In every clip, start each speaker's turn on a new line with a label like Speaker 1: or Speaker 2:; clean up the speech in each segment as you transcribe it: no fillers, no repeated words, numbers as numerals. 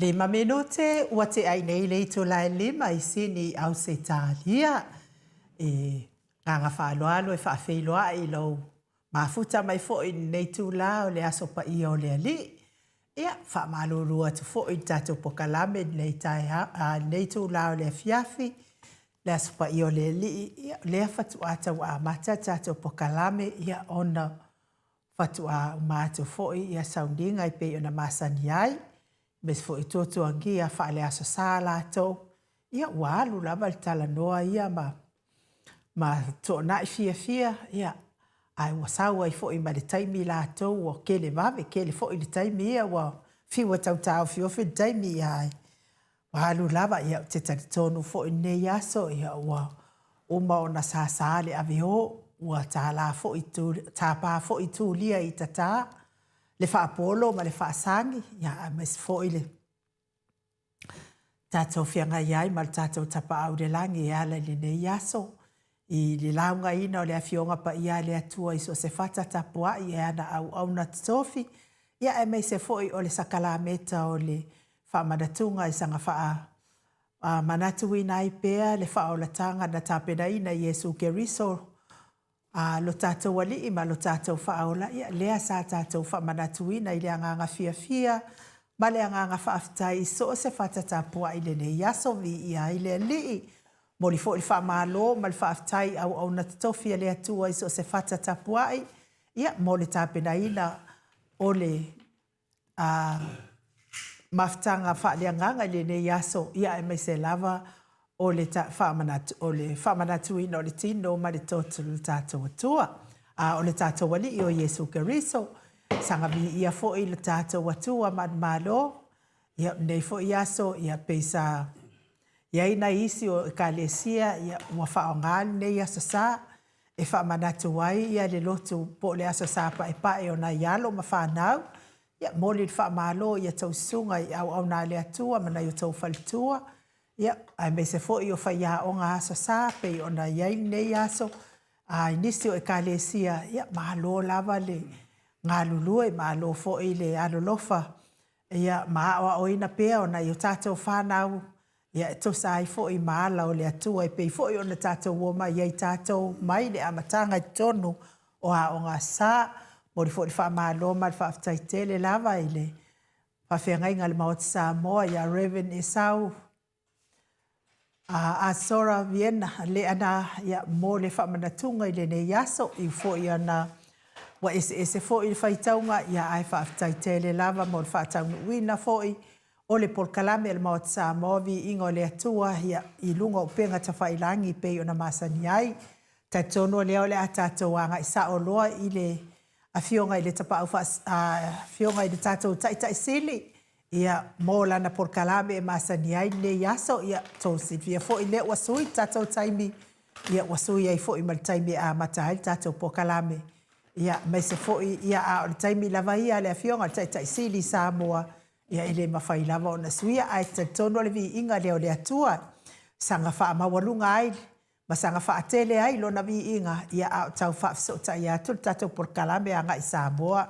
Speaker 1: Lima minute ua tea nei le itula e lima i Sini i Ausetalia. E agaga faaaloalo e faafeiloai i lou mafuta mai foi i lenei itula o le Aso Paia o le Alii. Ia, faamalulu atu foi i le tatou pokalame i lenei taeao, lenei itula o le afiafi, le Aso Paia o le Alii. Ia, o lea faatoa tau amata le tatou pokalame, ia, ona faatoa uma atu foi ia sauniga e pei ona masani ai, aemaise foi tuatuagia faale-Aso Sa latou. Ia, ua alu lava le talanoa ia ma ma toonai fiafia, ia, ae ua sau ai foi ma le taimi latou ua kele vave, kele foi le taimi ia, ua fiu e tau taofiofi le taimi, ia, ae ua alu lava. Ia, ou te talitonu foi i lenei aso, ia, ua uma ona sasa le aveo, ua tala foi, tapa foi tulia i tata le faapolo ma le faasagi, ia, aemaise foi le tatou feagai ai ma le tatou Tapaau i le Lagi e ala i lenei aso, i le laugaina o le Afioga Paia a le Atua i so o se fata tapuai e ana auauna totofi, ia aemaise foi o le sakalameta o le faamanatuga i saga faamanatuina ai pea le faaolataga na tapenaina e Iesu Keriso A lo tatou Alii ma lo tatou Faaola, ia, lea sa tatou faamanatuina i le agaga fiafia ma le agaga faafetai i so o se fata tapuai i lenei aso, viia ai le Alii. Momoli foi le faamalo ma le faafetai i auauna totofi a le Atua i so o se fata tapuai, ia, mo le tapenaina o le a mafutaga faaleagaga i lenei aso, ia aemaise lava o le faamanatu, o le faamanatuina o le tino ma le toto o le tatou Atua, a o le tatou Alii o Iesu Keriso. Saga viia foi le tatou Atua manumalo, ia lenei foi aso, ia pei sa i ai nai isi o Ekalesia, ia ua faaaoga lenei Aso Sa e faamanatu ai ia le lotu po o le Aso Sa Paepae o nai alo ma fanau. Ia momoli le faamalo i a outou susuga i auauna a le Atua ma nai o outou faletua, ia aemaise foi o faiaoga Aso Sa pei ona i ai lenei aso. A i nisi o Ekalesia, ia malo lava le galulue, malo foi le alolofa, ia ma aoaoina pea o nai o tatou fanau, ia e tusa ai foi ma ala o le Atua e pei foi ona tatou omai ai tatou mai le amataga i totonu o Aoga Sa. Momoli foi le faamalo ma le faafetai tele lava i le faafeagaiga a le Maota Samoa ia Rev. Esau a Sora Viena Leana, ia, mo le faamanatuga i lenei aso, i foi ana ua eseese foi le faitauga, ia, ae faafetai tele lava mo le faataunuuina foi o le polokalame a le Maota Samoa, Viiga o le Atua, ia, i luga o upega tafailagi pei ona masani ai. Talitonu o lea o le a tatou agai sao loa i le Afioga i le Tapaau Faas, Afioga i le tatou Taitai Sili, ia, mo lana polokalame e masani ai lenei aso. Ia, tou silafia foi lea ua sui le tatou taimi, ia, ua sui ai foi ma le taimi e amata ai le tatou polokalame. Ia, aemaise foi, ia, a o le taimi lava ia a le Afioga i le Taitai Sili i Samoa, ia, e le mafai lava ona suia, ae talitonu o le viiga lea o le Atua, saga faamaualuga ai ma saga faatele ai lona viiga, ia, a o tau faafesootai atu le tatou polokalame agai i Samoa.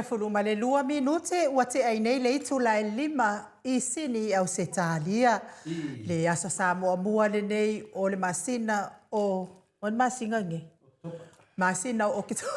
Speaker 1: 12 minute ua tea ai nei le itula e 5 i Sini i Ausetalia. Le Aso Samoa mua lenei o le masina o O le masina nei? Masina o Oketopa.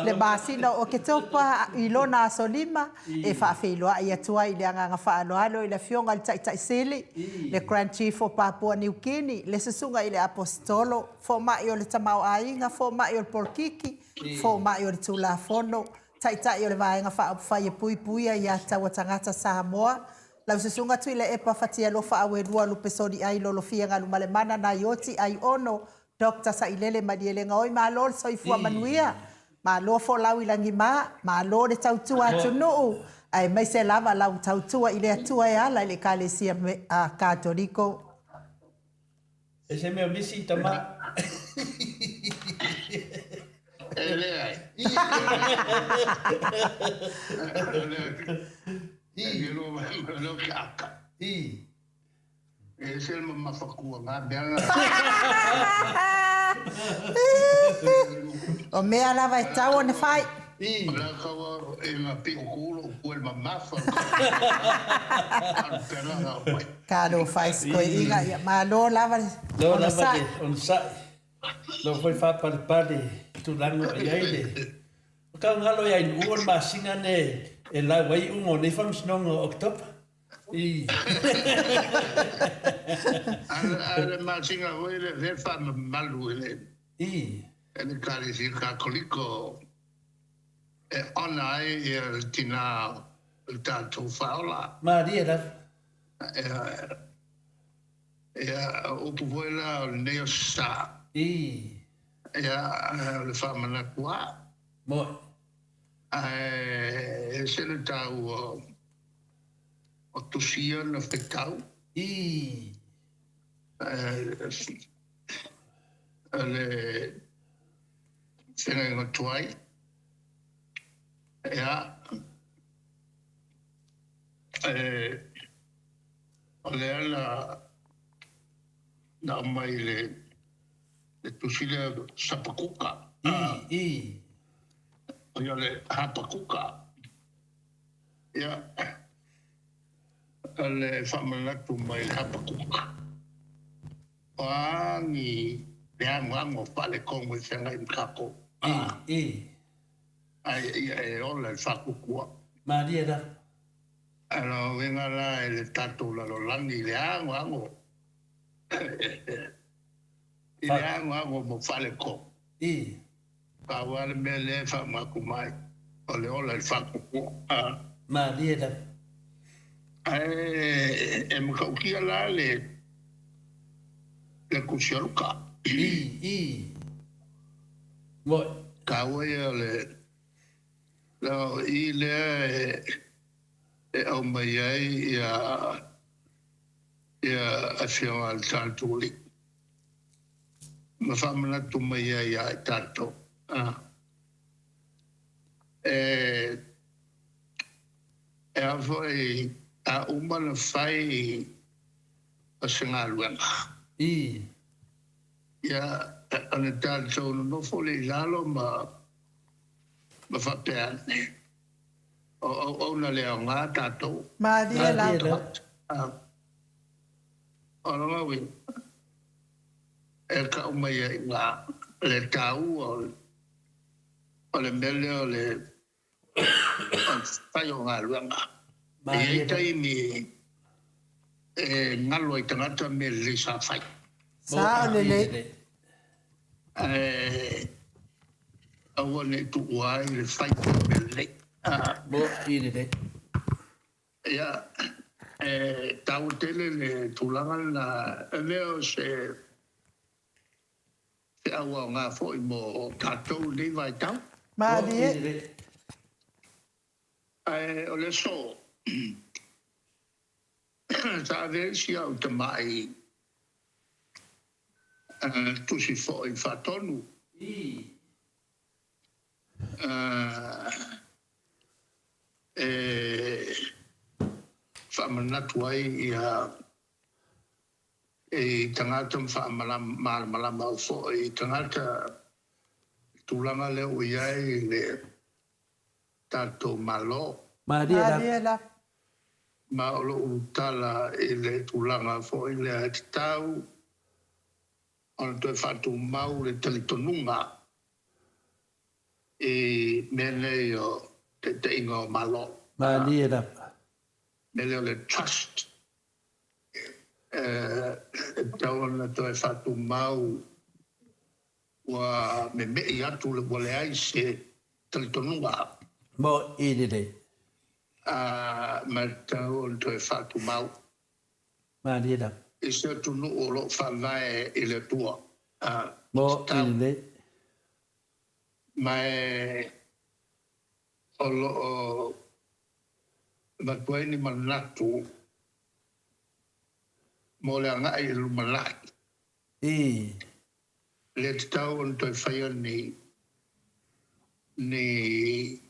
Speaker 1: Le masina o Oketopa i lona aso 5 e faafeiloai atu ai i le agaga faaaloalo i le Afioga i le Taitai Sili, le Grand Chief o Papua Niu Kini, le Susuga i le Aposetolo, Fomai o le Tamaoaiga, Fomai o le Polokiki, Fomai o le Tulafono, Taitai o le Vaega Faaupufai e Puipuia Ia Tatau a Tagata Samoa, Lau Susuga Tuilaepa Fatialofa Auelua Lupesoliai Lolofia Galumalemana Naioti Aiono Doctor Sailele Malielegaoi Malo le soifua manuia, malo folau i lagima, malo le tautua atunuu aemaise lava lau tautua i le Atua e ala i le Ekalesia Katoliko.
Speaker 2: E se mea misi tama.
Speaker 3: E leai. I.
Speaker 2: I.
Speaker 3: E ese le mamafa kua ngā mea ngā.
Speaker 1: O mea lava e tau ona whai.
Speaker 2: I.
Speaker 3: O la kaua e ngā piko kūlo o kua le mamafa. Pera ngā mai.
Speaker 1: Talofa e si toeaina, ia malo lava le onosai.
Speaker 2: Onosai. Lau foi faapalepale i tulaga o i ai le Tau galo ia Inu'u o le masina ne e lau ai iuga o nei faamasinoga o October. I.
Speaker 3: A le masina foi lea lea e faamamalu e le
Speaker 2: I.
Speaker 3: E le Ekalesia Katoliko e honour ai le tina o le tatou Faaola.
Speaker 2: Malie lava.
Speaker 3: Ia, o upu foi la o lenei aso sa.
Speaker 2: I.
Speaker 3: Ia, o le faamanatu lava.
Speaker 2: Moe.
Speaker 3: Ae ese le taua o tusi ia na fetau.
Speaker 2: I.
Speaker 3: O le feagaiga tuai. Ia, e. O lea na na aumai i le le tusi lea Sapakuka.
Speaker 2: I, i.
Speaker 3: O ia le Hapakuka. Ia, o le faamanatu mai le Hapakuka. O a ni le agoago faaletonu e feagai ma tatou.
Speaker 2: I, i.
Speaker 3: Ae ia e ola i le faakutua.
Speaker 2: Malie lava.
Speaker 3: A o lona uiga la i le tatou lalolagi i le agoago, i le agoago mo faletonu.
Speaker 2: I.
Speaker 3: Pau lava le mea lea e faamanatu mai, o le ola i le faakutua.
Speaker 2: Malie lava.
Speaker 3: Ae e matautia la le le tusi a Luka.
Speaker 2: I, i. Moe.
Speaker 3: Taua ia o le Leaga o i lea e aumai ai ia ia afioga a le tatou Alii ma faamanatu mai ai ia i tatou. E e a foi a uma ona fai o se galuega.
Speaker 2: I.
Speaker 3: Ia ona tatou nonofo lea i lalo ma Ma faapea ane, o auauna le aoga tatou.
Speaker 1: Malie lava.
Speaker 3: O lona uiga, e tau mai ai i ina le taua o le mea lea o le fai o galuega. E i ai taimi e galo ai tagata mea lelei sa fai.
Speaker 1: Sao lelei.
Speaker 3: Ae aua ne i tuua ai le fai o le mea lelei.
Speaker 2: Moni lelei.
Speaker 3: Ia, e taua tele le tulaga lena, e le o se feau aoga foi mo tatou i lenei vaitau.
Speaker 1: Malie.
Speaker 3: Ae o le aso, sa ave ai si au tamai Tusi foi faatonu. E faamanatu ai ia i tagata ma faamalamalama foi i tagata tulaga lea ua i ai le. Tatou Malo.
Speaker 2: Malie lava.
Speaker 3: Ma o lou tala i le tulaga foi lea e tatau ona toe faatumau le talitonuga i mea nei o taitaiga o Malo.
Speaker 2: Malie lava.
Speaker 3: Mea lea o le trust e tatau ona toe faatumau Ua meme'i atu le ua leai se talitonuga.
Speaker 2: Mo i lelei.
Speaker 3: A ma e tatau ona toe faatumau.
Speaker 2: Malie lava.
Speaker 3: I se atunuu o lo o faavae i le Atua. A
Speaker 2: Mo i lelei.
Speaker 3: Ma e o lo o avatu ai ni manatu mo le agai i le lumanai.
Speaker 2: I.
Speaker 3: Le tatau ona toe faia ni ni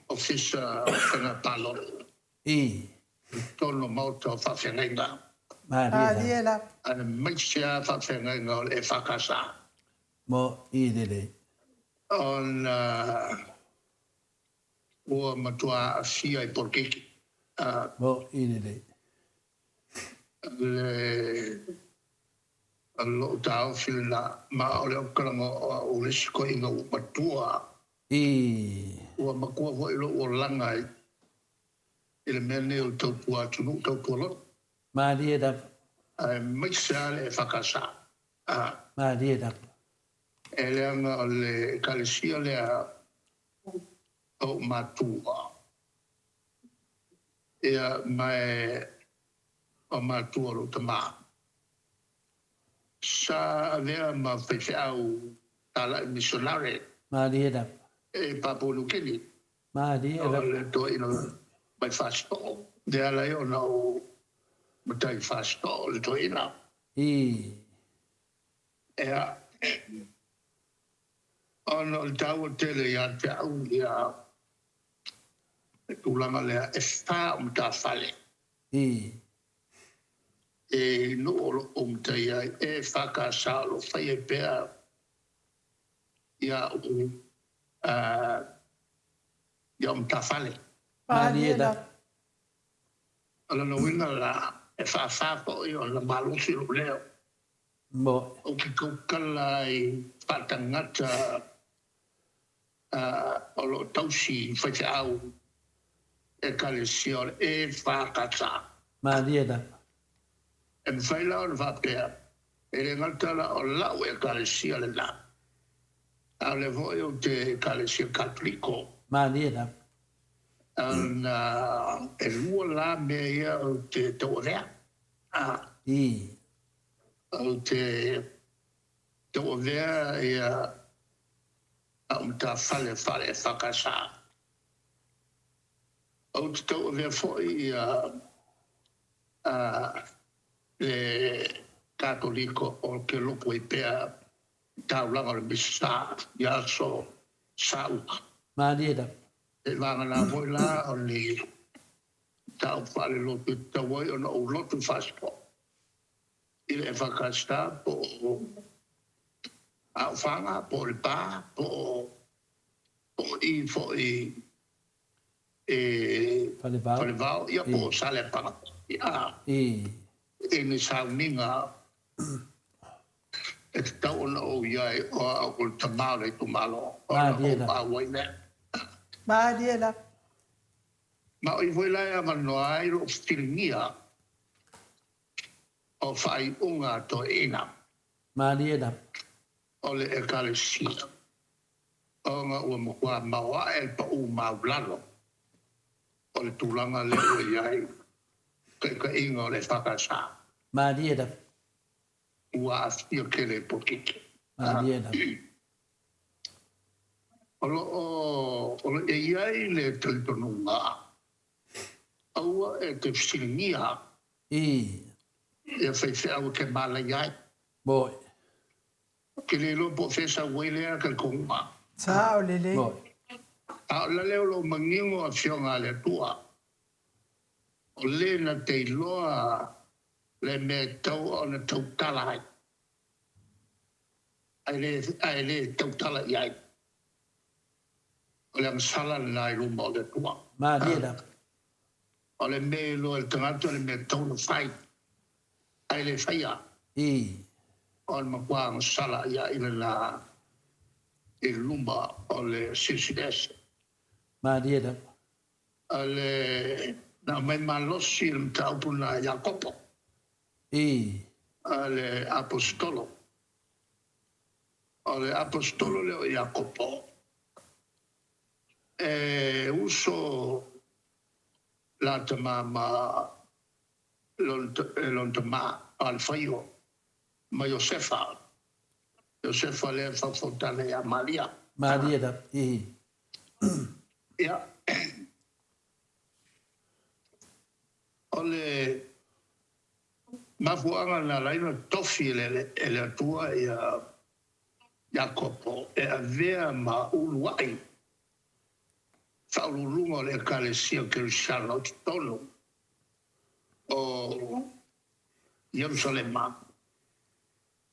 Speaker 3: Ofisa o Faiga Palota.
Speaker 2: I.
Speaker 3: I totonu o Maota o Faafeagaiga.
Speaker 2: Malie la.
Speaker 3: Aemaise lava faafeagaiga o le EFKS.
Speaker 2: Mo i lelei.
Speaker 3: Ona ua matua aafia i polokiki.
Speaker 2: Mo i lelei.
Speaker 3: Le lou taofi lena, ma o le okalaga o au le isi koiga ua matua.
Speaker 2: I.
Speaker 3: Ua matua foi lou olaga i le mea nei o le tautua atunuu, tautua loto.
Speaker 2: Malie lava.
Speaker 3: Aemaise lava le EFKS.
Speaker 2: Malie lava.
Speaker 3: E leaga o le Ekalesia lea o ou matua. Ia, ma e o matua o lou tama. Sa avea ma faifeau talai missionare.
Speaker 2: Malie lava.
Speaker 3: E Papua New Guinea.
Speaker 2: Malie lava.
Speaker 3: O le toeaina mai Fasito'o. Lea ala ai ona ou matai Fasito'o le toeaina.
Speaker 2: I.
Speaker 3: Ia, ona o le taua tele ia te au ia le tulaga lea e fa o matafale.
Speaker 2: I.
Speaker 3: E nuu o lo o matai ai e fa ka sa o lo o fai ai pea ia u ia o matafale.
Speaker 2: Malie la.
Speaker 3: O lona uiga la, e faafa foi ona malosi lou leo.
Speaker 2: Mo.
Speaker 3: Ou te tautala ai faatagata o lo o tausi i faifeau Ekalesia o le EFKS.
Speaker 2: Malie lava.
Speaker 3: E mafai la ona faapea, e le gata la o lau Ekalesia lena, a o lea foi ou te Ekalesia Katoliko.
Speaker 2: Malie lava.
Speaker 3: Ona e lua la mea ia ou te tauavea.
Speaker 2: I.
Speaker 3: Ou te tauavea ia au matafale fale EFKS. Ou te tauavea foi ia le Katoliko o ke loku ai pea i taulaga o le Misa i aso sa-uka.
Speaker 2: Malie lava.
Speaker 3: E vagana foi la o ni mataupu faalelotu e tatau ai ona ou lotu faasito i le EFKS po o Aofaga po o Lepa po o i foi i Falevao ia po o Saleapaga
Speaker 2: I.
Speaker 3: I ni sauniga e tatau ona ou i ai o au o le tama o le itumalo ona ou auai lea.
Speaker 1: Malie lava.
Speaker 3: Ma o i foi la e avanoa ai lou fesiligia o faaiuga a toeaiina.
Speaker 2: Malie lava.
Speaker 3: O le Ekalesia, ona ua matua maoae le paʻū maulalo o le tulaga lea ua i ai taitaiga o le EFKS.
Speaker 2: Malie lava.
Speaker 3: Ua aafia tele i polokiki.
Speaker 2: Malie lava.
Speaker 3: O lo o, o lo o i ai le talitonuga, aua e te fesiligia.
Speaker 2: I.
Speaker 3: Ia faifeau e te mālaia ai.
Speaker 2: Moe.
Speaker 3: Ou te le iloa po o fea sau ai lea talitonuga.
Speaker 1: Sao lelei.
Speaker 2: Moe.
Speaker 3: A o la lea o lo o manino Afioga a le Atua, o le na te iloa le mea e tatau ona tautala ai, ae le, ae le tautala i ai. O le agasala lena i luma o le Atua.
Speaker 2: Malie lava.
Speaker 3: O le mea e iloa e le tagata le mea e tatau ona fai, ae le faia.
Speaker 2: Ii.
Speaker 3: O le matua agasala ia i lena i luma o le Silisili Ese.
Speaker 2: Malie lava.
Speaker 3: O le na aumai malosi le mataupu lena e Iakopo.
Speaker 2: Ii.
Speaker 3: O le Aposetolo. O le Aposetolo lea o Iakopo, e uso la tama ma lona tama o Alefaio ma Iosefa, Iosefa lea e faufautana ia Maria.
Speaker 2: Maria lava, ii.
Speaker 3: Ia, o le mafuaaga na ala ai ona tofi e le Atua ia Iakopo e avea ma uluai faauluuluga o le Ekalesia Kerisiano i totonu o Ierusalema,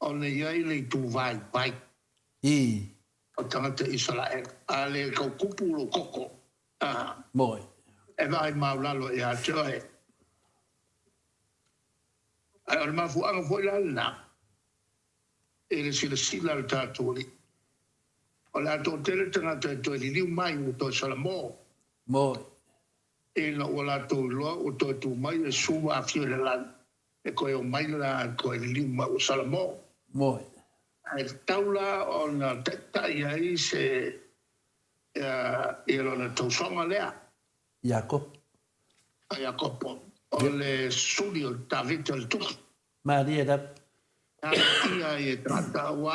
Speaker 3: ona e i ai le itu vaivai o tagata Isaraelu, a le tau kupu lou koko,
Speaker 2: Moe.
Speaker 3: E vaai maulalo ia te oe. Ae o le mafuaaga foi la lena i le silasila a le tatou Alii, o le a toatele tagata e toe liliu mai ua toe salamo.
Speaker 2: Moe.
Speaker 3: Ina ua latou iloa ua toe tu mai Iesu ma afio i le lagi, e toe omai la e toe liliu mai ua salamo.
Speaker 2: Moe.
Speaker 3: Ae tatau la ona taitai ai se ia lona tausoga lea.
Speaker 2: Iakopo.
Speaker 3: A Iakopo, o le suli o Tavita le tupu.
Speaker 2: Malie lava.
Speaker 3: E aafia ai e tagata, aua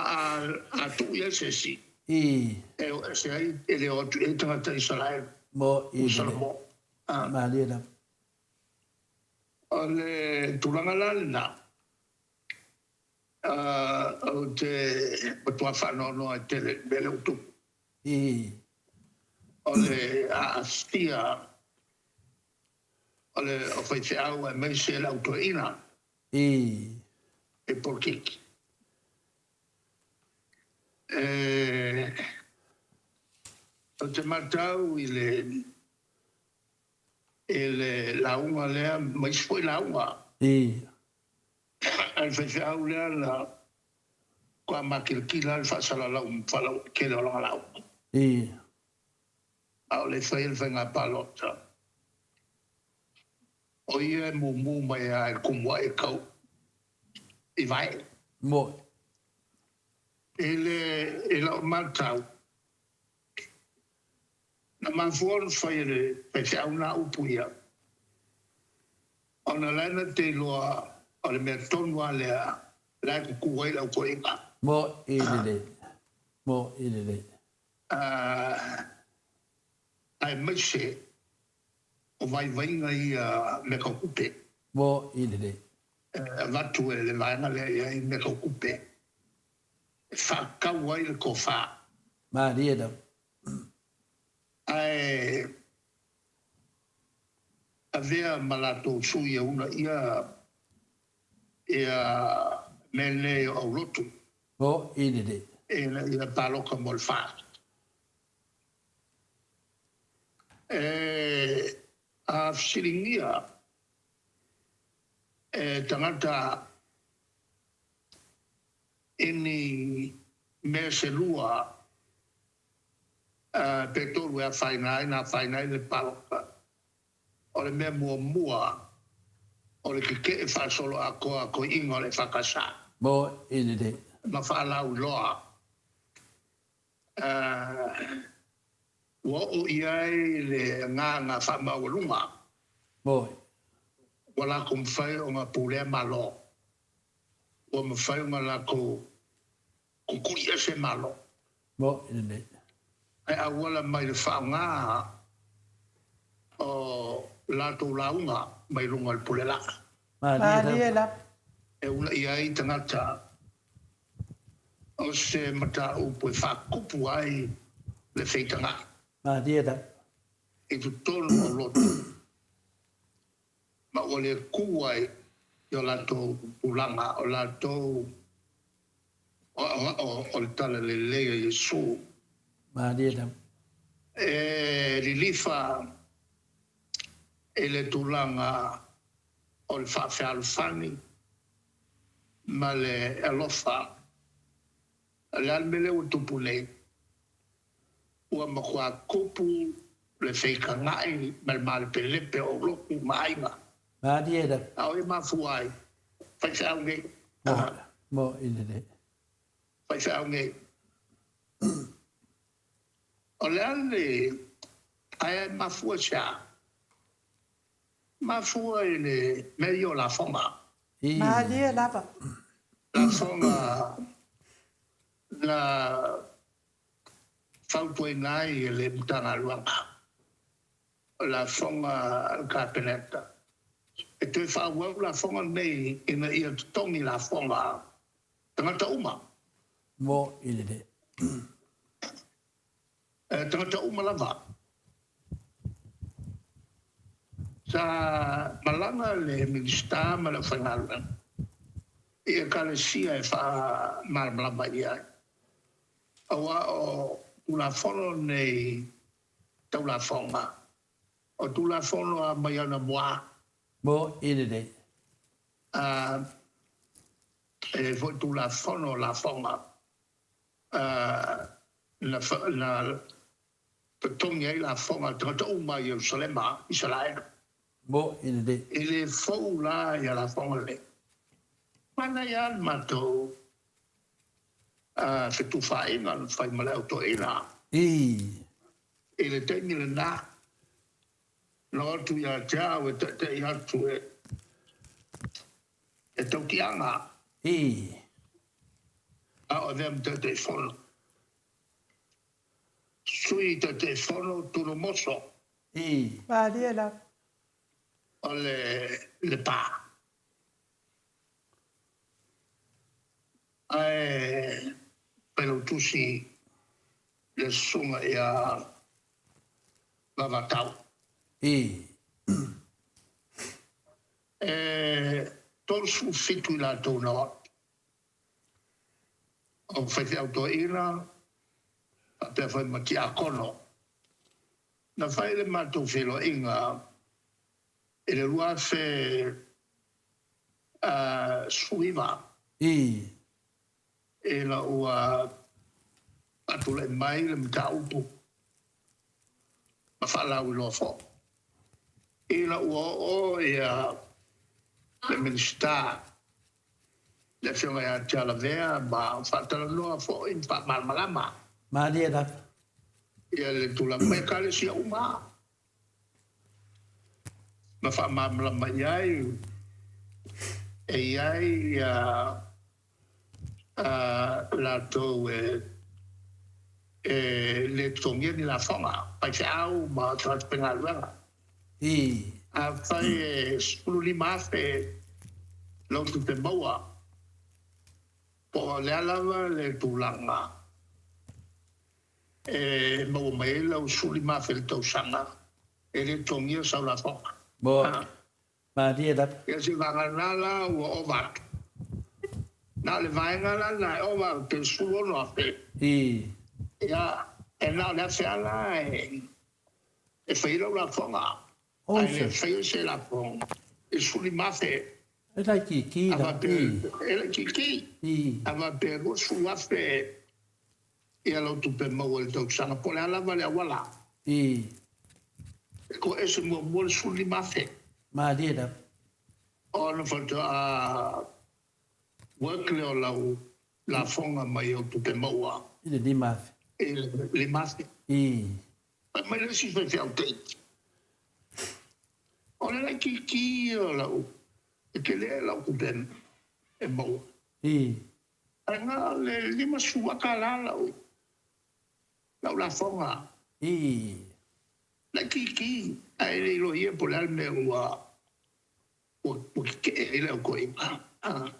Speaker 3: a tuu i ai se isi, e o ese ai, e le o atu i ai tagata Isaraelu.
Speaker 2: Mo i
Speaker 3: Salomõ.
Speaker 2: Malie lava.
Speaker 3: O le tulaga la lena, ou te matua faanoanoa ai tele i le mea lea ua tupu. O le aafia o le faifeau aemaise le au toeaina i polokiki. Ou te matau i le i le lauga lea ma isi foi lauga. A le faifeau lea na matua makilatila lava le faasalalau faalauaitele o lana lauga. A o le i faia le faiga palota, o ia e mumu mai lava i le kumuaʻi e kau i vae.
Speaker 2: Moe.
Speaker 3: I le i lau matau, na mafua ona fai e le faifeau nā upu ia, ona la e na te iloa o le mea tonu lava lea la e kuku ai le autoeaiga.
Speaker 2: Moe lelei. Moe lelei.
Speaker 3: Aemaise o vaivaiga ia mea tau tupe.
Speaker 2: Moe lelei.
Speaker 3: E avatu e le vaega lea i ai mea tau tupe e faatau ai le tofa.
Speaker 2: Malie lava.
Speaker 3: Ae avea ma latou sui e uunaia ia mea nei o aulotu.
Speaker 2: Moe lelei.
Speaker 3: Ina ia palota mo le FAST. E a fesiligia e tagata i ni mea se lua pe tolu e afaina ai na afaina ai le palota. O le mea muamua o le kekeʻe faasoloatoa a toeaiina o le EFKS.
Speaker 2: Moe lelei.
Speaker 3: Ma faalauiloa. Ua oo i ai le agaga faamaualuga.
Speaker 2: Moe.
Speaker 3: Ua latou mafai ona pulea Malo. Ua mafai ona latou kukuli ese Malo.
Speaker 2: Moe lelei.
Speaker 3: Ae auala mai le faaaoga o latou lauga mai luga o le pule laa.
Speaker 1: Malie lava.
Speaker 3: E uunaia ai tagata o se mataupu e faatupu ai le feitaga.
Speaker 2: Malie lava.
Speaker 3: I totonu o lotu ma ua le ku ai i o latou tulaga, o latou aoao o le Talalelei a Iesu.
Speaker 2: Malie lava.
Speaker 3: E lilifa i le tulaga o le faafealofani ma le alofa. O le a le mea lea ua tupu nei? Ua matua tupu le feitaga'i ma le malepelepe o lotu ma aiga.
Speaker 2: Malie lava.
Speaker 3: A o e mafua ai? Faifeau nei.
Speaker 2: Mo, mo i lelei.
Speaker 3: Faifeau nei. O le a le, ae e mafua i se a? Mafua i le mea ia o lafoga.
Speaker 2: I.
Speaker 1: Malie lava.
Speaker 3: Lafoga na fautuaina ai e le Matagaluega o lafoga a le Kapeneta e toe faaauau lafoga nei ina ia totogi lafoga tagata uma.
Speaker 2: Mo i lelei.
Speaker 3: Tagata uma lava. Sa malaga le Minisita ma le aufaigaluega i Ekalesia e faamalamalama i ai, aua o Tulafono nei tau lafoga, o Tulafono a mai anamua.
Speaker 2: Mo i lelei.
Speaker 3: A e i ai foi Tulafono o lafoga na totogi ai lafoga a tagata uma i Ierusalema, Isaraelu.
Speaker 2: Mo i lelei.
Speaker 3: E le fou la ia lafoga nei. Manaia lava le matou fetufaaiga na fai ma le au toeaina.
Speaker 2: I.
Speaker 3: I le taimi lena, na o atu ia te au e taita'i atu e tautiaga.
Speaker 2: I.
Speaker 3: A o avea ma Taitaifono. Sui Taitaifono Tunomoso.
Speaker 2: I.
Speaker 1: Malie lava.
Speaker 3: O le Lepa. Ae Failautusi le Susuga ia Vavatau.
Speaker 2: I.
Speaker 3: E 37 i latou na o atu. O faifeau toeaina faapea foi ma tiakono. Na fai le matou feiloaiga i le 2019.
Speaker 2: I.
Speaker 3: Ina ua faatulai mai le mataupu ma faalauiloa foi. Ina ua oo ia le Minisita, le Afioga ia Tialavea ma faatalanoa foi ma faamalamalama.
Speaker 2: Malie lava.
Speaker 3: Ia le tulaga mai Ekalesia uma ma faamalamalama i ai e i ai ia latou e le totogia ni lafoga, faifeau ma tagata faigaluega.
Speaker 2: I.
Speaker 3: Afai e 15,000 lou tupe maua, po o le a lava le tulaga e maua mai ai lau 15,000 i le tausaga, e le totogia sau lafoga.
Speaker 2: Malie lava.
Speaker 3: Ia se vaega la ua ova atu. Na o le vaega la na e ova pe 16,000.
Speaker 2: I.
Speaker 3: Ia, e na o le afe lava la e fai ai lau lafoga. Ae le faia se lafoga i 15,000.
Speaker 2: E laitiiti la. I.
Speaker 3: E laitiiti.
Speaker 2: I.
Speaker 3: A faapea e 20,000 ia lau tupe maua i le tausaga, po o le a lava le auala.
Speaker 2: I.
Speaker 3: E toese muamua le 15,000.
Speaker 2: Malie lava.
Speaker 3: Ona faatoa work lea o lau lafoga mai au tupe maua.
Speaker 2: I le 5,000.
Speaker 3: I le 5,000.
Speaker 2: I.
Speaker 3: Fai mai le isi faifeau teiti, O le laitiiti ia o lau, e tele lau tupe e maua.
Speaker 2: I.
Speaker 3: Ae na o le 50 la lau lau lafoga.
Speaker 2: I.
Speaker 3: Laitiiti, ae le iloa po o le a le mea ua ua tetee ai le au toeaina.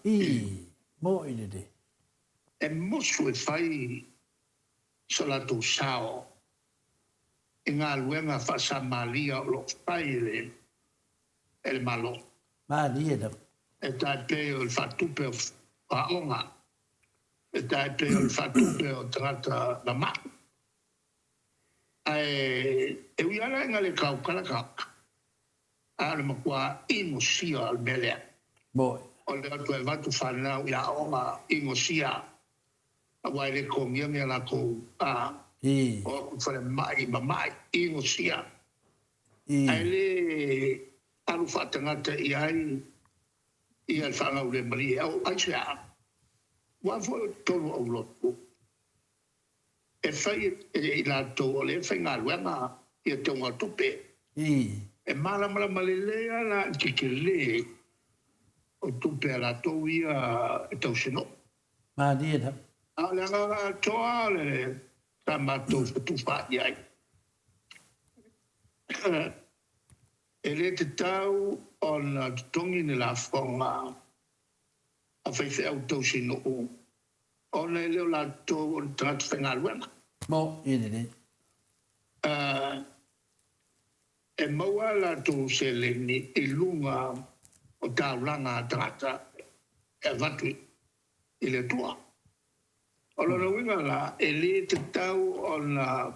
Speaker 2: I. Mo'i lelei.
Speaker 3: E mosu e fai so latou sao i galuega faa-Samaria o lo o fai e le Malo.
Speaker 2: Malie lava.
Speaker 3: E tae pei o le faatupe o aoga, e tae pei o le faatupe o tagata mamalu. Ae e ui lava la ina le tautala tagata, a o le matua inosia o le mea lea.
Speaker 2: Moni.
Speaker 3: O le o atu e avatu fanau i aoga inosia, aua e le totogia ni a latou a o atu i falemai mamai inosia, ae le alu faatagata i ai ia le faagaulemalie. Aisea? Aua foi o totonu o aulotu e fai e i latou o lea e faigaluega ia tauga o tupe. E malamalama lelei lava la i le tetele o tupe a latou ia e tausinuu.
Speaker 2: Malie lava.
Speaker 3: A o le agaga atoa o le sa matou fetufaai ai, e le tatau ona totogi ni lafoga a faifeau tausinuu ona e le o latou o ni tagata faigaluega.
Speaker 2: Mo i lelei.
Speaker 3: A e maua a latou seleni i luga o taulaga a tagata e avatu i le Atua. O lona uiga la, e le tatau ona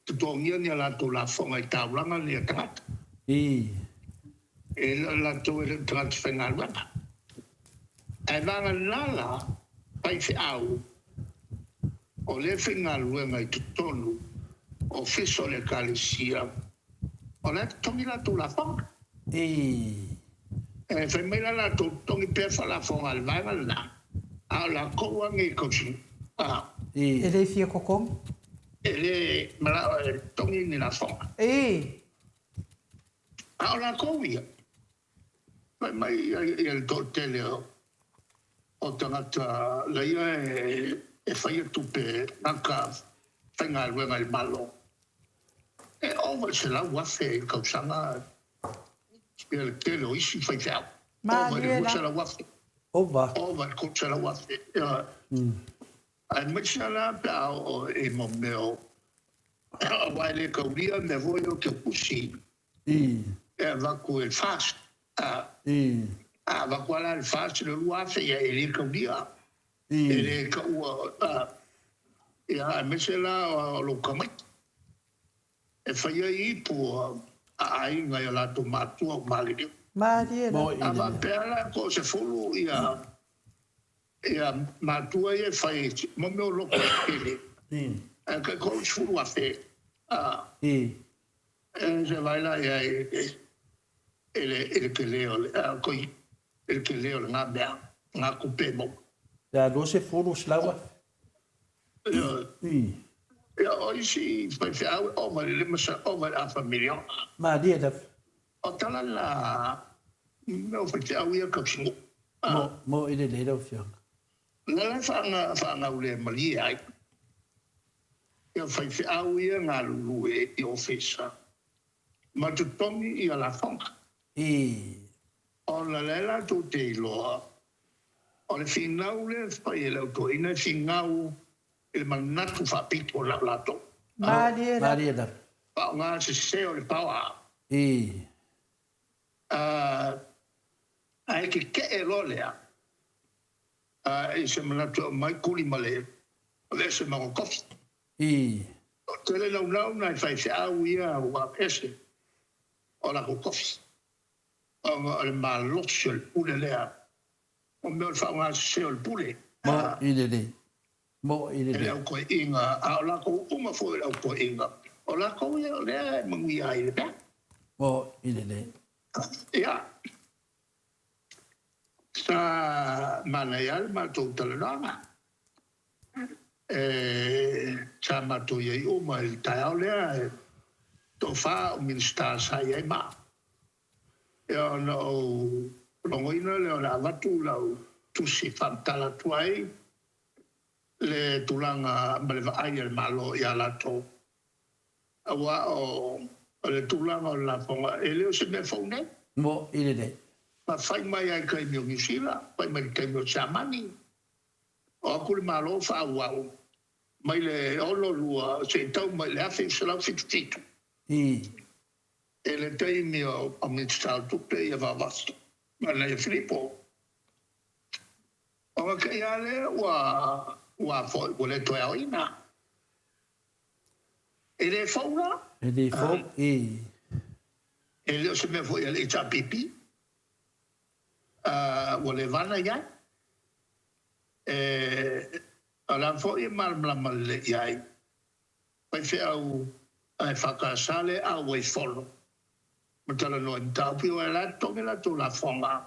Speaker 3: totogia ni a latou lafoga i taulaga nei a tagata. E le o latou e le o tagata faigaluega. Ae vagana la faifeau o lea e faigaluega i totonu o ofisa o le Ekalesia, o la e totogi latou lafoga. E fai mai la latou, totogi pea faalafoga a le vaega lena, a o latou lava nei e tausi.
Speaker 1: E le fia totogi.
Speaker 3: E le manao e totogi ni lafoga. A o latou ia, fai mai ia le toatele o tagata laia e faia tupe tagata faigaluega i le Malo, e ova i le 100,000 i le tausaga ia le tele o isi faifeau. Ova i le 200,000.
Speaker 2: Ova.
Speaker 3: Ova i le 300,000. Aemaise la pe a oo i mo mea o aua e le taulia mea foi o te pusi e avatu e le FAST. A avatu lava la e le FAST le 2,000 ia e le taulia. E le taua ia aemaise la o lou tamaiti e fai ai ipu a aiga i o latou matua ua maliliu.
Speaker 1: Malie la.
Speaker 3: A faapea la e toasefulu ia Ia matua ia e fai mo mea o loto tetele ae tai 30,000 a e se vaai la i ai i le tele o le i le tele o lena mea lena tupe e maua.
Speaker 2: Ia 20 selau afe.
Speaker 3: Ioe. Ia o isi faifeau e ova i le lima ova i le afa miliona.
Speaker 2: Malie lava.
Speaker 3: O tala la mea o faifeau ia tausinuu.
Speaker 2: Mo, mo i lelei lau Afioga.
Speaker 3: Na la e faagaulemalie ai ia faifeau ia galulue i ofisa ma totogi ia lafoga. Ona lea latou te iloa o le finau lea e fai e le au toeaina e finau i le manatu faapito na o latou.
Speaker 1: Malie lava.
Speaker 2: Malie lava.
Speaker 3: Faaaoga sese o le paoa. Ae tetee loa lea i se manatu e aumai kuli ma le aveese ma ona tofi. Toatele naunau nai faifeau ia ua aveese o latou tofi ona o le malosi o le pule lea, o mea o le faaaoga sese o le pule.
Speaker 2: Mo i lelei. Mo i
Speaker 3: lelei. E le autoeaiga, a o latou uma foi o le autoeaiga, o latou ia o lea e manuia ai i le mea.
Speaker 2: Mo i lelei.
Speaker 3: Ia, sa manaia lava le matou talanoaga. E, sa matou i ai uma i le taeao lea, e toafa au Minisita sa i ai ma au. Ia ona ou logoina lea o le a avatu lau tusi e faamatala atu ai le tulaga ma le vaai a le Malo ia latou, aua o le tulaga o le lafoga e le o se mea fou nei.
Speaker 2: Mo i lelei.
Speaker 3: Na fai mai lava i le taimi o Niu Sila, fai mai i le taimi o Siamani, o atu le Malo faaauau mai le 62 seia tau mai i le 1977. I le taimi o Minisita o Tupe ia Vaovasa ma Naia Filipo. Ona te i lava lea ua foi, ua le toe aoina. E le fou la.
Speaker 2: E le fou, ē.
Speaker 3: E le o se mea foi a le HRPP, ua leva na i ai. E, o le a foi e malamalama lelei i ai, faifeau a EFKS le auai fono ma talanoa i mataupu ia, aua o la e totogi latou lafoga,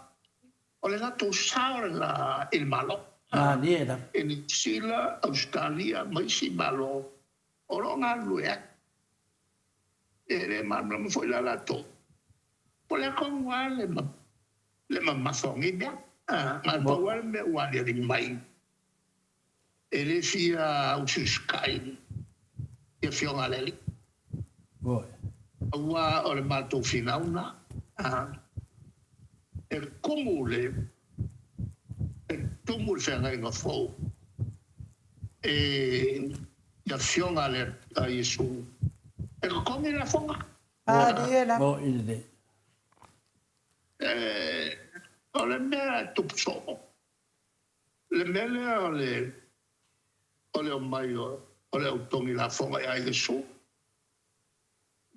Speaker 3: o le latou sao lena i le Malo.
Speaker 2: Malie lava.
Speaker 3: I Niu Sila, Ausetalia ma isi Malo o lo o galulue ai. E le malamalama foi la latou po o le a tonu lava le mamafa o nei mea. Na o le pau lava le mea ua aliali mai, e le fia usiusitai i Afioga a le Alii. Aua o le matou finau lena, e tumu le e tumu le feagaiga fou e i Afioga a Iesu e totogi lafoga.
Speaker 2: Mo'i lelei.
Speaker 3: O le mea e tupu soo, le mea lea o le o le omai o le au totogi lafoga ia Iesu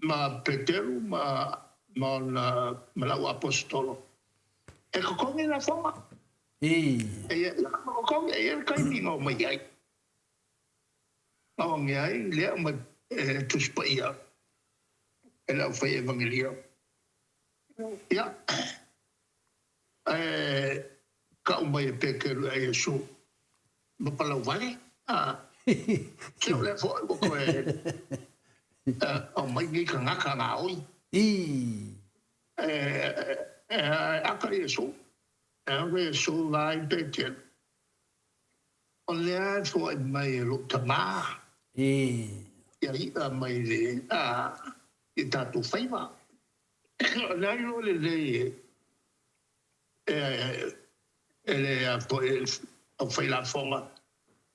Speaker 3: ma Peteru ma ma ona ma le au aposetolo e totogi lafoga. E ia totogi, e i ai le taimi na omai ai. Na oge ai lea aumai e Tusi Paia e le aufai Evagelia. Ia, ae tau mai e Peteru ia Iesu, ma palau vale, a, se o lea foi ua toe aumai nei tagata gaoi. E aka Iesu, e aka Iesu vaai Peteru, O lea e foai mai e lou tama ia i'a mai le i tatou faiva. O lea iloa lelei e e le aufai lafoga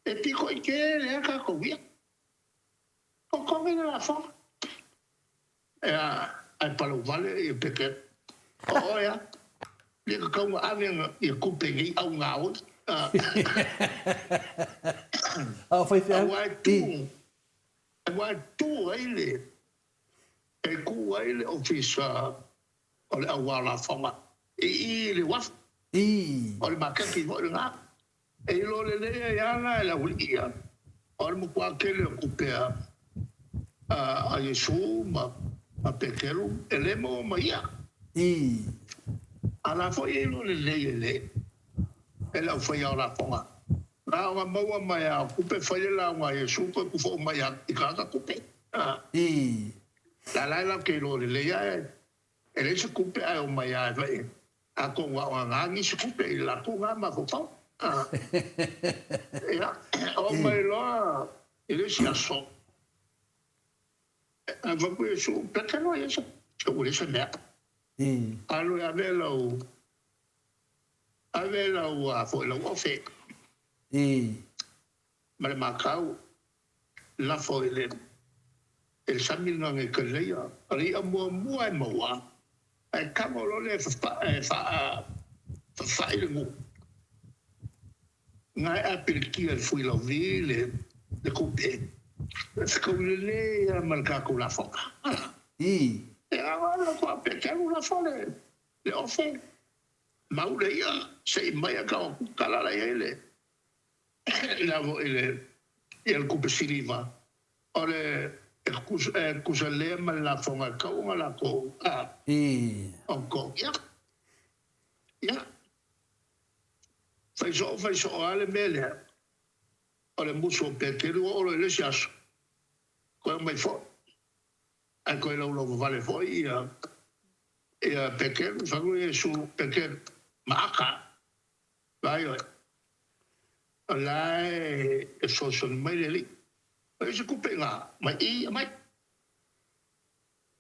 Speaker 3: e pito i tele a tatou i'a. Totogi le lafoga. Ea, ae palauvale ia peke. O oe a, le tatau na ave ia tupe i nei au gaoi.
Speaker 2: A o faifeau.
Speaker 3: Aua e tu, aua e tu ai le, e tu ai le ofisa o le au ao lafoga i i le uafu. O le maketi foi lena. E iloa lelei ai lava la e le aualii ia, o le matua tele o tupe a Iesu ma Peteru e le maua mai ia. A la foi e iloa lelei e le e le aufaiao lafoga, na ona maua mai lava o tupe fai le lauga a Iesu toe tufou mai i tagata tupe. La la e latou te iloa lelei lava e leai se tupe ae omai lava e Atonu a o gagā nisi kupe i latou na mafaufau. Ia, oo mai loa i le isi aso, ae fai atu Iesu, Peke loa ia se ua leai se mea. Alu e ave lau, ave lau a foi lau ofe ma le makau, lafo i le i le sami lena nei Kalilaia. O le i'a muamua e maua, ae tago loa lea e fafa'i le nuu. Na e apilikia e le Fuilauvi le le kupe, e fetaui lelei lava ma le tatou lafoga. E ao lava faapea, te alu lafo le le ofe, mau le i'a, se'i mai ae tau atu, tala la i ai le le foi le ia le tupe siliva o le e tutusa lea ma le lafoga e tau ona latou Hong Kong. Ia, ia, fai soo fai soo lava le mea lea o le musu o Peteru oo loa i le isi aso toe omai foi ae toe laulau vavale foi ia ia Peteru. Fai atu Iesu, Peteru, maaka. Vaai oe, o la e fesoasoani mai le Alii. E leai se tupe i ina, mai i aumai.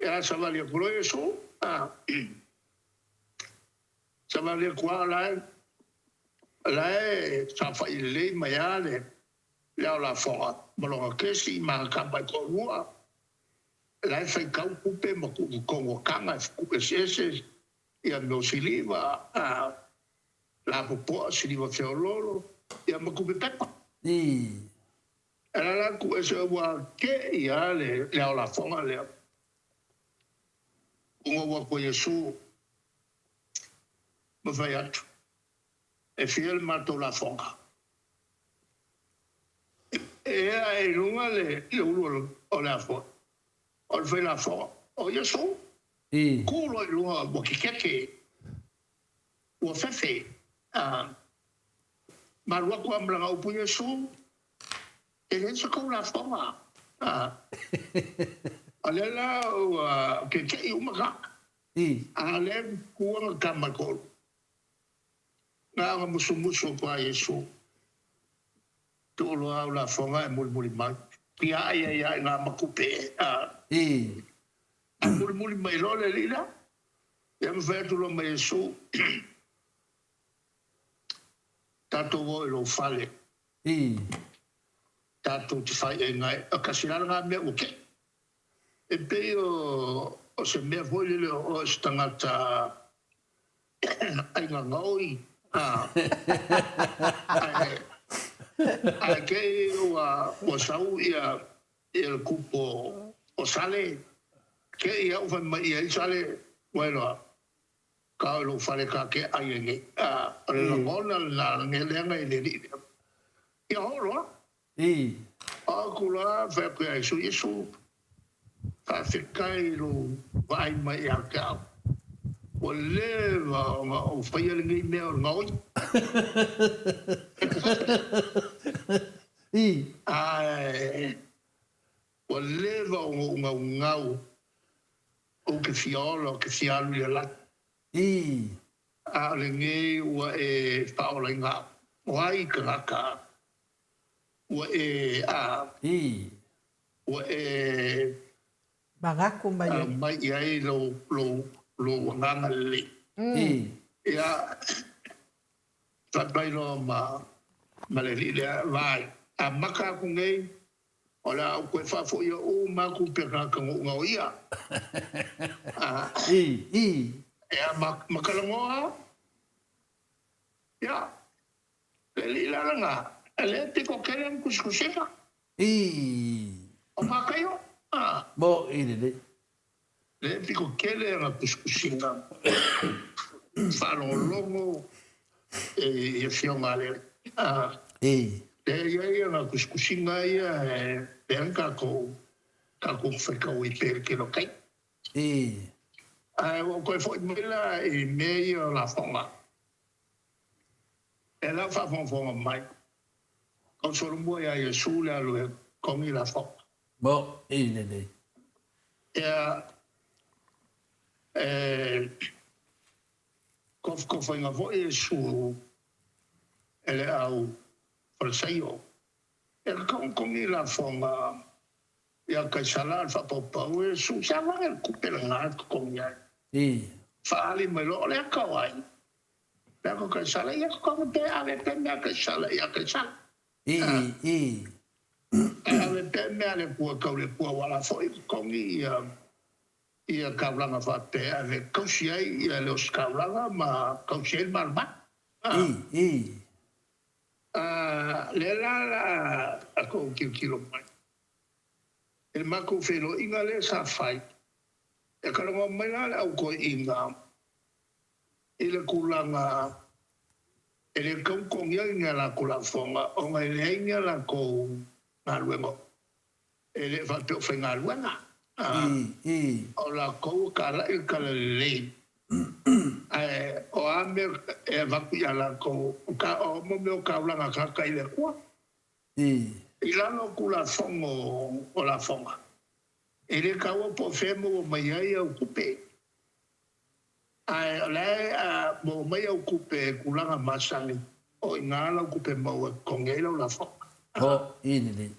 Speaker 3: Ia savali atu loa Iesu, a, savali atu lava o la e, o la e saofai lelei mai lava le, le ao lafoga ma lona kesi ma ana tama e toalua. O la e faitau tupe ma tuu i totonu o taga e tuueseese ia mea o siliva, a, Lapopoa, siliva feoloolo, ia ma tupe pepa. E alaala atu ese ua te'i lava le ao lafoga lea. Ona ua atu e Iesu ma fai atu, E fia le matou lafoga? E ae i luga le ulu o le a foi, o le fai lafoga, o Iesu. Tu loa i luga ua kekeke, ua fefe, a ma alu atu lava ma lana upu, Iesu, e leai se tou lafoga. A o lea la ua keke'i uma tagata, a o lea e tu ana tama e toalua. Na ona musumusu atu lava Iesu, Tuu loa au lafoga ae mulimuli mai. Tiai ai lava i ina ma tupe, a. Ae mulimuli mai loa le alii lea. Ia ma fai atu loa ma Iesu, Tatou o i lou fale. Tatou te faiaiga ai. Kasi la lena mea ua tei. E pei o se mea foi lele o oe o se tagata aiga gaoi, ae kei ua sau ia le kupu o Sale, kei au fai mai i ai Sale, ua iloa, ka o i lou fale ta te ai ai nei. O le lagona lena leaga i le alii lea. Ia oo loa.
Speaker 2: I.
Speaker 3: Aku la, fai atu ia Iesu, Iesu, faafetai i lou vaai mai ia te au. Ua leva ona ou faia lenei mea o le gaoi.
Speaker 2: I.
Speaker 3: Ae ua leva ona ou naunau ou te fia ola, ou te fia alu i le lagi.
Speaker 2: I.
Speaker 3: A o lenei ua e faaolaina au. O ai tagata ua e a.
Speaker 2: I.
Speaker 3: Ua e.
Speaker 1: Manatu mai ai.
Speaker 3: Aumai i ai lou, lou, lou agaga lelei.
Speaker 2: I.
Speaker 3: Ia, fai mai loa ma, ma le alii lea, Vaai, amata aku nei, o le a ou toe faafoia uma atu pe tagata na ou gaoia. A.
Speaker 2: I. I.
Speaker 3: Ia, ma, ma talanoa. Ia. Le alii la lena, e le pito tele ana tusitusiga.
Speaker 2: I.
Speaker 3: O Mataio, a.
Speaker 2: Mo i lelei.
Speaker 3: Le pito tele ana tusitusiga faalogologo i afioga a le alii, a.
Speaker 2: I.
Speaker 3: Lea e i ai ana tusitusiga ia e lea na tatou, tatou faitau ai pea i le tele o taimi.
Speaker 2: I.
Speaker 3: Ae ua ou toe foi mai la i mea ia o lafoga. E lau faafogafoga mai, tau solomua ia Iesu le alu e togi lafoga.
Speaker 2: Mo i lelei.
Speaker 3: Ia, e tofotofoina foi Iesu e le au Farisaio, e togi lafoga ia Kaisara a le faapaupau, Iesu, se avane le tupe lena e totogi ai.
Speaker 2: I.
Speaker 3: Faaali mai loa, o le ata o ai? Mea ko Kaisara, ia totogi pea, ave pea mea a Kaisara ia Kaisara.
Speaker 2: I, i.
Speaker 3: Ae ave pea mea a le Atua tau le Atua, ua la foi totogi ia ia taulaga faapea, ave tausi ai ia le ositaulaga ma tausi ai le malumalu.
Speaker 2: I, i.
Speaker 3: A, lea la la a tou tilotilo mai i le matou feiloaiga lea sa fai, e talanoa mai la le au toeaina i le tulaga e le tatau ona totogia ni a latou lafoga ona e leai ni a latou galuega e le faapea o faigaluega. O latou e talai le tala lelei ae o a mea e avatu ia latou o mea o taulaga tagata i le Atua. I lalo o Tulafono o Lafoga, e le taua po o fea e maua mai ai au tupe. Ae o la e maua mai au tupe i tulaga masani, o i ina lau tupe maua e totogi ai lau lafoga.
Speaker 2: O i lelei.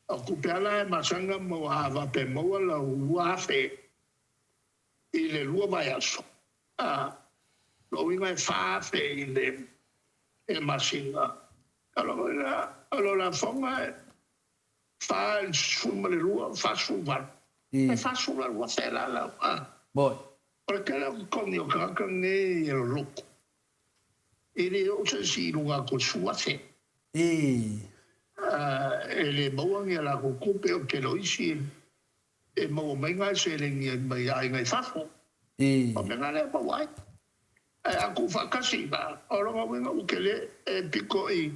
Speaker 3: O tupe a la e masani ona maua a faapea e maua lau 2000 i le lua vaiaso, a, lona uiga e 4000 i le masina. O lona uiga o lau lafoga e 42, 48, e 42,000 la lau, a.
Speaker 2: Moi.
Speaker 3: O le tele o totogi o tagata nei e loloto, e le oo se isi i luga atu o le 10,000.
Speaker 2: I.
Speaker 3: E le maua ni a latou tupe, o le tele o isi e maua mai nai seleni mai aiga i fafo. O mea na lea e maua ai. Ae a tuufaatasi i ina, o lona uiga ua tele e pito i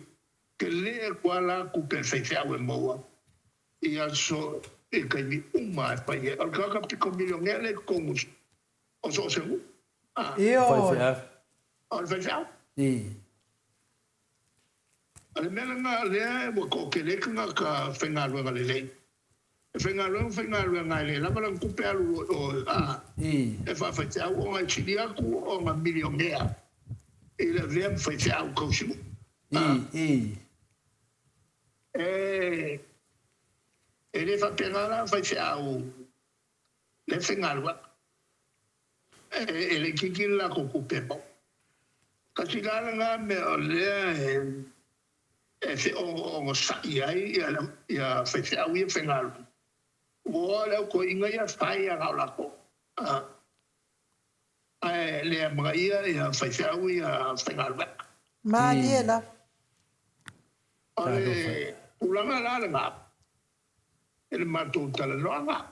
Speaker 3: tele atu lava la tupe a le faifeau e maua i aso i taimi uma e fai ai. O le tagata pito milionea lea i totonu o so o se nuu.
Speaker 1: Ioe.
Speaker 3: O le faifeau. O le mea lena lea ua toatele ai tagata faigaluega lelei. E faigaluega ma faigaluega e le lava lana tupe alu i o e faafaifeau ona e sili atu ona milionea i le avea ma faifeau tausinuu. E le faapena la faifeau lea faigaluega. E le itiiti le latou tupe e maua. Tasi la lena mea o lea e feogoogosai ai ia faifeau ia faigaluega, ua o le au toeaiina ia fai lava na o latou, ae le amanaia ia faifeau ia faigaluega.
Speaker 1: Malie lava.
Speaker 3: O le tulaga la lena i le matou talanoaga.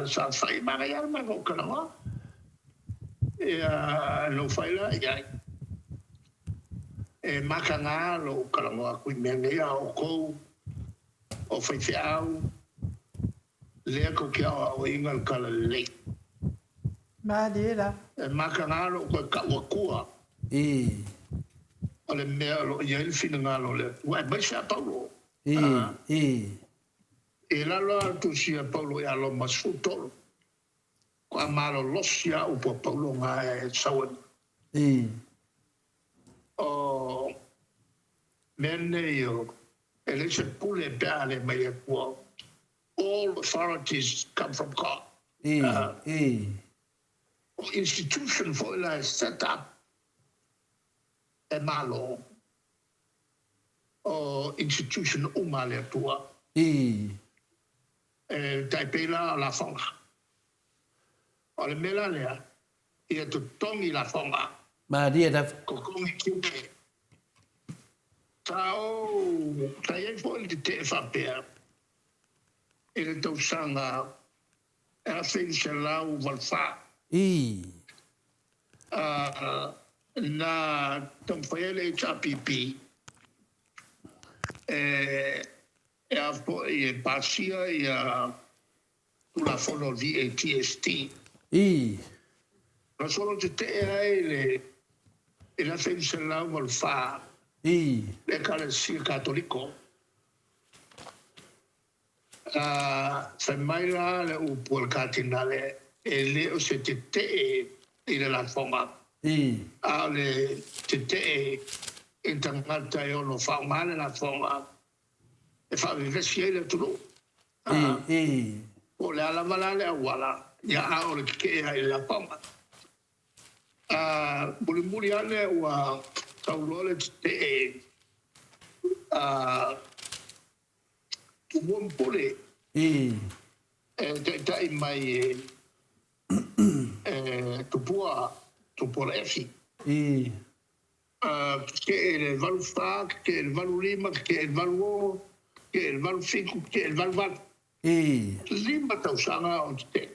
Speaker 3: Sa fai manaia le matou talanoa. Ia na ou fai la i ai, e mataga lou talanoa atu i mea nei a outou o faifeau lea tou te aoaoina le talalelei.
Speaker 1: Malie la.
Speaker 3: E mataga lou toe tau atua o le mea o lo o i ai le finagalo o le Atua, aemaise a Paulo. I lalo lava o le tusi a Paulo ia Roma 13, kua malolosi lava upu a Paulo na e sau ai. O mea nei o, e leai se pule pe a le mai le Atua. All authorities come from God. O institution foi la e set up e Malo, o institution uma a le Atua. E tai pei la o lafoga. O le mea la lea, ia totogi lafoga.
Speaker 2: Malie lava.
Speaker 3: Totogi tiute. Sa ou, sa i ai foi le tetee faapea i le tausaga 1984. Na taumafai ai le HRPP e a foi e pasia ia Tulafono o le VAGST. Na solo tetee ai le i le 1984 le Ekalesia Katoliko. Fai mai la le upu a le Katinale, e le o se tetee i le lafoga, a o le tetee i tagata e ono faaaoga le lafoga e faavevesi ai le atunuu. Po o le a lava la le auala, ia a o le tetee lava i le lafoga. Mulimuli ane ua tau loa le tetee a Tumua ma Pule. E taitai mai e Tupua, Tupualaefi. Tetee i le 84, tetee i le 85, tetee i le 86, tetee i le 87, tetee i le 88. 5 tausaga o tetee.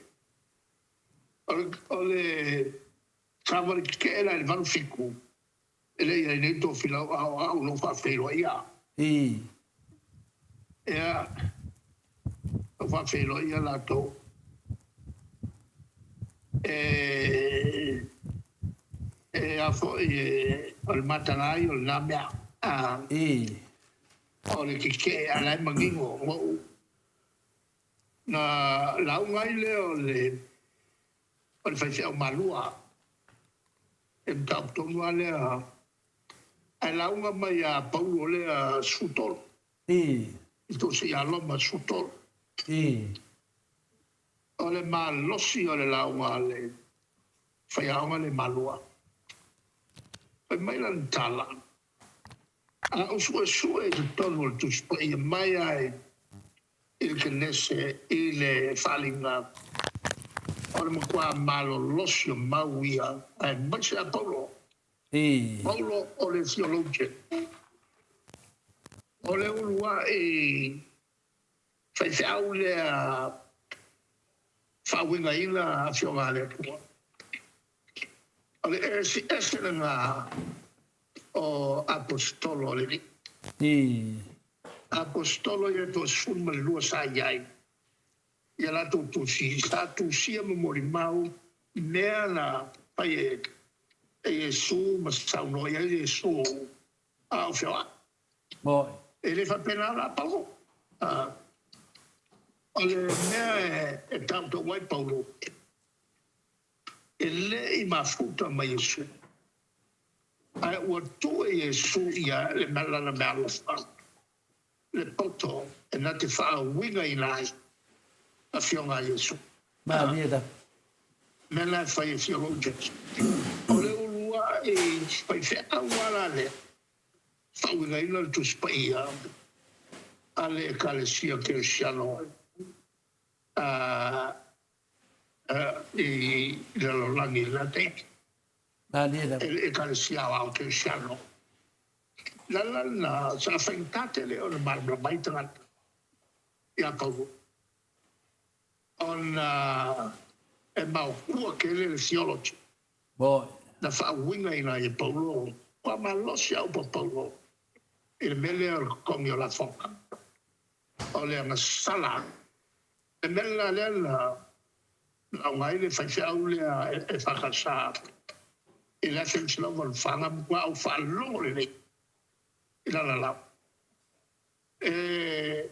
Speaker 3: O le savali tetee la i le 87, E le i ai nei Tofilau a o au lou faafeiloai a. Ea, lou faafeiloai a latou. E, e a foi e, o le mataga ai o lena mea. A. O le tetee a la e manino lou, na lauga ai lea o le, o le faifeau malua. E mataupu tonu lava lea, ae lauga mai ia Paulo lea 13. I tusi ia Roma 13. O le malosi o le lauga a le faiaoga le malua. Fai mai lana tala, A ou suesue i totonu o le Tusi Paia mai ai i le Kenese i le faaaliga o le matua malolosi o mau ia, aemaise a Paulo. Paulo o le theologian. O le uluai faifeau lea faauigaina Afioga a le Atua. O le eseese lena o Aposetolo o le Alii. Aposetolo ia e toasefulu ma le lua sa i ai i a latou tusi, sa tusia ma molimau i mea na fai e Iesu ma saunoa i ai Iesu a o feoai. E le faapena la Paulo. O le mea e tautau ai Paulo, e le i mafuta ma Iesu, ae ua tuu e Iesu ia le lana meaalofa, le poto e na te faauigaina ai Afioga a Iesu.
Speaker 2: Malie lava.
Speaker 3: Mea la e fai e theologians. O le uluai faifeau lava la lea, faauigaina le Tusi Paia a le Ekalesia Kerisiano i le lalolagi i lena taimi.
Speaker 2: Malie lava.
Speaker 3: E le Ekalesia Aoao Kerisiano. Le ala lena sa faigata tele ona malamalama ai tagata ia Paulo, ona e maopua tele le theology. Na faauigaina ai e Paulo, ua malosi a upu a Paulo i le mea lea o le totogi o lafoga, o le agasala. Le mea lena lea na lauga ai le faifeau lea EFKS i le 1984, na matua ou faalogo lelei i lana lauga. E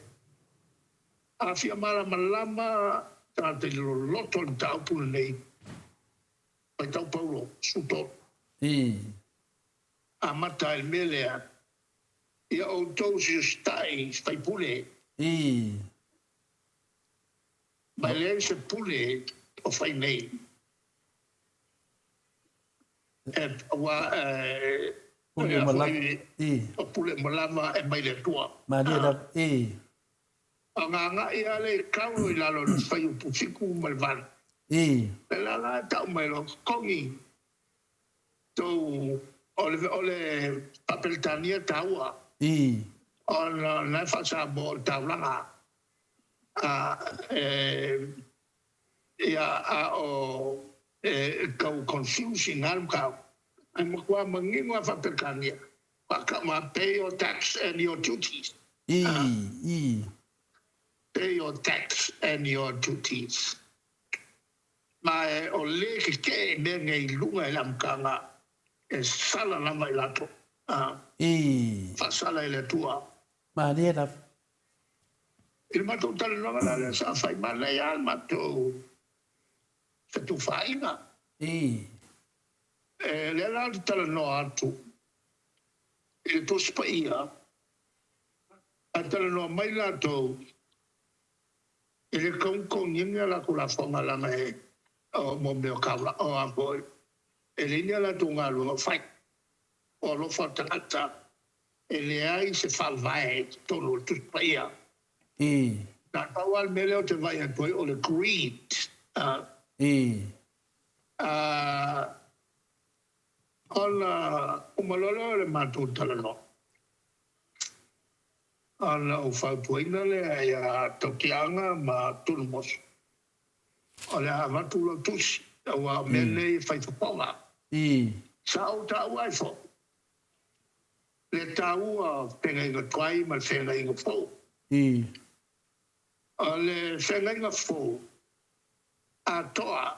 Speaker 3: a fia malamalama tagata i le loloto o le mataupu lenei, faitau Paulo 13. Amata ai le mea lea, ia outou siositai faipule. Ma e leai se pule o fai nei. Aua e
Speaker 2: Pule uma lava.
Speaker 3: O pule uma lava e mai le Atua.
Speaker 2: Malie lava.
Speaker 3: Ona agai lava lea i taulo i lalo o le fuaiupu 7 ma le 8. Le la la e tau mai loa, totogi tou, o le o le Faa-Peretania taua. Ona o lena e faa-Samoa o le taulaga. Ia, a o e tau confusing lava le mataupu. Ae matua manino lava Faa-Peretania, faatau pay your tax and your duties. Pay your tax and your duties. Ma e o le tetee i mea nei i luga i le amataga, e sala lava i latou. Faasala i le Atua.
Speaker 2: Malie lava.
Speaker 3: I le matou talanoaga la lea sa fai, manaia lava le matou fetufaaiga. E lea la ou te talanoa atu i le Tusi Paia, ae talanoa mai latou e le togitogiina a latou lafoga leaga e o mea o taula o a foi e leai ni a latou galuega o fai. O alofa o tagata e leai se faavae i totonu o le Tusi Paia. Na pau lava le mea lea ou te vaai atu ai o le greed. Ona uma loa lea o le matou talanoa, ona ou fautuaina lea ia Tautiaga ma Tunumoso, o le a avatu lau tusi, aua o mea nei e fai fofoga. Sa ou taua ai foi le taua o feagaiga tuai ma le feagaiga fou. O le feagaiga fou atoa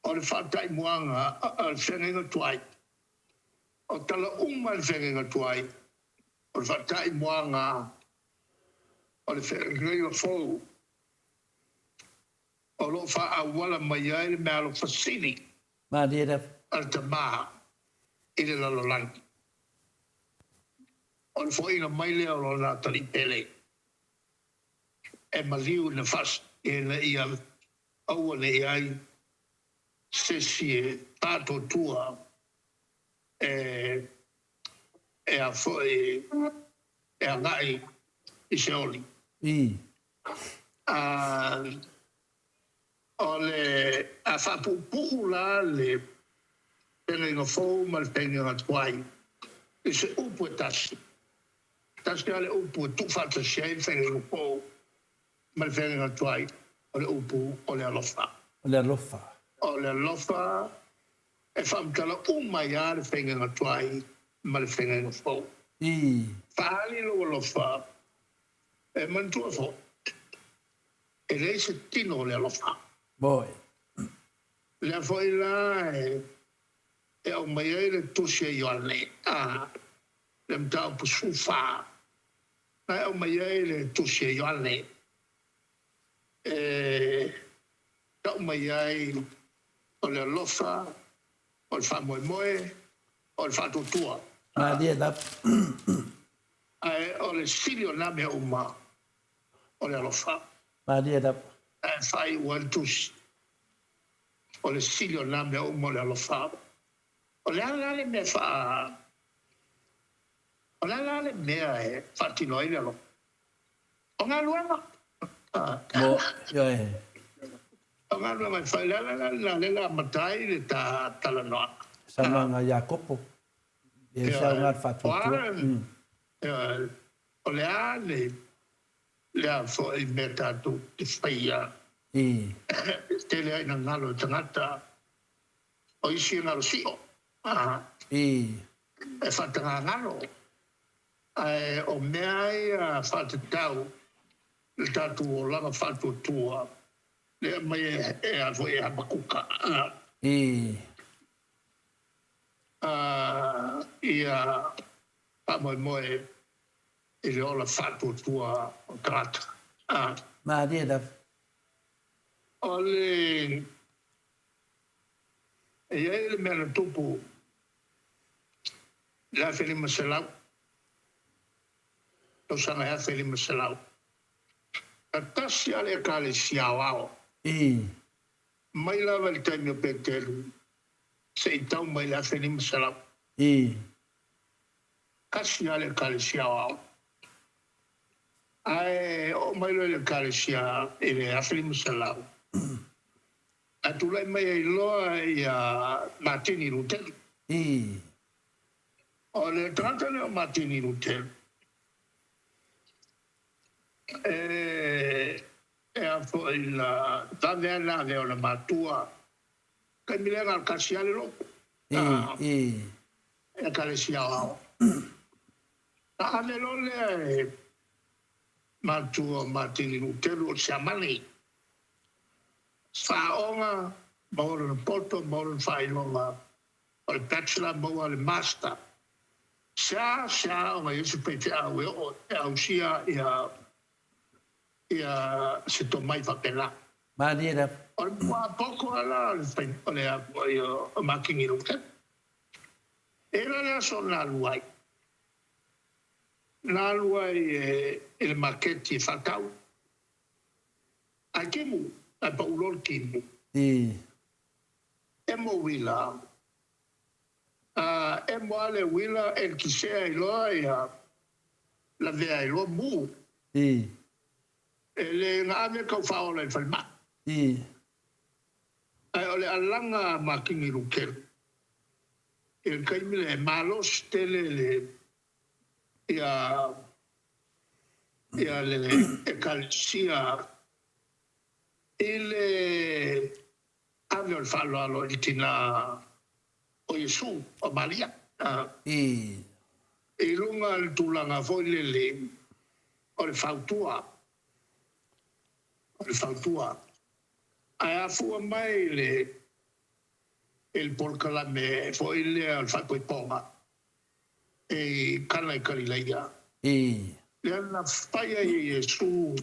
Speaker 3: o le faataimuaga o le feagaiga tuai, o tala uma i le feagaiga tuai, o le faataimuaga o le feagaiga fou o lo o faaauala mai ai le meaalofa sili a le Tama i le lalolagi. O le foaiina mai lea o Lona Atalii Pele e maliu ina faas ina ia aua ne i ai se isi e faatuatua e e a foi e agai i se oli. A o le a faapuupuu la le feagaiga fou ma le feagaiga tuai i se upu e tasi. Tasi lava le upu e tuufaatasi ai le feagaiga fou ma le feagaiga tuai, o le upu o le alofa.
Speaker 2: O le alofa.
Speaker 3: O le alofa e faamatala uma ai lava le feagaiga tuai ma le feagaiga fou.
Speaker 2: Ii.
Speaker 3: Faaali lou alofa, e manatua foi, e leai se tino o le alofa.
Speaker 2: Moe.
Speaker 3: Lea foi la e aumai ai le Tusi a Ioane, a, le mataupu 14, na e aumai ai le Tusi a Ioane, e tau mai ai o le alofa, o le faamoemoe, o le faatuatua.
Speaker 2: Malie lava.
Speaker 3: Ae o le sili o na mea uma, o le alofa.
Speaker 2: Malie lava.
Speaker 3: Ae faaiu ai le Tusi, o le sili o na mea uma o le alofa. O le a la le mea faa... O le a la le mea e faatino ai le alofa? O galuega.
Speaker 2: Mo, ioe.
Speaker 3: O galuega e fai. Le ala la lena lea na amata ai le ta talanoaga.
Speaker 2: Saunoaga a Iakopo. E se aoga le faatuatua.
Speaker 3: O le a le a foi mea tatou te faia.
Speaker 2: I.
Speaker 3: Tele ai na galo e tagata. O isi e galo sio.
Speaker 2: I.
Speaker 3: E faatagagalo. Ae o mea ia faatatau le tatou olaga faatuatua lea aumai e a foi e Hapakuka.
Speaker 2: I.
Speaker 3: Ia faamoemoe i le ola faatuatua o tagata.
Speaker 2: Malie lava.
Speaker 3: O le e i ai le mea na tupu i le 1500, tausaga e 1500, na tasi lava le Ekalesia Aoao.
Speaker 2: I.
Speaker 3: Mai lava i le taimi o Peteru seia tau mai i le 1500.
Speaker 2: I.
Speaker 3: Tasi lava le Ekalesia Aoao. Ae oo mai loa i le Ekalesia i le 1500, ae tulai mai ai loa ia Matini Luteru.
Speaker 2: I.
Speaker 3: O le tagata lea o Matini Luteru, e a foi na vave lava na avea ona matua, taimi lea na o le tasi lava le lotu.
Speaker 2: I, i.
Speaker 3: Ekalesia Aoao. Na ave loa lea e matua o Matini Luteru o le Siamani, faaoga, maua lona poto, maua lona faailoga o le Bachelor, maua le Master. Sea, sea aoga i ai se faifeau e oo e ausia ia ia se tomai faapena.
Speaker 2: Malie lava.
Speaker 3: O le muapopo la o le foi o Matini Luteru. E la le aso na alu ai. Na alu ai i le maketi e faatau. Ae timu, ae pau loa le timu.
Speaker 2: I.
Speaker 3: Emo uila. A emo lava le uila e kisea ai loa ia lavea ai loa mu.
Speaker 2: I.
Speaker 3: E le na ave tau faaola i le falemai.
Speaker 2: I.
Speaker 3: Ae o le alaga a Matini Luteru i le taimi lea e malosi tele le ia ia le Ekalesia i le ave o le faaaloalo i le tina o Iesu, o Maria.
Speaker 2: I.
Speaker 3: I luga o le tulaga foi lele o le fautua. O le fautua. Ae afua mai le i le polokalame foi lea o le faaipoipoga e Kana i Kalilaia.
Speaker 2: I.
Speaker 3: Lea na fai ai e Iesu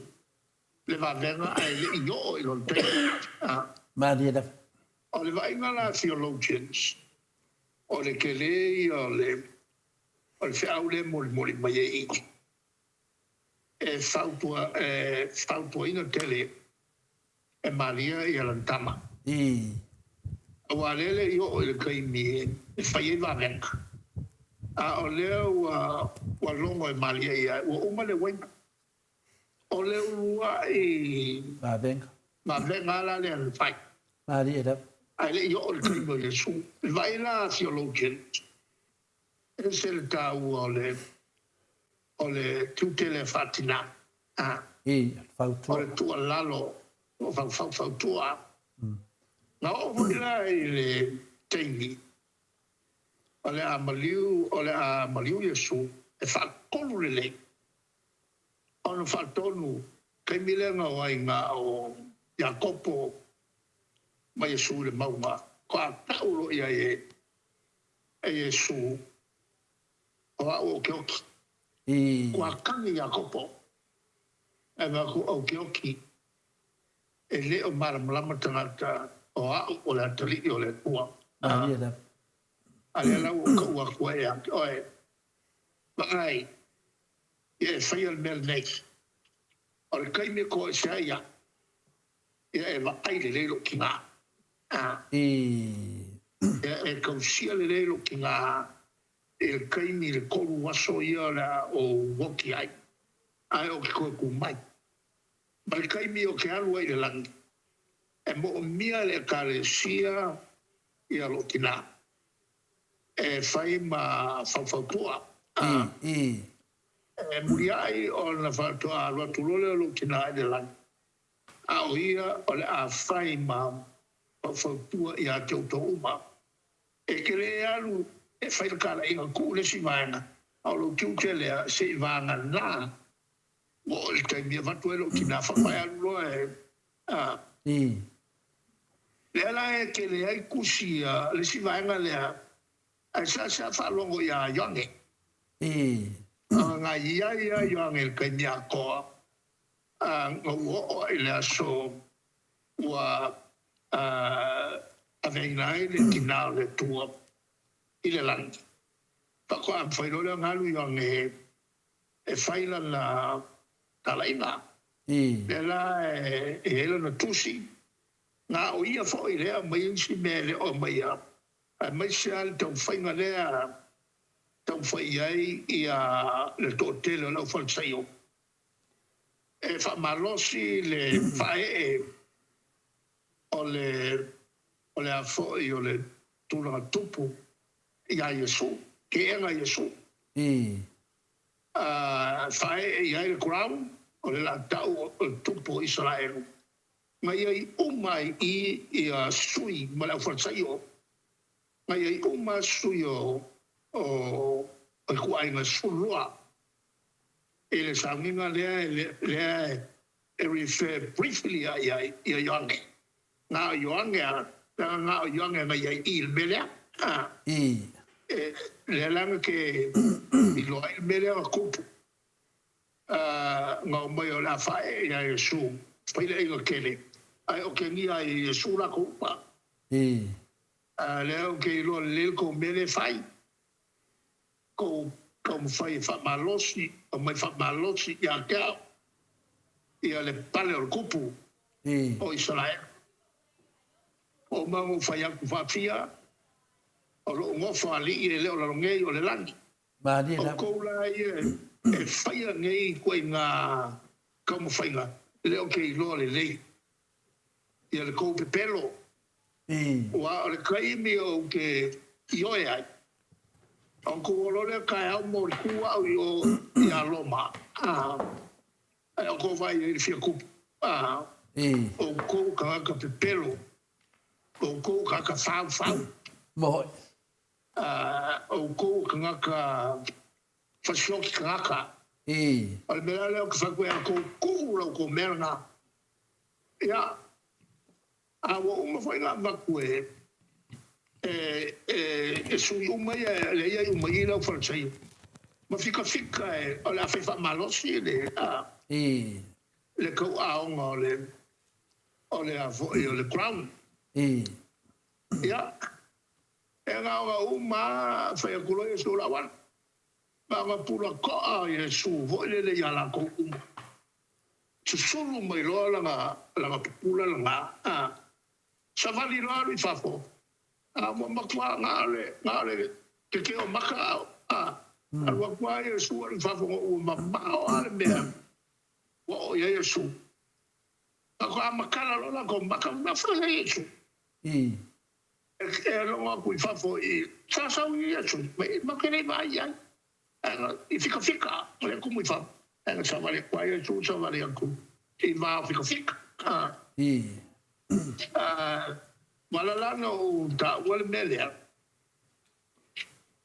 Speaker 3: le vavega ae le i oo i lona taimi.
Speaker 2: Malie lava.
Speaker 3: O le vaaiga la a theologians, o le tele ia o le o le feau lea e molimoli mai ai i i, e fautua e fautuaina tele e Maria ia lana tama.
Speaker 2: I.
Speaker 3: Aua lea e le i oo i le taimi e fai ai vavega, a o lea ua ua logo e Maria ia ua uma le uaina. O le uluai
Speaker 2: vavega.
Speaker 3: Vavega la lea na fai.
Speaker 2: Malie lava.
Speaker 3: Ae le i oo i le taimi o Iesu. I le vaai la a theologians, ese le taua o le O le tiute lea faatinā. A.
Speaker 2: I, fautua.
Speaker 3: O le tuualalo o faufautua. Na oo foi la i le taimi o le a maliu, o le a maliu Iesu e faatolu lelei ona faatonu taimi lea na o ai na o Iakopo ma Iesu i le mauga, faatoa tau loa i ai e Iesu, O au ou te oki. Kua kani Iakopo, ae fai atu, Ou te oki, e le o malamalama tagata o au o le atalii o le Atua. A lea la ua ou taua atu ai ia te oe, Vaai, ia e faia le mea lenei, o le taimi e toese ai au, ia e vaai lelei lou tina. Ia e tausia lelei lou tina i le taimi i le 3 aso ia o le a ou oti ai, ae ou te toe tu mai. Ma le taimi ou te alu ai i le lagi, e moomia e le Ekalesia ia lou tina e fai ma faufautua. E muliai ona faatoa alu atu loa lea o lou tina i le lagi, a o ia o le a fai ma faufautua ia te outou uma. E te le alu e fai le talaiga, tuu le isi vaega, a o lou tiute lea, se i vagana ua oo i le taimi e avatu ai lou tina, faatoa e alu loa e, a. Lea la e tele ai tusi a le isi vaega lea, ae seasea faalogo iā Ioane. Na i ai a Ioane i le taimi atoa, a na ua oo i le aso ua aveaina ai le tina o le Atua i le lagi, faatoa mafai loa lea ona alu Ioane e fai lana talaiga. Lea la e i ai lana tusi, na o ia foi lea e aumai isi mea e le o aumaia, aemaise lava le taumafaiga lea e taumafai i ai le toatele o le aufalesaio e faamalosi le faaee o le o le a foi o le tulaga tupu iā Iesu, keega a Iesu. A faaee i ai le crown o le latau o le tupu o Isaraelu, na i ai uma ai i ia sui ma le aufalesaio, na i ai uma sui o o ituaiga 12. I le sauniga lea, lea e refer briefly lava i ai ia Ioane. Na o Ioane a, leaga na o Ioane na i ai i le mea lea. A. E, lea la na te iloa ai le mea lea na tupu. A, na omai o le a faaee ia Iesu, fai le aiga tele, ae otegia ai e Iesu latou uma. A, lea ou te iloa lelei le tou mea lea e fai. Kou taumafai e faamalosi, aumai faamalosi ia te au ia le pale o le kupu o Isaraelu. Ua uma ona ou fai atu faafia, o lou nofo alii e le o lalo nei o le lagi. Outou la ia e faia nei ituaiga taumafaiga, e le o te iloa lelei ia le tou pepelo. Aua o le taimi ou te ioe ai, ona tou o loa lea taeao molitu au i o ia Roma, ae outou vaai i ai i le fia tupu. Outou tagata pepelo, outou tagata faufau, outou tagata fasioki tagata. O le mea la lea ou te fai atu ai ia outou, tuu la outou mea lena. Ia. A ua uma foi ona avatu e e sui uma ia lea iai uma i i lau falesaio ma fikafika e o le a fai faamalosi le a le tauaoga o le o le a foi o le crown. Ia e na ona uma a fai atu loa Iesu o le auala na ona pula toa Iesu foi lele ia latou uma. Susulu mai loa lana lana pupula lena, a savali loa alu i fafo, a ua matua na o le na o le tetee o maka a alu atu lava Iesu alu i fafo ona ua mamao lava le mea ua oo i ai Iesu. Faatoa matala loa latou maka, na fai ai Iesu. E logo atu i fafo i, sa sau i Iesu, matou te le i vaai i ai. I fikafika, o le kumu i fafo, ae na savali atu ai Iesu, savali atu i va o fikafika. Ua ala la ona ou taua le mea lea,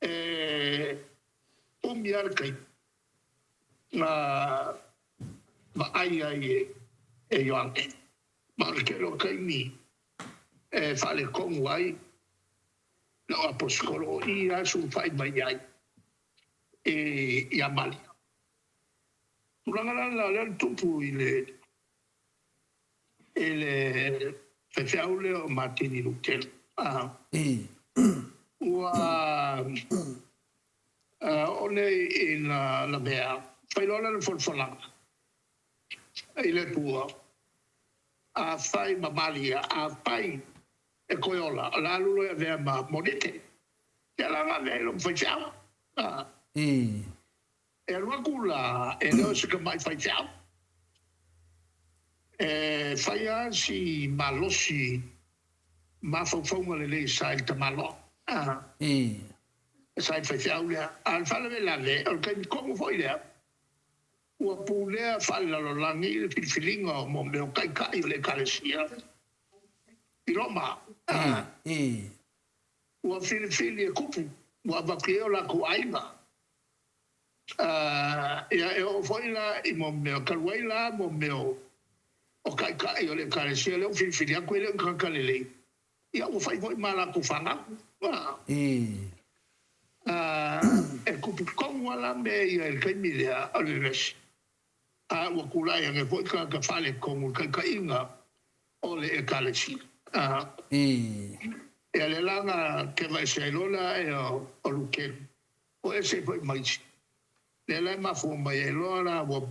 Speaker 3: e umi lava le taimi na vaai ai e Ioane, ma o le tele o taimi e faaletonu ai lau aposetolo, o i lava e sulufai mai ai ia Malia. Tulaga la la lea na tupu i le i le faifeau lea o Matini Lutelu. Ua oo nei ina lavea, fai loa lana folafolaga i le Atua, afai ma Malia, afai e toe ola, o le a alu loa e avea ma Monite. Ia la na avea ai loa ma faifeau. E alu atu la, e le o se tamai faifeau. E fai lava si malosi mafaufauga lelei sa i le tamaloa. Sa i le faifeau lea. A o le faalavelave, o le taimi tonu foi lea, ua pulea faalelalolagi le filifiliga o mea o taitai o le Ekalesia i Roma. Ua filifili e kupu, ua avatu i ai o latou aiga. Ia, e oo foi la i mea, talu ai la mea o taitai o le Ekalesia lea ua filifili atu e le o ni tagata lelei, ia ua fai foi ma latou fanau. E tupu tonu lava la mea ia i le taimi lea o le vevesi, a ua tulai ane foi tagata faaletonu i le taitaiga o le Ekalesia. Ia lea la na keva ese ai loa le ae o Lutelu, o ese foi ma isi. Lea la e mafua mai ai loa la ua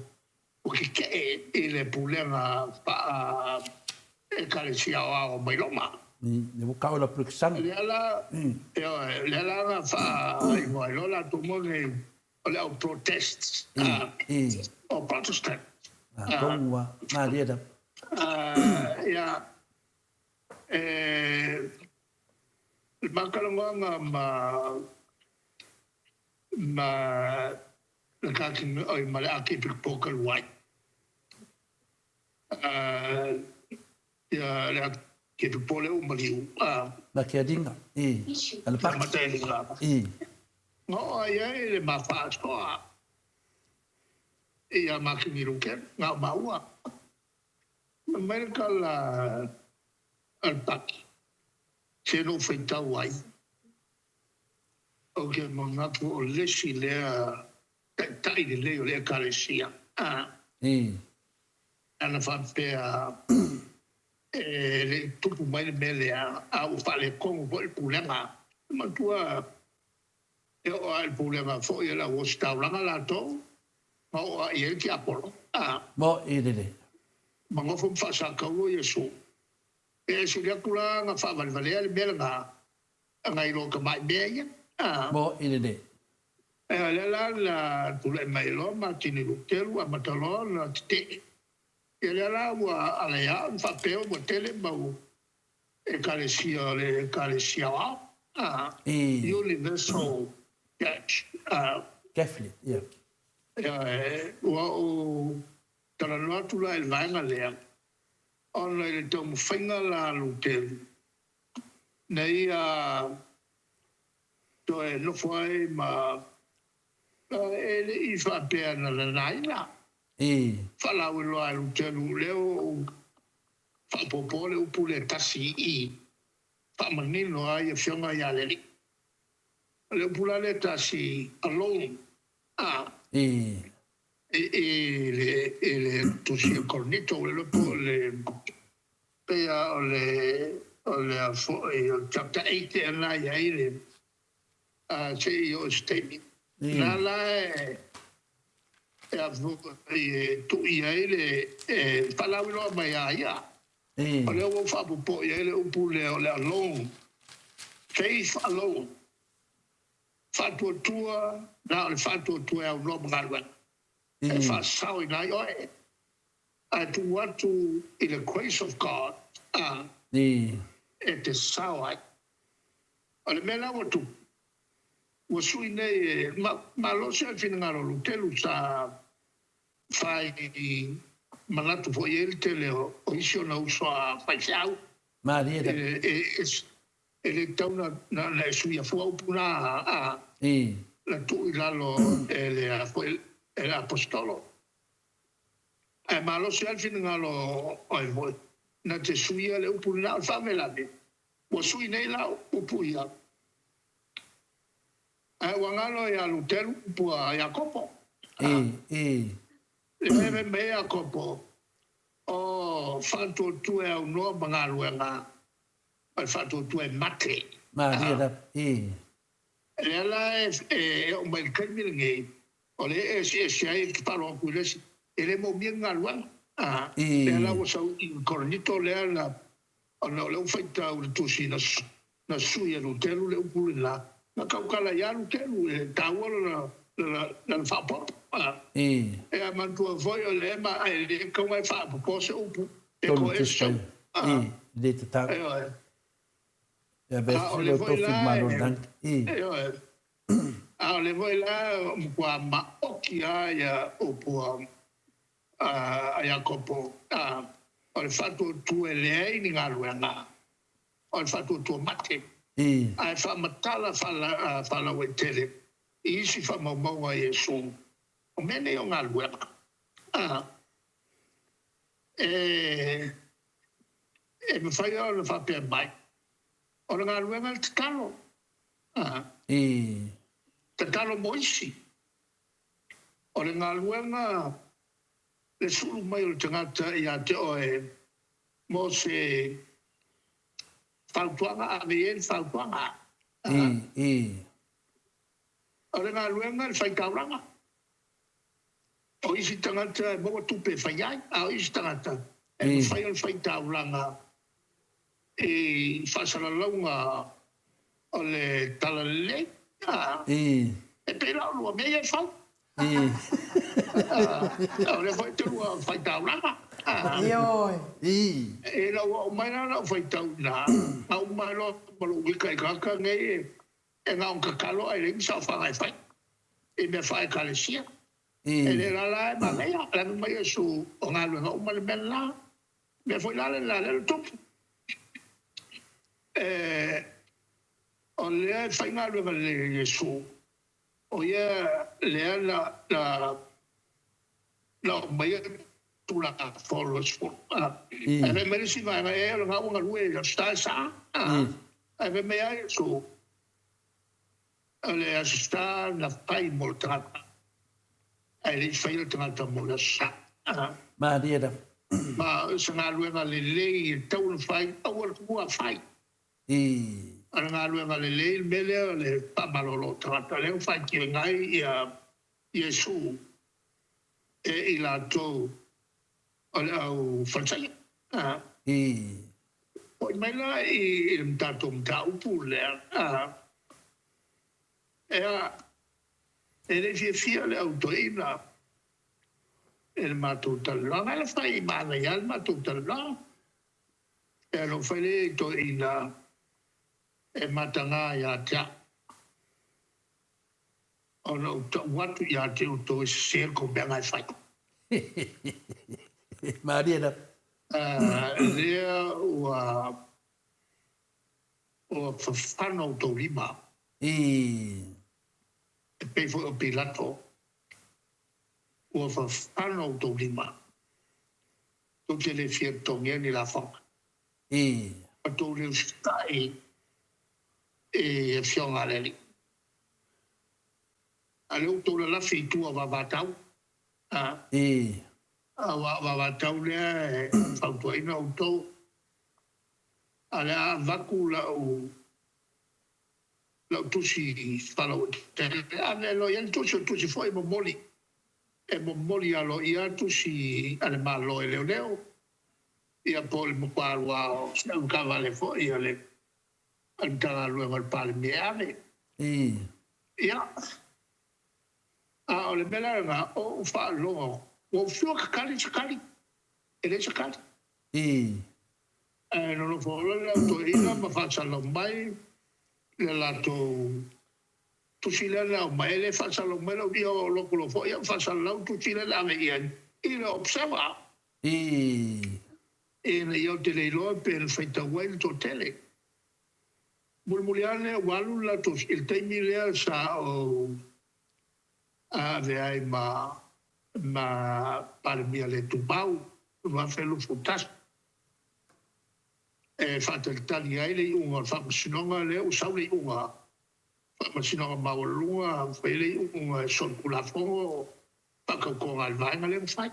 Speaker 3: tetee i le pulega faa-Ekalesia aoao mai Roma. Lea la, ioe, lea la na faaigoa ai loa latou mo nei o le au Protests, o Protestant. Ia, e, le ma talanoaga ma ma le oi ma le Archiepiscopo talu ai. Ia le Archiepiscopo lea ua maliu.
Speaker 2: Matialinga, i, Alapaki.
Speaker 3: Matialinga. Na oo ai ai le ma faasoa ia Makini Luke, na o maua. Fai mai le tala a le Paki, se na ou faitau ai, Ou te manatu o le isi lea taitai lelei o le Ekalesia. Ana faapea e le i tupu mai le mea lea, a ua faaletonu foi le pulega, manatua e oo lava i le pulega foi a le au ositaulaga latou, ma oo lava i ai le tiapolo.
Speaker 2: Mo'i lelei.
Speaker 3: Ma nofo ma faasataua Iesu. E sili atu la ona faavalevalea le mea lena, nai lo tamai mea ia.
Speaker 2: Mo'i lelei.
Speaker 3: Ea, lea la na tulai mai loa Matini Luteru amata loa ona tetee. Ia lea la ua ala ai ona faapea ua tele mau Ekalesia o le Ekalesia Aoao, Universal Church.
Speaker 2: Catholic, ia.
Speaker 3: Ioe, ua ou talanoa atu la i le vaega lea, ona i le taumafaiga la a Luteru, na ia toe nofo ai ma e le i faapea na lanaina. Faalauiloa e Luteru lea ua ou faaopoopo le upu lea tasi i i, faamanino ai afioga ia le Alii. O le upu la lea tasi, alone, a. I le Tusi a Korinito, ua iloa po o le pei lava o le o le a foi o le chapter 8 ea lena e i ai le se i oo i se taimi. Na la e a foi e tui ai le e faalauiloa mai a ia. O lea ua ou faaopoopo i ai le upu lea o le alone, faith alone. Faatuatua, na o le faatuatua e aunoa ma galuega e faasaoina ai oe, ae tuu atu i le grace of God e te sao ai. O le mea la ua tupu, Ua sui nei e malosi le finagalo o Lutelu sa fai manatu foi i ai le tele o isi ona uso a faifeau.
Speaker 2: Malie lava.
Speaker 3: E le tatau ona e suia fua upu na a na tuu i lalo e le Aposetolo. Ae malosi lava le finagalo o ai foi na te suia le upu lena. O le faalavelave, ua sui nei la upu ia. Ae ua galo ia Luteru upu a Iakopo. Le mea fai mai ai Iakopo, O faatuatua e aunoa ma galuega, o le faatuatua e mate.
Speaker 2: Malie lava.
Speaker 3: Lea la e oo mai i le taimi lenei, o lea e eseese ai, ou te faalogo atu i le isi, e le moomia ni galuega. Lea la ua sau i Korinito lea na, ona o lea ua faitau i le tusi na sui e Luteru le upu lena, na tautala ai lava Luteru, e taua lana faaopoopo. Ia manatua foi o lea e le tatau ona e faaopoopo se upu e toese se upu.
Speaker 2: Le tatau.
Speaker 3: Ioe.
Speaker 2: Ia
Speaker 3: A o lea foi la e, a o lea foi la ua matua maoti lava ia upu a Iakopo, o le faatuatua e leai ni galuega, o le faatuatua mate, ae faamatala faalauaitele i isi faamaumauga a Iesu, o mea nei o galuega, e mafai ona faapea mai, o le galuega le tatalo, tatalo mo isi. O le galuega le sulu mai o le tagata ia te oe mo se fautuaga, ave i ai le fautuaga. O le galuega le faitaulaga. O isi tagata e maua tupe e fai ai, a o isi tagata e mafai ona faitaulaga i faasalalauga o le talalelei. E pei la o lua mea ia e fai. O lea foi e te lua faitaulaga.
Speaker 1: Ioe.
Speaker 3: Ina ua oo mai la lau faitau i ina, na uma ai loa ma lou ika i tagata nei e na ona tatalo ae leai ni saofaga e fai i mea faa-Ekalesia. E le lala e manaia, le ave mai Iesu o galuega uma le mea lena. Mea foi la lena lea na tupu. O lea e fai galuega lelei a Iesu, o ia lea na aumaia le Tulafono e 10. Ae fai mai le isi vaega, e o lena ua galue i le Aso Sa e sa. Ae fai mai lava Iesu, o le Aso Sa na fai mo le tagata, ae le i faia le tagata mo le Aso Sa.
Speaker 2: Malie lava.
Speaker 3: Ma o se galuega lelei e tatau ona fai, aua le tuua fai. O le galuega lelei le mea lea o le faamalolo o tagata, lea ua faitioina ai ia Iesu e i latou o le au Falisaio. Foi mai la i le tatou mataupu lea, ea, e le i fiafia le au toeaina i le matou talanoaga, e fai manaia lava le matou talanoaga. E alofa i le toeaina e mataga ia te au, ona ou tau atu ia te outou e sese le tou mea na e fai.
Speaker 2: Malie lava.
Speaker 3: Lea ua ua fafano outou lima. E pei foi o Pilato, ua fafano outou lima. Tou te le fia totogia ni lafoga. Ma tou le usitai i afioga a le Alii. A lea ua tou lalafi i tua o vavatau, aua o vavatau lea e fautuaina outou, a o le a avatu lau lau tusi faalauaitele, ave loa i ai le tusi, o le tusi foi e momoli, e momoli aloaia tusi a le Malo e leoleo, ia po o le matua alu lava o se avetaavale foi a le Matagaluega o le Palemia e ave. Ia, a o le mea la lena, o ou faalogo, ua ou fiu e tatali se tali, e leai se tali. Ae nonofo loa le au toeaina ma faasalalau mai le latou. Tusi lea na aumai, e le faasalalau mai lau ia o loku loa foi au faasalalau tusi lea na ave i ai i le Observer.
Speaker 2: Ii.
Speaker 3: Ina ia ou te le iloa pe na faitau ai le toatele. Mulimuli ane ua alu le latou i le taimi lea sa ou ave ai ma ma Palemia le tumau 2021 e faatalitali ai le iuga o le faamasinoga lea ua sau le iuga Faamasinoga Maualuluga fai le iuga e solitulafono faatautoga a le vaega lea na fai.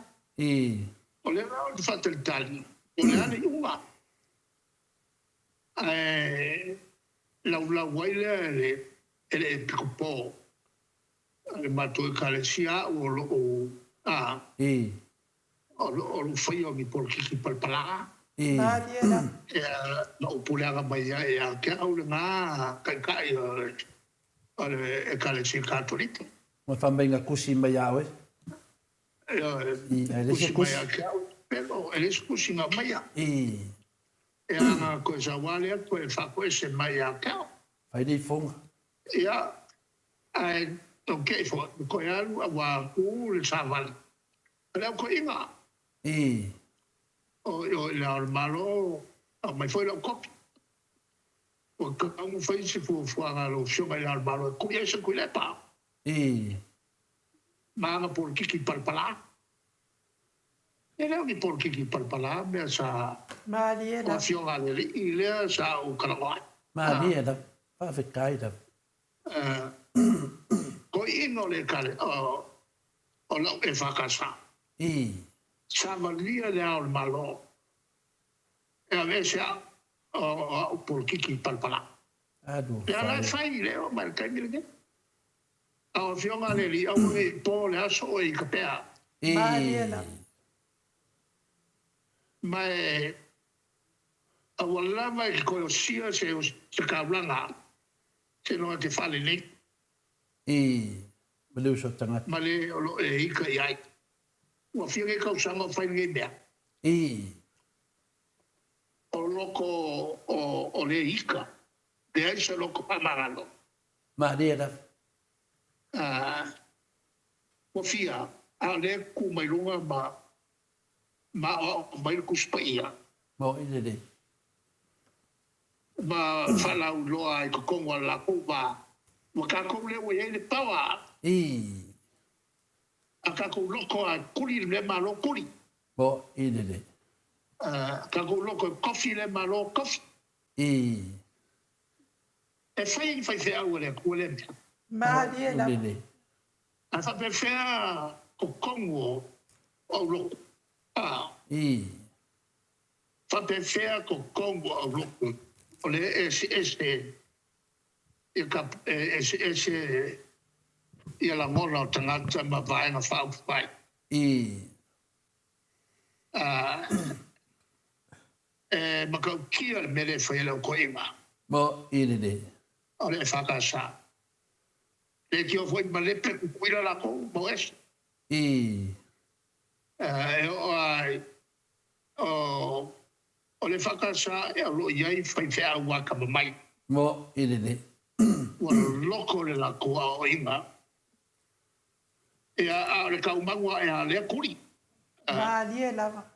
Speaker 3: O lea la ou te faatalitali po o le a le iuga. Ae laulau ai lea e le e le Epikopo a le matou Ekalesia au o lou a o lou faia o ni polokiki palapala.
Speaker 1: Malie lava.
Speaker 3: Ia, na ou puleaga mai ai ia te au lena Taitai o le Ekalesia Katolika.
Speaker 2: Ua fai mai na tusi mai ia oe.
Speaker 3: Ioe,
Speaker 2: Ae le se
Speaker 3: tusi mai
Speaker 2: tusi.
Speaker 3: ia te au, pero e leai se tusi na aumaia. E ana toe sau lava lea toe faatoese mai ia te au.
Speaker 2: Fai le ifoga.
Speaker 3: Ia, ae tau te i foi, ua toe alu a ua tu le savali a le autoiga. O i le Ao o le Malo, aumai foi lau kopi. Ua tatau ona fai se fuafuaga a lau Afioga i le Ao o le Malo e tui ai se Tuilaepa. Ma ana polokiki palapala. E le o ni polokiki palapala mea sa
Speaker 1: Malie
Speaker 3: o
Speaker 1: lava.
Speaker 3: Afioga a le Alii lea sa ou talanoa ai.
Speaker 2: Malie lava. Faafetai lava.
Speaker 3: Toeaina o le ekale, o lau EFKS. Sa valia le Ao o le Malo e aveese au o au polokiki palapala. Lea la e fai le oo mai le taimi lenei. A o Afioga a le Alii, aua ne i po le aso oe i ka pea.
Speaker 1: Malie lava.
Speaker 3: Ma e aua lava e te toe osia se taulaga seiloga e te faalelei.
Speaker 2: Ma le uso tagata.
Speaker 3: Ma le o lo o e ika i ai. Ua fia nei tausaga o fai lenei mea. O loko o le ika, leai se loko faamagalo.
Speaker 2: Malie lava.
Speaker 3: Ua fia, a o lea e tu mai luga ma ma aoao mai le Tusi Paia.
Speaker 2: Maoae lelei.
Speaker 3: Ma faalauiloa i totonu o le latou va. Ua tatou lea ua i ai le power. A tatou loko a tuli le Malo tuli.
Speaker 2: Maoae lelei.
Speaker 3: A tatou loko e tofi le Malo tofi. E fai e ni faifeau a le Atua lea mea.
Speaker 1: Malie
Speaker 2: Maoae
Speaker 1: lava.
Speaker 2: lelei.
Speaker 3: A faapefea totonu o aulotu? A. Faapefea totonu o aulotu o le eseese ia ka, e eseese ia lagona o tagata ma vaega faaupufai? A. E matautia le mea lea e fai e le autoiga.
Speaker 2: Maoae lelei.
Speaker 3: O le EFKS. Leitioa foi malepe Tutuila latou ma o ese. E oo lava i o le EFKS o lo o i ai faifeau atamamai.
Speaker 2: Maoae lelei.
Speaker 3: Ua loko le latou aoaoina. Ia, a o le taumagu ae a lea tuli.
Speaker 1: Malie lava.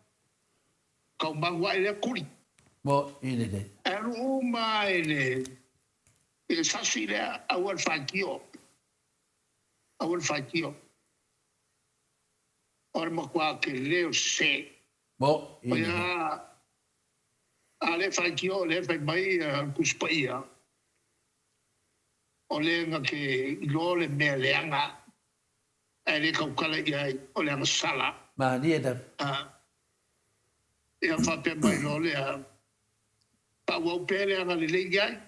Speaker 3: Taumagu ae lea tuli.
Speaker 2: Maoae lelei.
Speaker 3: E alu uma lava i le I le sasi lea, aua le faitio, aua le faitio. O le matua tele o le sese.
Speaker 2: Mo
Speaker 3: O ia, a le faitio, o lea e fai mai le Tusi Paia, o le na te iloa le mea leaga, ae le tautala i ai, o le agasala.
Speaker 2: Malie lava.
Speaker 3: Ia faapea mai loa lea, faaauau pea le agalelei i ai.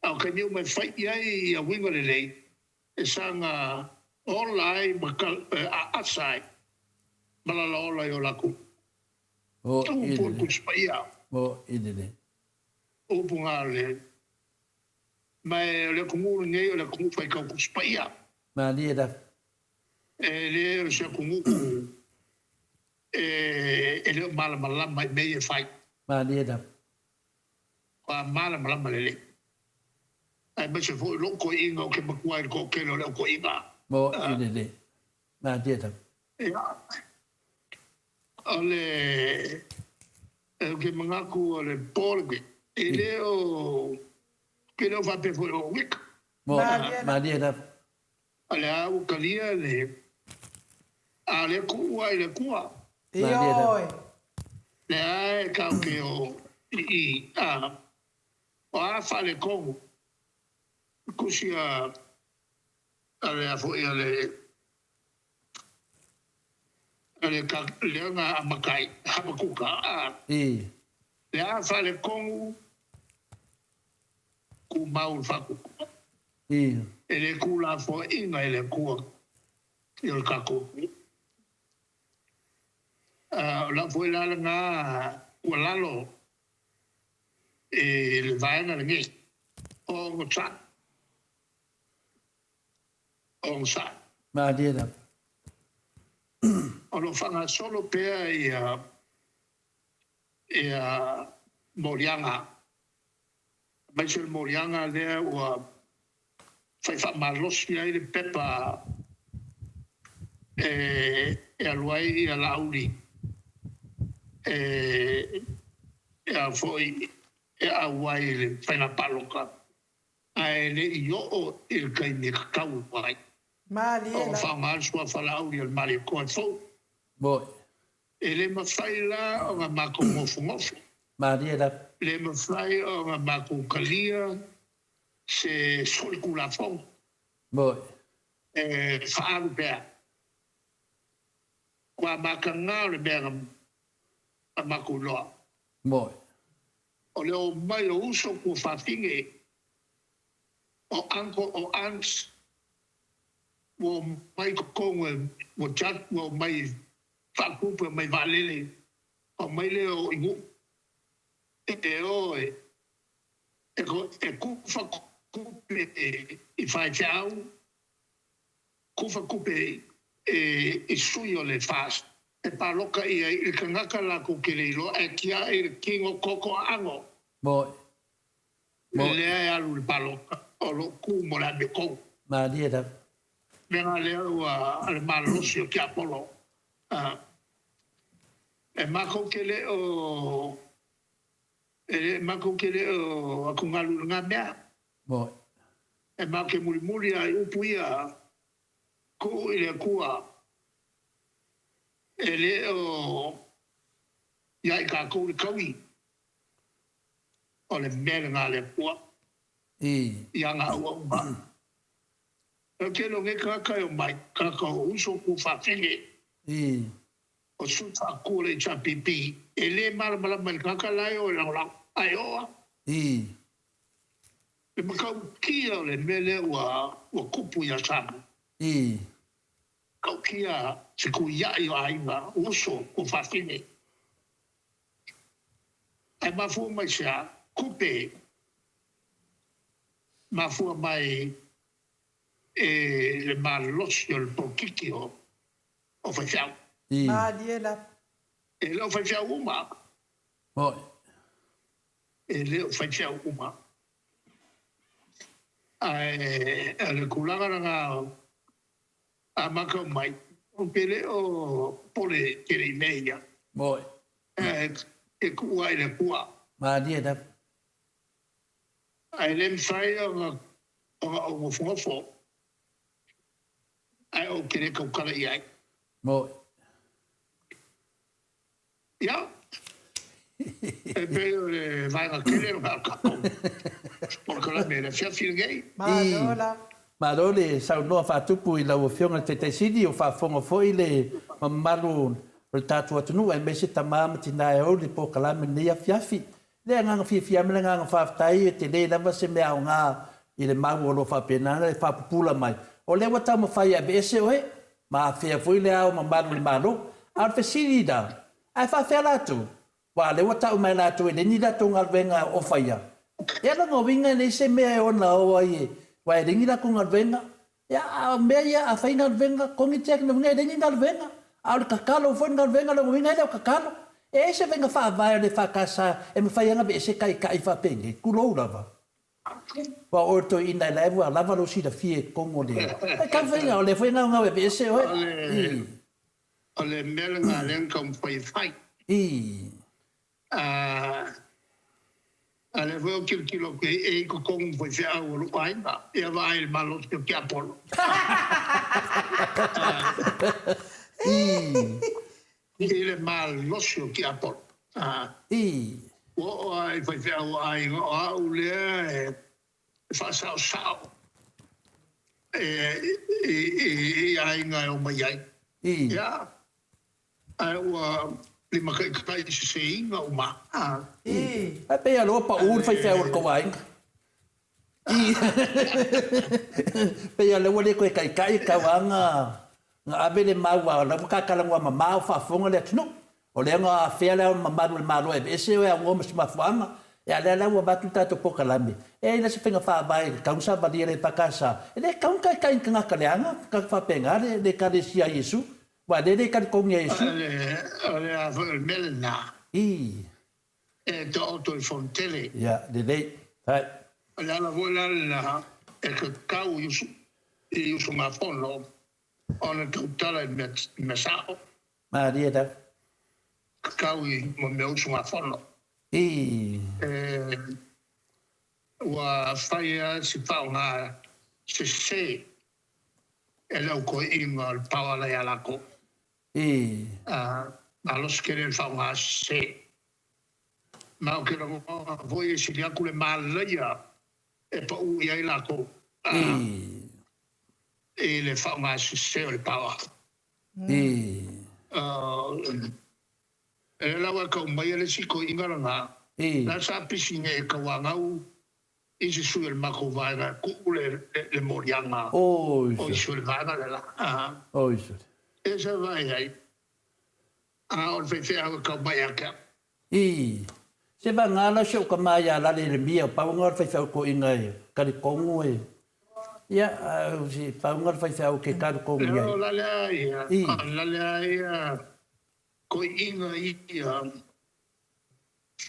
Speaker 3: A o taimi uma e fai i ai ia uiga lelei, e saga ola ai ma aasa ai ma lalaola i o latou upu o le Tusi Paia. Upu na o le Ma e o le atunuu lenei o le atunuu faitau Tusi Paia.
Speaker 2: Malie lava.
Speaker 3: E le o se atunuu e le o malamalama i mea ia e fai.
Speaker 2: Malie lava.
Speaker 3: Ua malamalama lelei. Aemaise foi lou toeaina ou te matua i le toatele o le au toeaina.
Speaker 2: Mo'i lelei. Malie lava.
Speaker 3: Ia, o le, ou te manatu o le po lenei, e le o, ke le o faapea foi o wika.
Speaker 2: Mo'i, malie lava.
Speaker 3: O le a ua talia le, a o lea tuua i le Atua.
Speaker 2: Malie lava.
Speaker 1: Ioe.
Speaker 3: Lea e tatou te o i i, a, O a faaletonu i tusi a a le a foi a le a le lea na amata ai Hapakuka a
Speaker 2: I.
Speaker 3: Le a faaletonu tumau le faatuatua.
Speaker 2: I.
Speaker 3: E le tuulafoaiina e le Atua i o le tatou atunuu. A o lau foi la lena tuualalo i le vaega lenei. Onosai. Onosai.
Speaker 2: Malie lava.
Speaker 3: O lo o faagasolo pea ia ia moliaga, aemaise o le moliaga lea ua fai faamalosi ai le pepa e alu ai ia Laauli e a foi e auai i le faiga palota ae le i oo i le taimi e tatau ai
Speaker 1: Malie
Speaker 3: ona
Speaker 1: la.
Speaker 3: faaaoga le suafa Laauli o le Malietoa e fou.
Speaker 2: Moi.
Speaker 3: E le mafai la ona matou nofonofo.
Speaker 2: Malie la.
Speaker 3: Le mafai ona matou talia se solitulafono.
Speaker 2: Moi.
Speaker 3: E faaalu pea. Ua mataga o le mea na matou iloa.
Speaker 2: Moi.
Speaker 3: O le omai o uso tuafafine, o uncle, o aunts, ua omai i totonu e, ua judge, ua omai faatupe, omai vaalele, omai lea o i nuu e o e, e kufa kupe i faifeau, kufa kupe i sui o le FAST e paloka ia i le tagata latou te le iloa ae tiai le tino koko aano.
Speaker 2: Moi. Moi.
Speaker 3: Lea e alu i le palota o lo o ku mo le amiotonu.
Speaker 2: Malie lava.
Speaker 3: Mea la lea ua le malolosi o tiapolo. E matou te le o e matou te le o atugalu i lena mea.
Speaker 2: Moi.
Speaker 3: E matou te mulimuli lava i upu ia, Tuu i le Atua, e le o ia i tatou le taui, o le mea lena a le Atua
Speaker 2: I.
Speaker 3: i ana auauna. O le tele o nei tagata e omai, tagata o uso tuafafine.
Speaker 2: I.
Speaker 3: O sui faatu o le HRPP, e le malamalama i le tagata la e o e lagolago, ae oo lava.
Speaker 2: I.
Speaker 3: Le matautia o le mea lea ua ua tupu ia Samoa.
Speaker 2: I.
Speaker 3: Matautia fetuiai o aiga, uso, tuafafine. Ae mafua mai se a? Tupe. Mafua mai e le malosi o le polokiki o o faifeau.
Speaker 2: I.
Speaker 1: Malie lava.
Speaker 3: E le o faifeau uma.
Speaker 2: Moi.
Speaker 3: E le o faifeau uma. Ae o le tulaga lena a matau mai, ou te le o popole tele i mea ia.
Speaker 2: Moi.
Speaker 3: E tuu ai i le Atua.
Speaker 2: Malie lava.
Speaker 3: Ae le mafai ona ou nofonofo. Ae ou te le tautala i ai.
Speaker 2: Moi.
Speaker 3: Ia, e pei o le vaega tele lena o le tatou polokalame i le afiafi lenei.
Speaker 1: Malo lava.
Speaker 2: Malo le saunoa faatupu i lau Afioga i le Taitai Sili, o faafofoga foi le mamalu o le tatou atunuu aemaise tama ma tina e ou le polokalame i lenei afiafi. Le agaga fiafia ma le agaga faafetai, e tele lava se mea aoga i le mau o lo o faapena ona e faapupula mai. O lea ua taumafai e aveese oe, ma afea foi le Ao Mamalu o le Malo. A o le fesili la, ae faafea latou? Aua o lea ua tau mai e latou e leai ni latou galuega o faia. Ia lona uiga e leai se mea e ona o ai e, aua e leai ni latou galuega. Ia, a o mea ia, a fai galuega, kogiti atu, lona uiga e leai ni galuega. A o le tatalo foi le galuega, lona uiga e le o tatalo. E i ai se faiga faavae a le EFKS e mafai ai ona aveese taitai faapenei? Tulou lava. Ua oe toeaina e lae ua lava lou silafia i totonu o le Ai kau faiga o lea foi e gaugau e aveese oe. I.
Speaker 3: O le mea lena lea na taumafai e fai.
Speaker 2: I.
Speaker 3: A, a lea foi ou tilotilo atu i ai, e i totonu ma faifeau o lou aiga, ia vaai i le malosi o tiapolo.
Speaker 2: I.
Speaker 3: I le malosi o tiapolo.
Speaker 2: I.
Speaker 3: Ua oo lava i faifeau o aiga, o au lea e faasaosao i aiga e omai ai.
Speaker 2: I.
Speaker 3: Ia, ae ua limataitaiseseina uma.
Speaker 1: I.
Speaker 2: Ae pei lava loa pau le faifeau o le tou aiga. I. Pei lava lea ua le toe taitai tau lava na ave le mau a o la ua tatalanoa mamao faafofoga le atunuu. O lea na afea le Ao Mamalu o le Malo e aveese oe aunoa ma se mafuaaga, a lea la ua avatu le tatou polokalame, e i ai la se faiga faavae e tatau ona savalia le EFKS. E le tatau ona taitai ni tagata leaga, tagata faapena le Ekalesia a Iesu, aua o lea e le talitonu ia Iesu.
Speaker 3: O le a foi o le mea lena.
Speaker 2: I.
Speaker 3: E taoto i le Fonotele.
Speaker 2: Ia, lelei. Hai.
Speaker 3: O le ala foi la lena e tatau i usugafono ona tautala i mea sao.
Speaker 2: Malie lava.
Speaker 3: Tatau i mea usugafono.
Speaker 2: I.
Speaker 3: E, ua fai lava si faaaoga sese e le au toeaiina o le power la ia latou.
Speaker 2: I.
Speaker 3: Malosi tele le faaaoga sese. Ma ou te lagona foi e sili atu le malaia e pau i ai latou.
Speaker 2: I.
Speaker 3: I le faaaoga sese o le power.
Speaker 2: I.
Speaker 3: E lea la ua e tau maia le isi toeaina lena.
Speaker 2: I.
Speaker 3: La sa pisi nei e tauanau isi sui o le matou vaega e tuu le moliaga o isi sui o le vaega le la. E sa vaai ai, a o le faifeau e tau mai ia te au.
Speaker 2: I. Se vagana la si ou tama ia Lale Ieremia, pau lena o le faifeau toeaina e talitonu e, ia, a pau lena o le faifeau ke talitonu i ai.
Speaker 3: O Lale a ia, o Lale a ia toeaina ia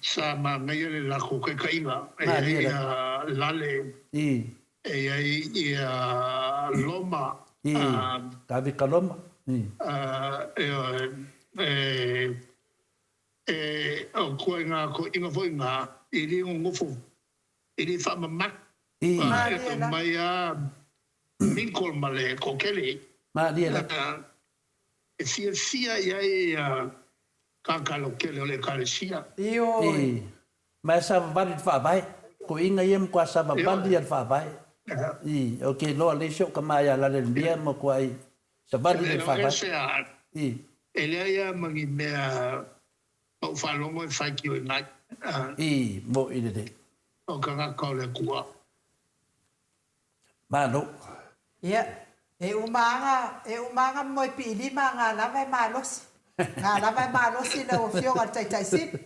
Speaker 3: Sa manaia le latou taitaiga, e i ai ia Lale, e i ai ia Loma,
Speaker 2: Tavita Loma,
Speaker 3: ioe, e, o ituaiga toeaiina foi na, e le nonofo, e le faamamalu, e aumai lava mingle ma le toatele, e fiafia i ai ia Tagata lautele o le Ekalesia.
Speaker 1: Ioe.
Speaker 2: I. Ma e savavali i le Faavae. Toeaiina ia e matua savavali lava i le Faavae. I. Ou te iloa le isi ou tama ia Lalelemia e matuai savali i le Faavae. I.
Speaker 3: E leai lava ma ni mea ou faalogo e faitioina ai.
Speaker 2: I. Moʻi lelei.
Speaker 3: O tagata o le Atua.
Speaker 2: Malo.
Speaker 1: Ia, e uma aga, e uma aga moe piilima nga lava e malosi. Nga lava e malosi lau Afioga i le Taitai Sili.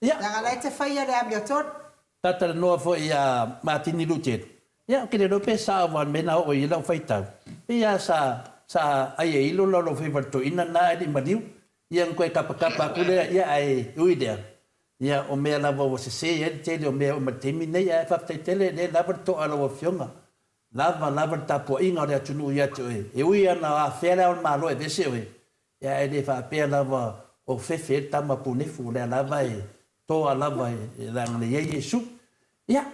Speaker 2: Ia.
Speaker 1: Leaga la e te faia le amiotonu.
Speaker 2: Talatalanoa foi ia Matini Lutelu. Ia, ou te le iloa pe sao aua o le mea na oo i ai lau faitau. Pei lava sa, sa ai e ilo lau faiva i le toeaina lena ae le i maliu. Ia ona toe tapatapa atu lea, ia ae ui lea, ia o mea lava ua sese ai le tele o mea e oo mai i le taimi lenei, ae faafetai tele o lea e lava le to'a a lau Afioga, lava lava le tapuaiga o le atunuu ia te oe. E ui lava na afea le Ao o le Malo e aveese oe, ia ae le faapea lava o fefe ai le tama punefu, o lea lava e toa lava e leaga e i ai Iesu. Ia,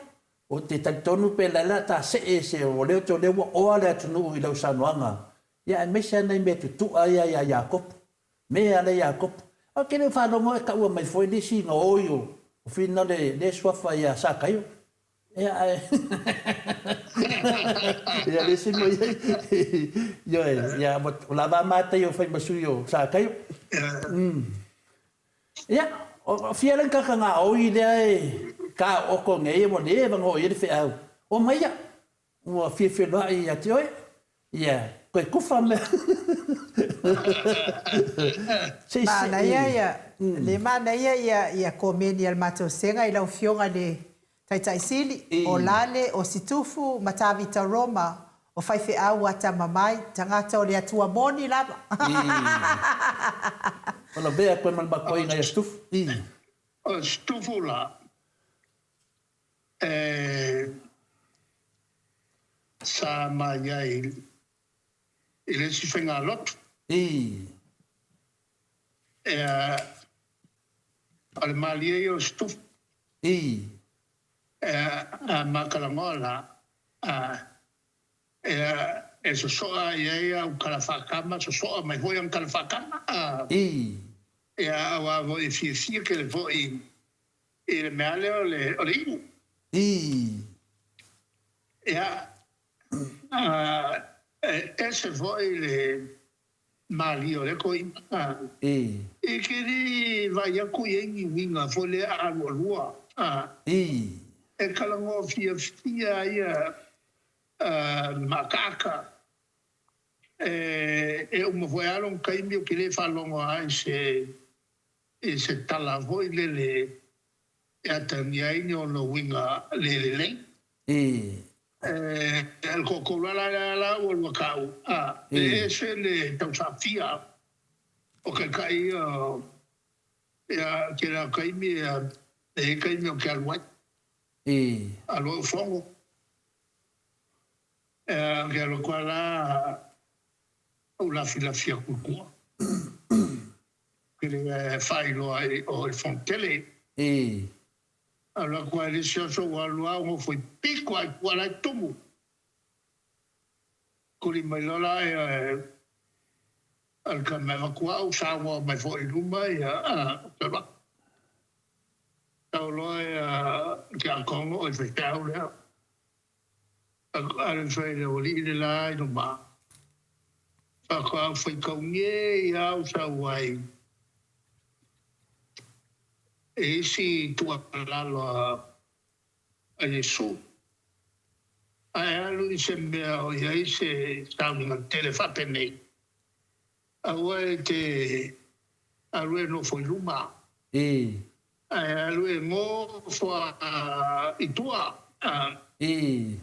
Speaker 2: ou te talitonu pe laila ta see ese o lea o lea ua oa le atunuu i lau saunoaga, ia aemaise lava nai mea tutua ia ia Iakopo. Mea lea Iakopo. Ou te le o faalogo e taua mai foi le isi gaoi o Whina le le suafa ia Sakaio. Ia ae ia le isi mo ia ioe ia o lava matai o fai ma sui o Sakaio. Ia o fia le kaka gaoi lea e ka oko nei ua leva ona oo i ai le feau. Omai ia Ua fia feiloai ia te oe, ia koe kufa mea. Se i
Speaker 1: Manaia ia, le manaia ia ia komeni a le matou sega i lau Afioga i le Taitai Sili, o Lale, o Situfu ma Tavita Roma, o faifeau atamamai, tagata o le Atua moni lava.
Speaker 2: Ua lavea koe ma le makuaina ia Situfu.
Speaker 3: O Situfu la, e. Sa ma i ai i le isi faigalotu.
Speaker 2: Ii.
Speaker 3: Ea, o le malie ia o se tufu.
Speaker 2: Ii.
Speaker 3: Ea, a ma talanoa la, a, ea, e sosoa i ai au tala faatama, sosoa mai foi ana tala faatama, a.
Speaker 2: Ii.
Speaker 3: Ea, auā foi e fiafia tele foi i le mea lea o le, o le inu.
Speaker 2: Ii.
Speaker 3: Ea, e ese foi le malie o lea toeaina.
Speaker 2: Ii.
Speaker 3: E te le vaai atu i ai ni uiga foi lea aalualua.
Speaker 2: Ii.
Speaker 3: E talanoa fiafia ia maakaata. E uma foi lava lona taimi ou te le faalogo lava i se i se tala foi lele e atagia ai ni ona uiga le lelei.
Speaker 2: Ii.
Speaker 3: E le toatolu lava la lea la ua lua taua, a, e ese le tausafia o taitai ia o, ia, tele lava o taimi, e i ai taimi ou te alu ai.
Speaker 2: Ii.
Speaker 3: Alu ai ou fono. Ou te alu atu lava la, ou lafilafi atu i tua. Ou te le faailoa i o i le fono tele.
Speaker 2: Ii.
Speaker 3: Alu atu lava i le isi aso ua alu lava ou nofo i pito lava i tua la e tumu. Tuli mai loa la e a le tama e avatu au, saunoa mai foi i luma ia, ou te alu atu. Sau loa ia le tiakono o le faifeau lea. Alu fai le aualii le la i luma. Faatoa ou faitau nei lava ou sau ai i isi tuualalo a Iesu. Ae alu i se mea o i ai se sauniga tele faapenei, aua e te alu e nofo i luma.
Speaker 2: I.
Speaker 3: Ae alu e nofo i tua.
Speaker 2: I.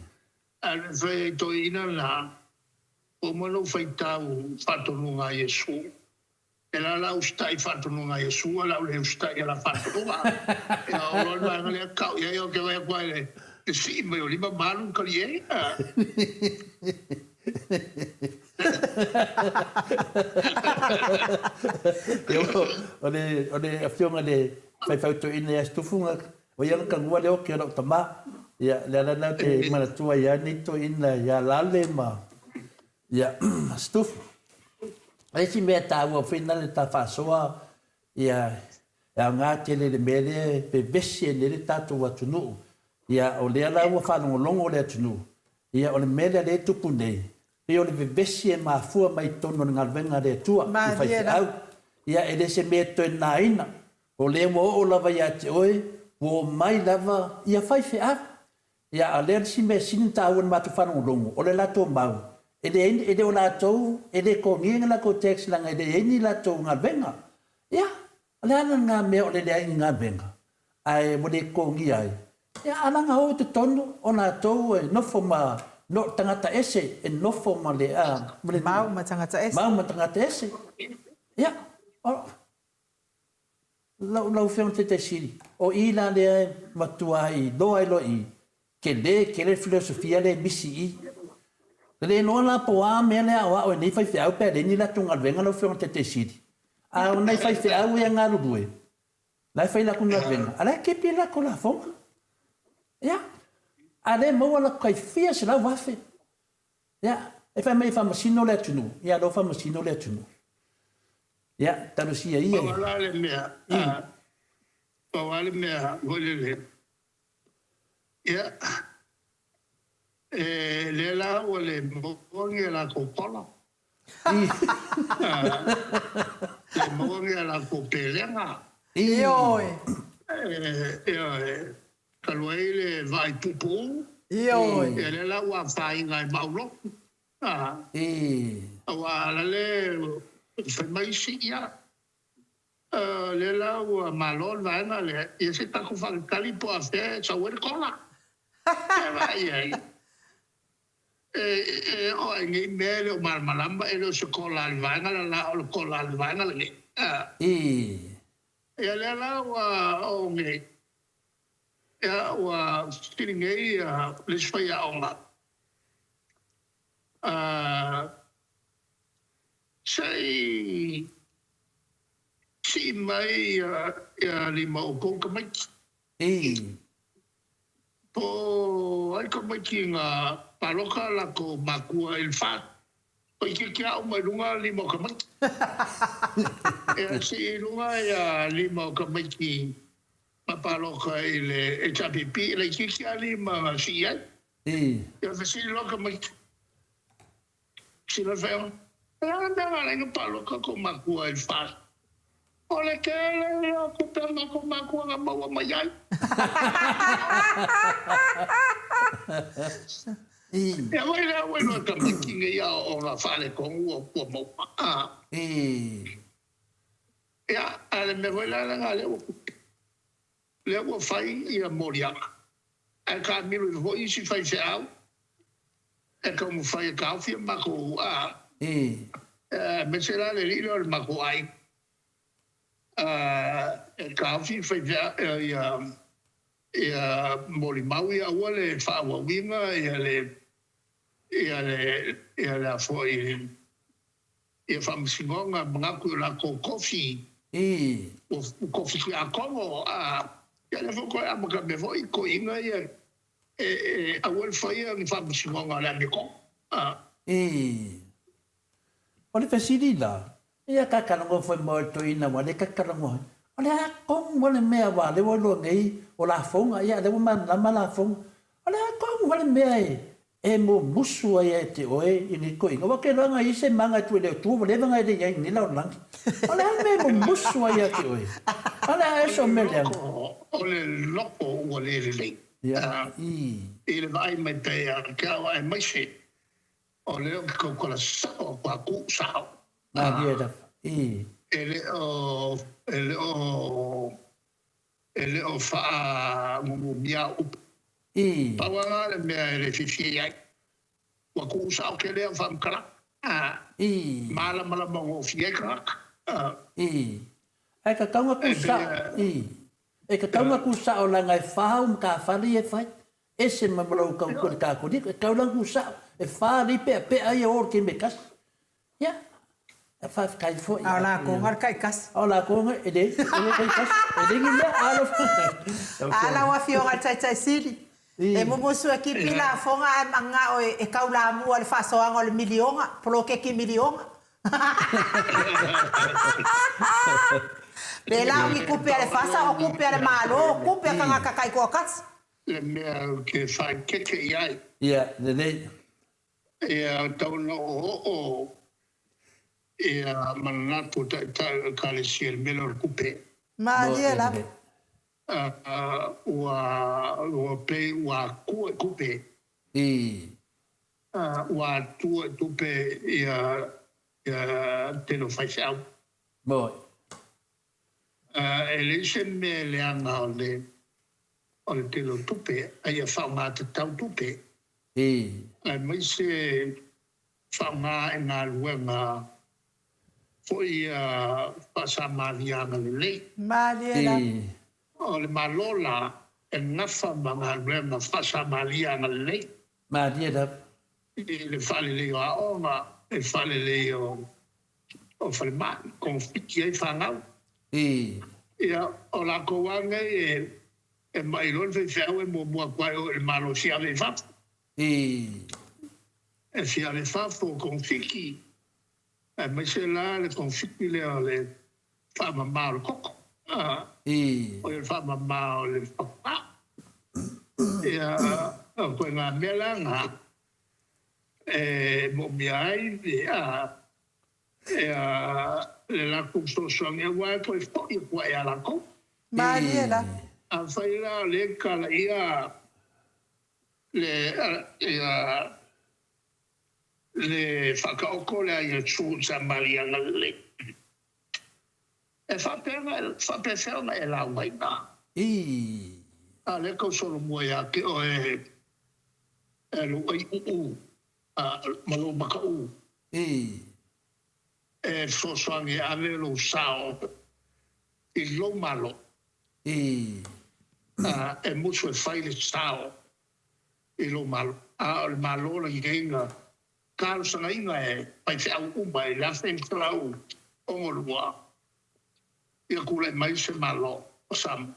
Speaker 3: Alu e fai ai toeaiina la, ua uma ona ou faitau faatonuga a Iesu. E la la usitai faatonuga a Iesu, a o le a ou le usitai i ana faatonuga. Ia oo loa le vaega lea tau i ai, ou te vaai atu lava i le sii mai o lima ma alu i le taliē.
Speaker 2: O le afioga i le faifeau toeaina ia Situfu, o ia na tagua le oki o lau tama. Ia, le ala lena ou te manatua ai lava nei toeaina ia Lale ma ia Situfu. O le isi mea taua foi lena le ta faasoa, ia, e aoga tele i le mea lea e vevesi ai nei le tatou atunuu. Ia, o lea la ua faalogologo le atunuu, ia, o le mea lea lea e tupu nei, pei o le vevesi e mafua mai i totonu o le galuega a le Atua, i faifeau. Ia, e le se mea e toe nāina, o lea ua oo lava ia te oe, ua omai lava ia faifeau. Ia, a o lea le isi mea sili ona taua i le matou faalogologo, o le latou mau, e leai, e le o latou, e le totogia ni latou tax leaga e leai ni latou galuega. Ia, o le a la lena mea o le leai ni galuega, ae ua le totogia ai? Ia, a laga o i totonu o latou e nofo ma no, tagata ese, e nofo ma le, a, ma le
Speaker 1: Mau ma tagata ese.
Speaker 2: Mau ma tagata ese. Ia, o, Lau lau Afioga i le Taitai Sili, o i la lea e matua iloa ai loa i i, tele tele le filosofia lea e misi i i. E le iloa la po o a mea lea e aoao e nei faifeau pe a leai ni latou galuega lau Afioga i le Taitai Sili. A o nai faifeau ia e galulue, la e fai latou galuega, a la e kepi a latou lafoga. Ia, a lea e maua latou tai fia 100,000. Ia, e fai mai e faamasino le atunuu, ia lea ua faamasino le atunuu. Ia, talosia ia.
Speaker 3: Pau lava le mea, pau lava le mea foi lele, ia, e lea la ua le maua ni a latou pola, le maua ni a latou pelega.
Speaker 1: Ioe.
Speaker 3: Ioe. Talu ai le vaai puupuu.
Speaker 1: Ioe.
Speaker 3: Ia lea la ua afaina e Maaulotu. Aua a la le fai mai isi, ia, lea la ua malo le vaega lea, ia se i tatou faatalitali po o afea e sau ai le kola. Ia vaai i ai. E oo lava i nei mea e le o malamalama, e le o se kola a le vaega le la, o le kola a le vaega lenei. Ia lea la ua oo nei. Ia, ua fesili nei le isi faiaoga. Se i sii mai ia lima o outou tamaiti. Po o ai tamaiti na paloka latou matua i le FAST? Toeitiiti a uma i luga lima o tamaiti. Ia sii i luga ia lima o tamaiti na paloka i le HRPP, e laitiiti a lima na sii ai. Ia fesili loa tamaiti. Sila Feo, O le a le mea na ala ai ona palota tou matua i le FAST? O le tele ia o tupe a matou matua na maua mai ai. Ia foi lea ua iloa e tamaiti nei aoaoga faaletonu ua maua. Ia, a o le mea foi la lena lea ua tupu, lea ua fai ia moliaga, ae taamilo ifo foi isi faifeau e taumafai e taofi a matou a, aemaise la le alii lea o le matou aiga, e taofi faifeau ia ia molimau ia aua le faaauauina ia le ia le ia le a foi Ia faamasinoga manatu i o latou tofi. Ua tofi tiakono a ia lea foi toe amatamea foi toeaiina ia e aua le faia ni faamasinoga a le amiotonu.
Speaker 2: O le fesili la, ia kakalagoa foi mo le toeaina aua lea kakalagoa ai, o le a tonu le mea aua lea ua iloa nei o lafoga, ia lea ua malamalama lafoga, o le a tonu le mea e E mumusu ai ia te oe i nei toeaiina, aua te iloa na i ai se maga e tuu i le Atua ua leva na e le i ai i lenei lalolagi. O le a le mea e mumusu ai ia te oe? A o le a ea sou mea leaga?
Speaker 3: O le loko ua le lelei i le vaai mai pea ia te au aemaise o lea ou te tautala sao atu a tuu sao.
Speaker 2: Malie lava.
Speaker 3: E le o, e le o E le o faamumumia au upu. Pau lava lena le mea e le fiafia i ai. Ua tuu sao tele au faamatalaga. Malamalama gofie ai tagata.
Speaker 2: Ae tatau ona tuu sao. E tatau ona tuu sao leaga e fau matafale ia e fai. Ese mai ma lou tautua i le Katoliko. E tatau la ona tuu sao. E fa alii peapea ia o i le taimi e tasi. Ia, faafetai foi.
Speaker 1: A o latou na o le taitasi.
Speaker 2: A o latou na, e leai, e le taitasi, e leai ni mea.
Speaker 1: A lau Afioga i le Taitai Sili, e mumusu e kipi lafoga ae manao e taulamua i le faasoaga o le miliona, poloketi miliona. Pēlā o ni tupe a le FASA, o tupe a le Malo, o tupe a tagata taitoatasi.
Speaker 3: Le mea ou te faaeteete i ai.
Speaker 2: Ia, lelei.
Speaker 3: Ia tau ina oooo ia manatu o taitai o Ekalesia i le mea lea o le tupe.
Speaker 1: Malie lava.
Speaker 3: Ua ua pei ua atua i tupe. Ua atua i tupe ia ia tele o faifeau. E leai se mea e leaga o le o le tele o tupe, a ia faaaoga tatau tupe. Aemaise faaaoga i galuega foi ia faa-Samaria agalelei.
Speaker 1: Malie lava.
Speaker 3: O le Malo la e nafa ma galuega faa-Samaria agalelei.
Speaker 2: Malie lava.
Speaker 3: I le faalelei o aoga, i le faalelei o falemai, kofiti ai fanau. Ia, o latou lava nei e mai loa le faifeau e muamua atu ai o i le Malo e fia ave i fafo. E fia ave i fafo, kofiti, aemaise la le kofiti lea o le faamama o le koko, o le faamama o le fatugao. Ia, o ituaiga mea la na e moomia ai le latou fesoasoani aua e toe foi atu lava ia latou.
Speaker 1: Malie la.
Speaker 3: Afai la o lea e tatalaia le faataoto lea a Iesu i Samaria Galilei, E faapefea ona e lauga i ina? A o lea e tau solomua ia te oe e lou aiuu ma lou makaʻu e fesoasoani e ave lou sao i lou Malo e musu e fai le sao i lou Malo. A o le Malo lenei na. Talosagaina e faifeau uma i le 1962 ia tulai mai se Malo o Samoa.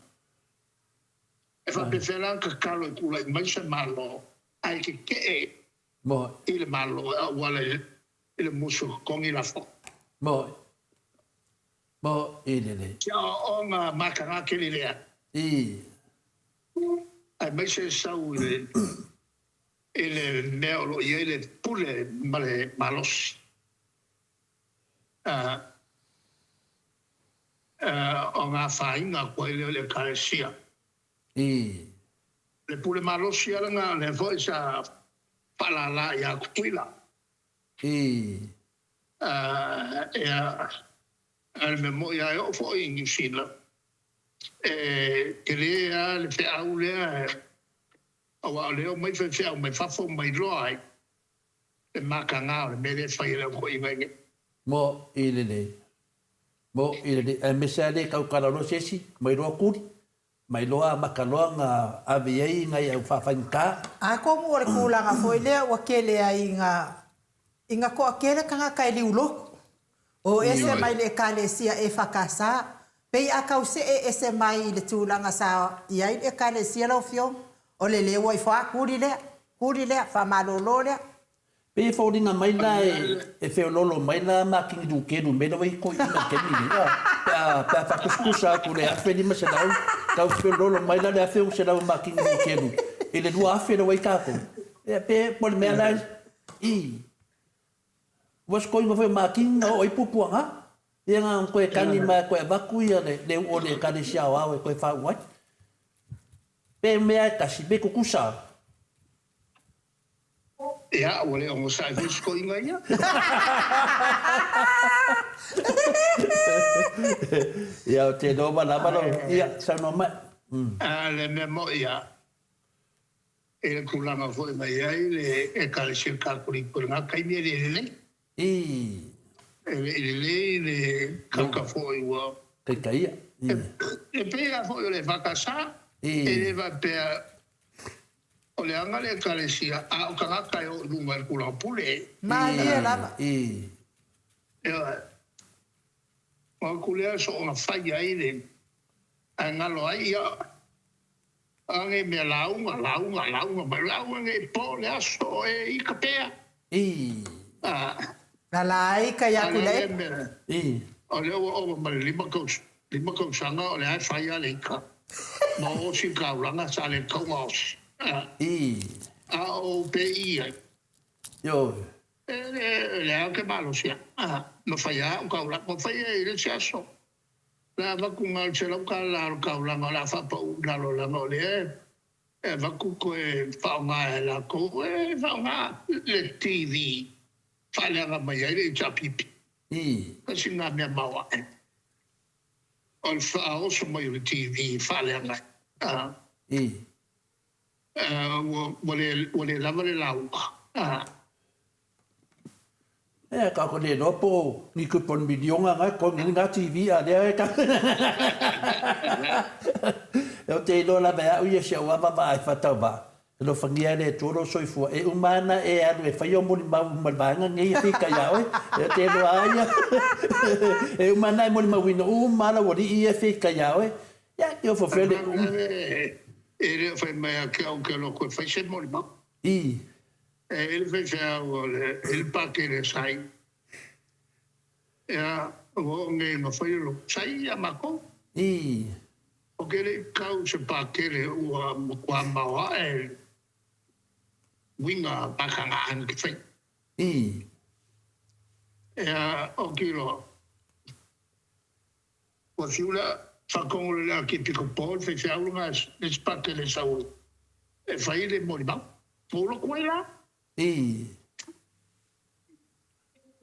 Speaker 3: E faapefea la ona tatalo e tulai mai se Malo ae tetee i le Malo e auala i le musu e totogi lafoga?
Speaker 2: Moni. Moni lelei.
Speaker 3: Se aoaoga mataga tele lea. Aemaise e sau i le i le mea o lo o i ai le pule ma le malosi ona afaina atu ai lea o le Ekalesia. Le pule malosi lava lena o lea foi sa faalala ia Tutuila. Ia, a o le mea moni lava e oo foi i Niu Sila, e tele lava le feau lea Aua o lea e omai faifeau mai fafo ma iloa ai le mataga o le mea lea e fai e le au toeaiina i inei.
Speaker 2: Mo i lelei. Mo i lelei. Aemaise lava le tautala loa se isi, mai loa kuli, mai loa amata loa ona ave i ai nai au faafaigata.
Speaker 1: Atonu o le tulaga foi lea ua tele ai ina ina toatele tagata e liulotu. O ese mai le Ekalesia EFKS, pei a tau see ese mai i le tulaga sa i ai le Ekalesia lau Afioga, o le leo ai faa tuli lea, tuli lea, faamalolo lea.
Speaker 2: Pei e foliga mai la e feololo mai la Makini Lukelu i mea la ua i toeaiina i le taimi lenei a, pe a pe a faatusatusa atu i le 1500 tau feololo mai la le 1600 o Makini Lukelu i le 2000 la ua i ai tatou. Ia pe po o le mea la i. Ua sikoiga foi o Makini na oo ai puapuaga, ia na ona toe kani mai lava e toe avatu ia le uu o le Ekalesia Aoao e toe faauu ai. Pe mea e tasi, pe tutusa lava.
Speaker 3: Ia, ua le onosai foi sikoiga ia.
Speaker 2: Ia, ou te iloa ua lava lau, ia, saunoa mai.
Speaker 3: A o le mea moni lava, I le tulaga foi na i ai le Ekalesia Katoliko i lena taimi e le i lelei. E le i lelei le kaka foi ua.
Speaker 2: Taitaia.
Speaker 3: E pei lava foi o le EFKS, e le faapea o le aga le Ekalesia, a o tagata e o i luga i le tulaga pule.
Speaker 1: Malie lava.
Speaker 3: Ioe. O atu lea soona fai ai le, ae galo ai, ia. A nei mea lauga, lauga, lauga mai, lauga nei po le aso e ika pea.
Speaker 2: I.
Speaker 3: A.
Speaker 1: Na la ai ka ia ku le.
Speaker 2: I.
Speaker 3: O lea ua ova ma le lima tausaga o lea e fai a le ika. Ma osi taulaga sa le tau gaosi.
Speaker 2: I.
Speaker 3: A o ou pe i ai.
Speaker 2: Ioe.
Speaker 3: E leai ke malosi a. Na fai a au taulaga. Ua fai ai i le isi aso. O le a avatu na o le $100 o le taulaga o le a faapau i lalo leaga o lea e avatu toe faaaoga e latou e faaaoga le TV faaleaga mai ai le HRPP. Tasi lena mea maoae o le faaoso mai o le TV faaleaga ai. Ua le lava le lauga.
Speaker 2: Ea ka ko le iloa po o ni coupon miliona na e totogi ai lena TV a lea e tau Ou te iloa lava e au ia si au ava vaai faatauvaa, alofagia e le Atua lou soifua, e uma ana e alu e fai ou molimau uma i le vaega lenei e fika ia oe. Ou te iloa a ia e uma ana e molimauina uma lava lau alii ia e fika ia oe. Ia, te ofo fele uma.
Speaker 3: E le o fai mai a ke au ke loko e fai se molimau.
Speaker 2: I.
Speaker 3: E i le faifeau o le i le pakele sai. Ia, ua oo nei ina fai o sai ia matou.
Speaker 2: I.
Speaker 3: O ke le i kau se pakele ua matua maoae uiga pakanga ana ke fai.
Speaker 2: I.
Speaker 3: Ia, o kilo. Ua fiu le faatonu le Arkiepikopo le faifeau lena le isi pakele sau e fai le molimau. Ua ou lotu ai la.
Speaker 2: I.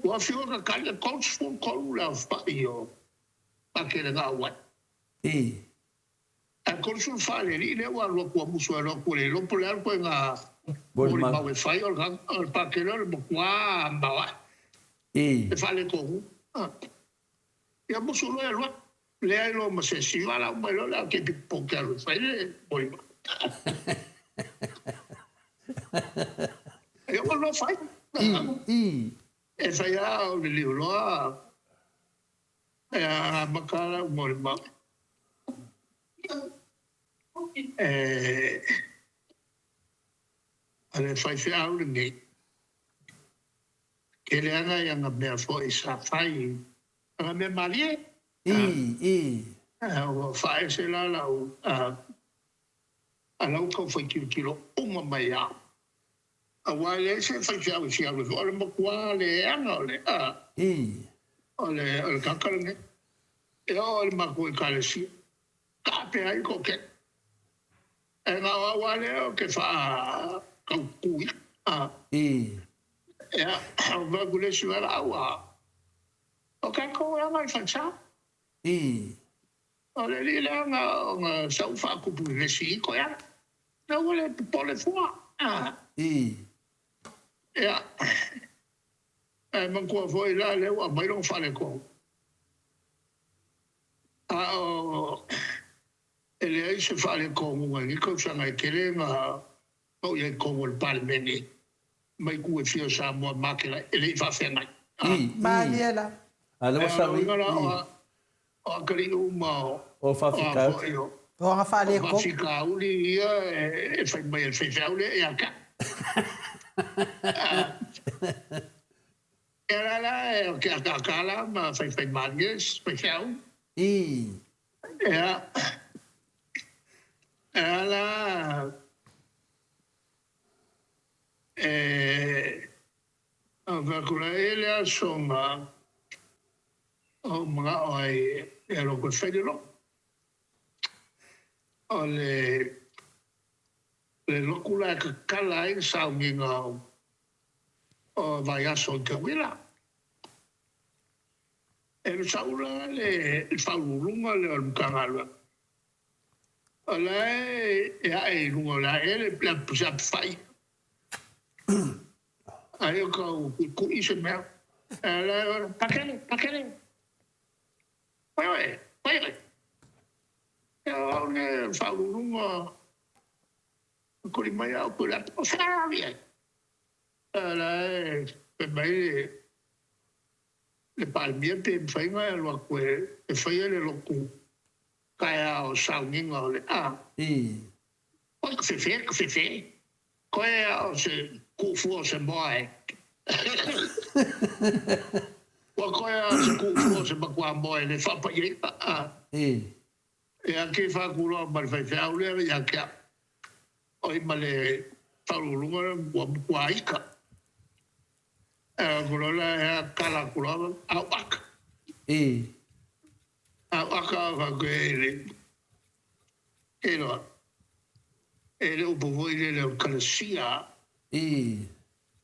Speaker 3: Ua fiu e kakali e 33 le aofai o pakele na auai.
Speaker 2: I.
Speaker 3: Ae 34 le alii lea ua alu atu ua musu e alu atu ua le iloa po o le a le ituaiga molimau e fai o le pakele o le matua maoae.
Speaker 2: I.
Speaker 3: E faaletonu. Ia musu loa e alu atu. Leai loa ma se isi valaau mai loa le Arkiepikopo ou te alu e fai le molimau. Ia ua loa fai.
Speaker 2: Ii.
Speaker 3: E fai lava o le liuloa e amata lau molimau. E o le faifeau lenei, tele lava nai ana mea foi sa fai, ana mea malie.
Speaker 2: Ii, ii.
Speaker 3: Ua faaese la lau, a la ua tau fai tilotilo uma mai ia au. Aua e leai se faifeau e fia alu ai fua, o le matua leaga o le,
Speaker 2: Ii.
Speaker 3: o le, o le tagata lenei. E oo i le matou Ekalesia, taape ai le toatele. E na o au lava lea ou te faatautuina.
Speaker 2: Ii.
Speaker 3: Ia, ou fai atu i le isi valaau, o tatou e aga i le falesa.
Speaker 2: Ii.
Speaker 3: O le alii lea ona sau faatupu vevesi i koe ala. Aua le popole fua.
Speaker 2: Ii.
Speaker 3: Ia, ae manatua foi la lea ua aumai lona faaletonu. A o e leai se faaletonuga i lenei tausaga e tele na ou i ai i totonu o le Palemene mai itu e fia o Samoa ma te e le i faafeagai.
Speaker 2: Ii.
Speaker 1: Malie la.
Speaker 2: A lea ua
Speaker 3: E
Speaker 2: sau
Speaker 3: o
Speaker 2: i.
Speaker 3: lona uiga la
Speaker 2: Ii.
Speaker 3: o atalii uma o
Speaker 2: O
Speaker 3: o a
Speaker 2: faafitauli.
Speaker 3: foi o
Speaker 1: O aga
Speaker 3: o
Speaker 1: faaletonu.
Speaker 3: faafitauli ia e fai mai e le faifeau lea ia te au. Ia la la o ke akaaka la ma faifaimalie si faifeau.
Speaker 2: Ii.
Speaker 3: Ia, e a la e fai atu la, e i ai le aso na ou manao ai e alu atu e fai le lotu. O le lotu la e tatala ai le sauniga o vaiaso i Teuila. E sau la le faauluuluga lea o le Matagaluega, o la e ae i luga o le ae le se apefai. Ai o tau tuitui se mea. E la pakele, pakele. Pai oe, pai oe. E o au le faauluuluga kuli mai au pule o whea au ai. E la e fai mai le Palemia pe mafai ona e alu atu e faia le lotu taeao o sauniga o le a.
Speaker 2: Ii.
Speaker 3: Oi ka fefe, ka fefe. Koe a o se kuufua o se moa e. Ua koe a o se kuufua o se matua moa e le faapaia.
Speaker 2: Ii.
Speaker 3: E a ke whākuroa ma le faifeau lea ia te au. Oi ma le faauluuluga ua matua ika. E a kuroa e a kala kuroa au aka.
Speaker 2: Ii.
Speaker 3: Au aka au whakoe e le. E loa. E le upu foi le leo kalasia.
Speaker 2: Ii.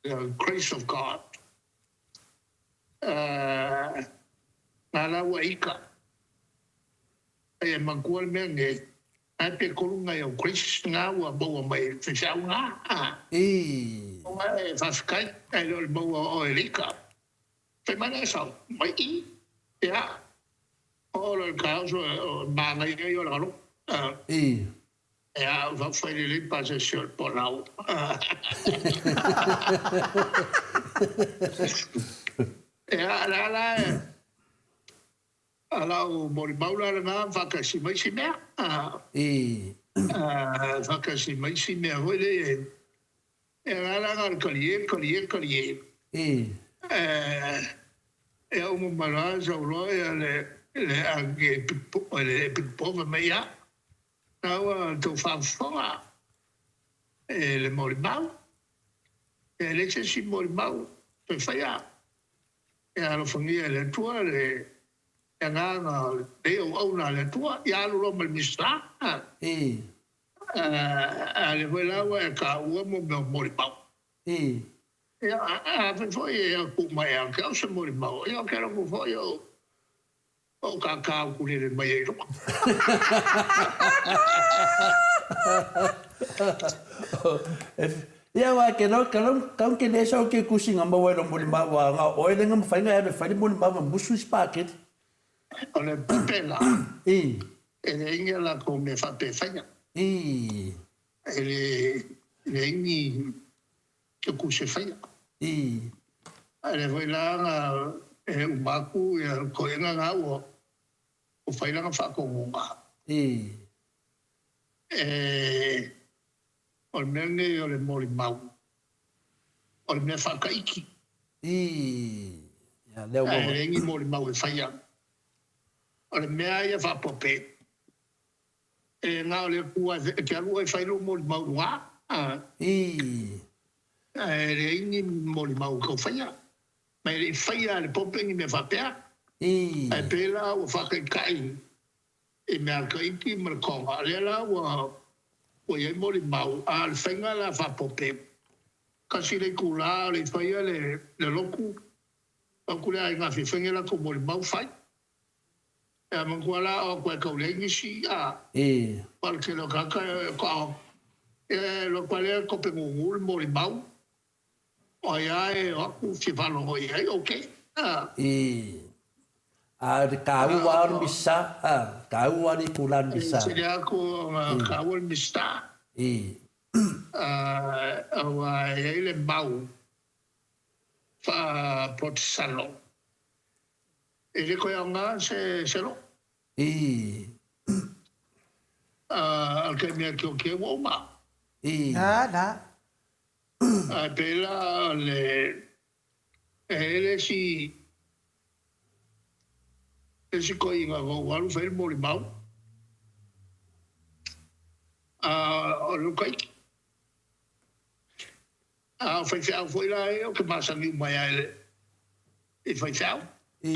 Speaker 3: The grace of God. Ngā la ua ika. E manatua le mea nei, ae pe tolu ngai au grace ngā ua maua mai e faifeau ngā.
Speaker 2: Ii.
Speaker 3: O ngā e faafetai, ae le o le maua o oe le ika. Fai mai la e sau, mai i. Ia, o olo i le taeao so o manaia ia o le galo.
Speaker 2: Ii.
Speaker 3: Ia, ua fai lelei pasese o le polau. Ia, la la e, a lau molimau la lena faatasi mai si mea.
Speaker 2: Ii.
Speaker 3: Faatasi mai si mea foi le, e la la na le kalie, kalie, kalie.
Speaker 2: Ii.
Speaker 3: E uma mai loa sau loa ia le le le pipova mai ia. Na ua tou faafofoga e le molimau. E leai se isi molimau toe faia. E alofagia e le Atua le agaga o lenei auauna a le Atua. Ia alu loa ma le Minisita.
Speaker 2: Ii.
Speaker 3: A lea foi la ua e taua mo mea o molimau.
Speaker 2: Ii.
Speaker 3: Ia, afai foi e tuu mai ia te au se molimau, ia ou te alu atu foi o ou kākā ukulele mai ai loa.
Speaker 2: Ia aua ke lau ke lau kau ke le sau ke kusi nga maua i lo molimau a nga oe le nga mawhai nga e alu e fai le molimau ma musu i spaketi.
Speaker 3: O le pepe la,
Speaker 2: Ii.
Speaker 3: e leai ni a latou mea faapea e faia.
Speaker 2: Ii.
Speaker 3: E leai ni kusi e faia.
Speaker 2: Ii.
Speaker 3: Ae lea foi la na e uma atu ia le toeaina na ua fai lana faatonuga.
Speaker 2: Ii.
Speaker 3: E, o le mea lenei o le molimau, o le mea faataiti.
Speaker 2: Ii. Ia, lea ua.
Speaker 3: Ae leai ni molimau e faia. O le mea ia faapope, e na o le Atua e te alu oe e fai lou molimau i luga.
Speaker 2: Ii.
Speaker 3: Ae leai ni molimau e tau faia. Ma e le i faia e le Pope ni mea faapea.
Speaker 2: Ii.
Speaker 3: Ae pei la ua faataitai i mea a le Tahiti ma le Tonga, lea la ua i ai molimau, a o le faiga la faapope, tasi le itula o le i faia le lotu, o atu le aiga fia fai ni latou molimau, fai. Ea manatua la o atu e tau leai nisi a, aua o le tele o tagata e toa, ia e alu atu lava lea tope gugu le molimau, O ai a e o atu fia faalogo i ai, ok.
Speaker 2: I, a o le taua lava o le Misa, a, taua le itula o le Misa.
Speaker 3: E sili atu ona taua le Misa.
Speaker 2: I.
Speaker 3: Aua e i ai le mau faa-Protesano, e le toe aoga se loo.
Speaker 2: I.
Speaker 3: A o le taimi a Tiokie ua uma.
Speaker 2: I.
Speaker 1: Na, na.
Speaker 3: Ae pei la o le, e i ai le isi, le isi toeaina na ou alu fai le molimau, a o le Lukaiki. A o faifeau foi la ia ou te masani uma ai lava i faifeau.
Speaker 2: I.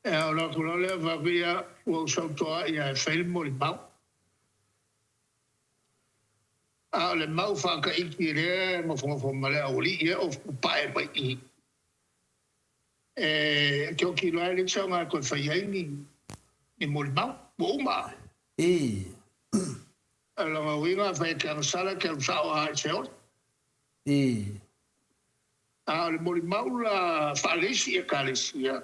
Speaker 3: Ea, o le atu loa lea fai atu, ia, ua ou sau toa ia e fai le molimau. A o le mau faataiti lea e nofonofo ma le aualii e ofu pae mai i i. E tioki loa e leai se aoga e toe fai ai ni molimau. Ua uma.
Speaker 2: I.
Speaker 3: O lona uiga afai e te agasala e te alu sao lava i Seoli.
Speaker 2: I.
Speaker 3: A o le molimau la faaleisi Ekalesia,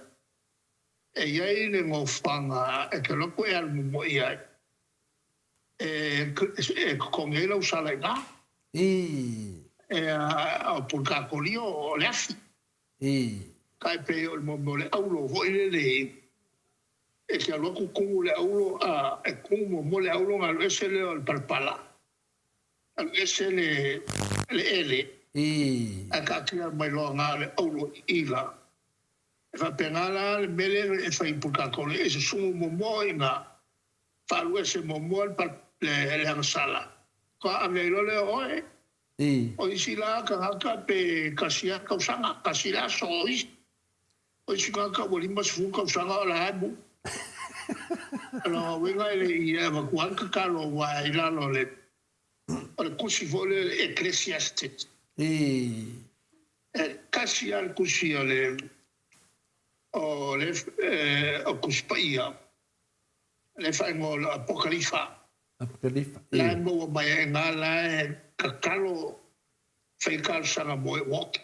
Speaker 3: e i ai le nofoaga e te alu atu e alu muamua i ai. E totogi ai lau sala i ina.
Speaker 2: Ii.
Speaker 3: Ea, o Purukatolio o le afi.
Speaker 2: Ii.
Speaker 3: Tai pei o le mea o le auro foi lele e te alu atu tumu le auro, a e tumu muamua le auro ona alu ese lea o le palapala, alu ese le ele.
Speaker 2: Ii.
Speaker 3: Ae taatia mai loa na le auro i ila. E faapena la le mea lea e fai i Purukatolio, e susugu muamua oe i ina. Faaluese muamua le agasala, faatoa ave ai loa lea o oe. O isi la tagata pe tasi lava tausaga, tasi le aso o isi. O isi tagata ua 50 tausaga o la e mu. O lona uiga e le i avatua lava le tatalo aua e i lalo o le tusi foi lea o le Ecclesiastes. E tasi lava le tusi o le Tusi Paia. Le faaigoa o le Apokalifa.
Speaker 2: Apokalifa,
Speaker 3: La e maua mai ai ina la e tatalo fai talosaga mo e uoki.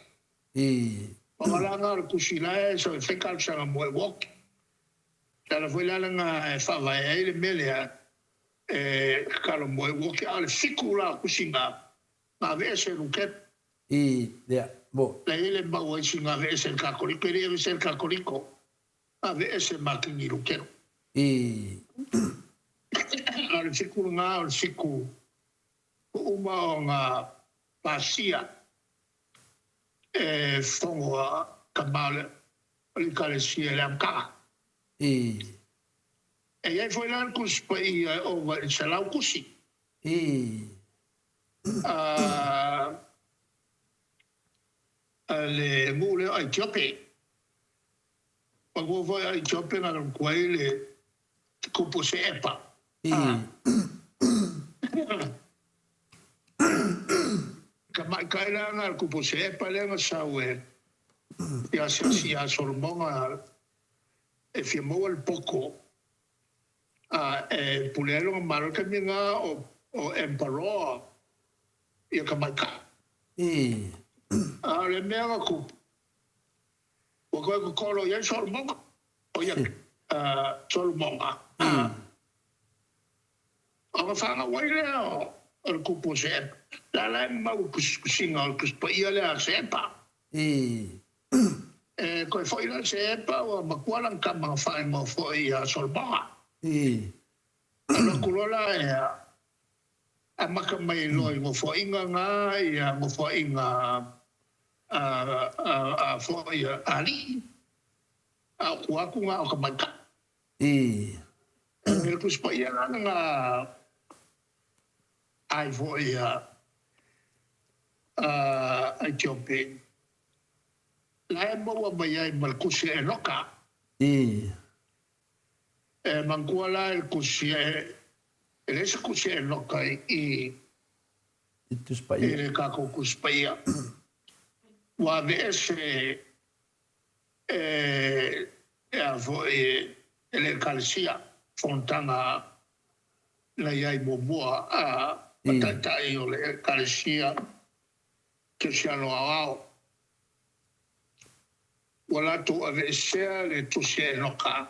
Speaker 3: O ala na o le tusi la e sau e fai talosaga mo e uoki. Le ala foi la lena e faavae ai le mea lea e tatalo mo e uoki. A o le fiku la o tusi na, na aveese e Lutero.
Speaker 2: Ia, mo.
Speaker 3: La e i ai le mau a isi na aveese e le Katoliko, e le i aveese e le Katoliko. Aveese ma Kingi Lutero.
Speaker 2: I.
Speaker 3: A o le fiku lena o le fiku ua uma ona pasia e fono a tama o le Ekalesia i le amataga.
Speaker 2: I.
Speaker 3: E i ai foi la le Tusi Paia e ova i le 100 tusi.
Speaker 2: I.
Speaker 3: A le nuu lea o Aitiope. Manatua foi a Ethiopia na alu atu ai le kupu o Se'epa. Tamaitai la na le kupu o Se'epa lea na sau e fia asiasi ia Solomona e fia maua le poto a e pule ai lona malo. I le taimi lena o Emperor ia tamaitai. A o le mea na tupu, Ua toe totolo i ai Solomona, ʻo ia Solomona, ona fanau ai lea o. O le kupu o Seepa. La la e mau i kusikusiga o le Tusi Paia lea a Seepa. E toe foi la Seepa ua matua lana tama na faaigoa foi ia Solomona. Alu atu loa la ea, amata mai loa i nofoaiga na ia nofoaiga a foi a alii, a o tua atu na o tamaitai. E le Tusi Paia la na ai foi a Aitiopi, la e maua mai ai ma le tusi a Enoka. E manatua la e le tusi, e leai se tusi a Enoka i i le tatou Tusi Paia. Ua aveese e a foi e le Ekalesia fonotaga na i ai muamua a taitai o le Ekalesia Kerisiano Aoao. Ua latou aveesea le tusi a Enoka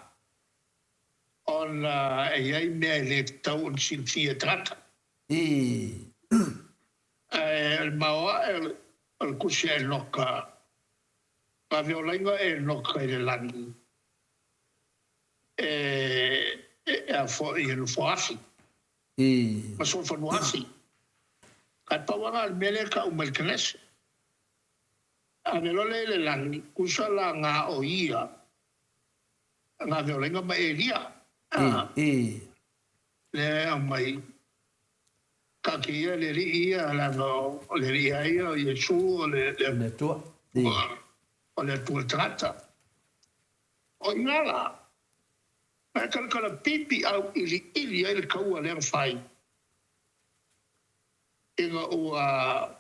Speaker 3: ona e i ai mea e le tatau ona silafia e tagata. Ae o le maoae o le tusi a Enoka, na veolaiga Enoka i le lagi e a foi e nofoafi ma solofanuafi. Ae pau lava na o le mea lea e tau mai le Kenese. Ave loa lea i le lagi, tusa la na o ia na veolaiga ma Elia. Lea e aumai, taatia ia le Alii ia, leaga o le Alii lava ia o Iesu o le Atua, o le Atua le tagata. O i ina la, na e talatala pipi auiliili ai le taua lea na fai, ina ua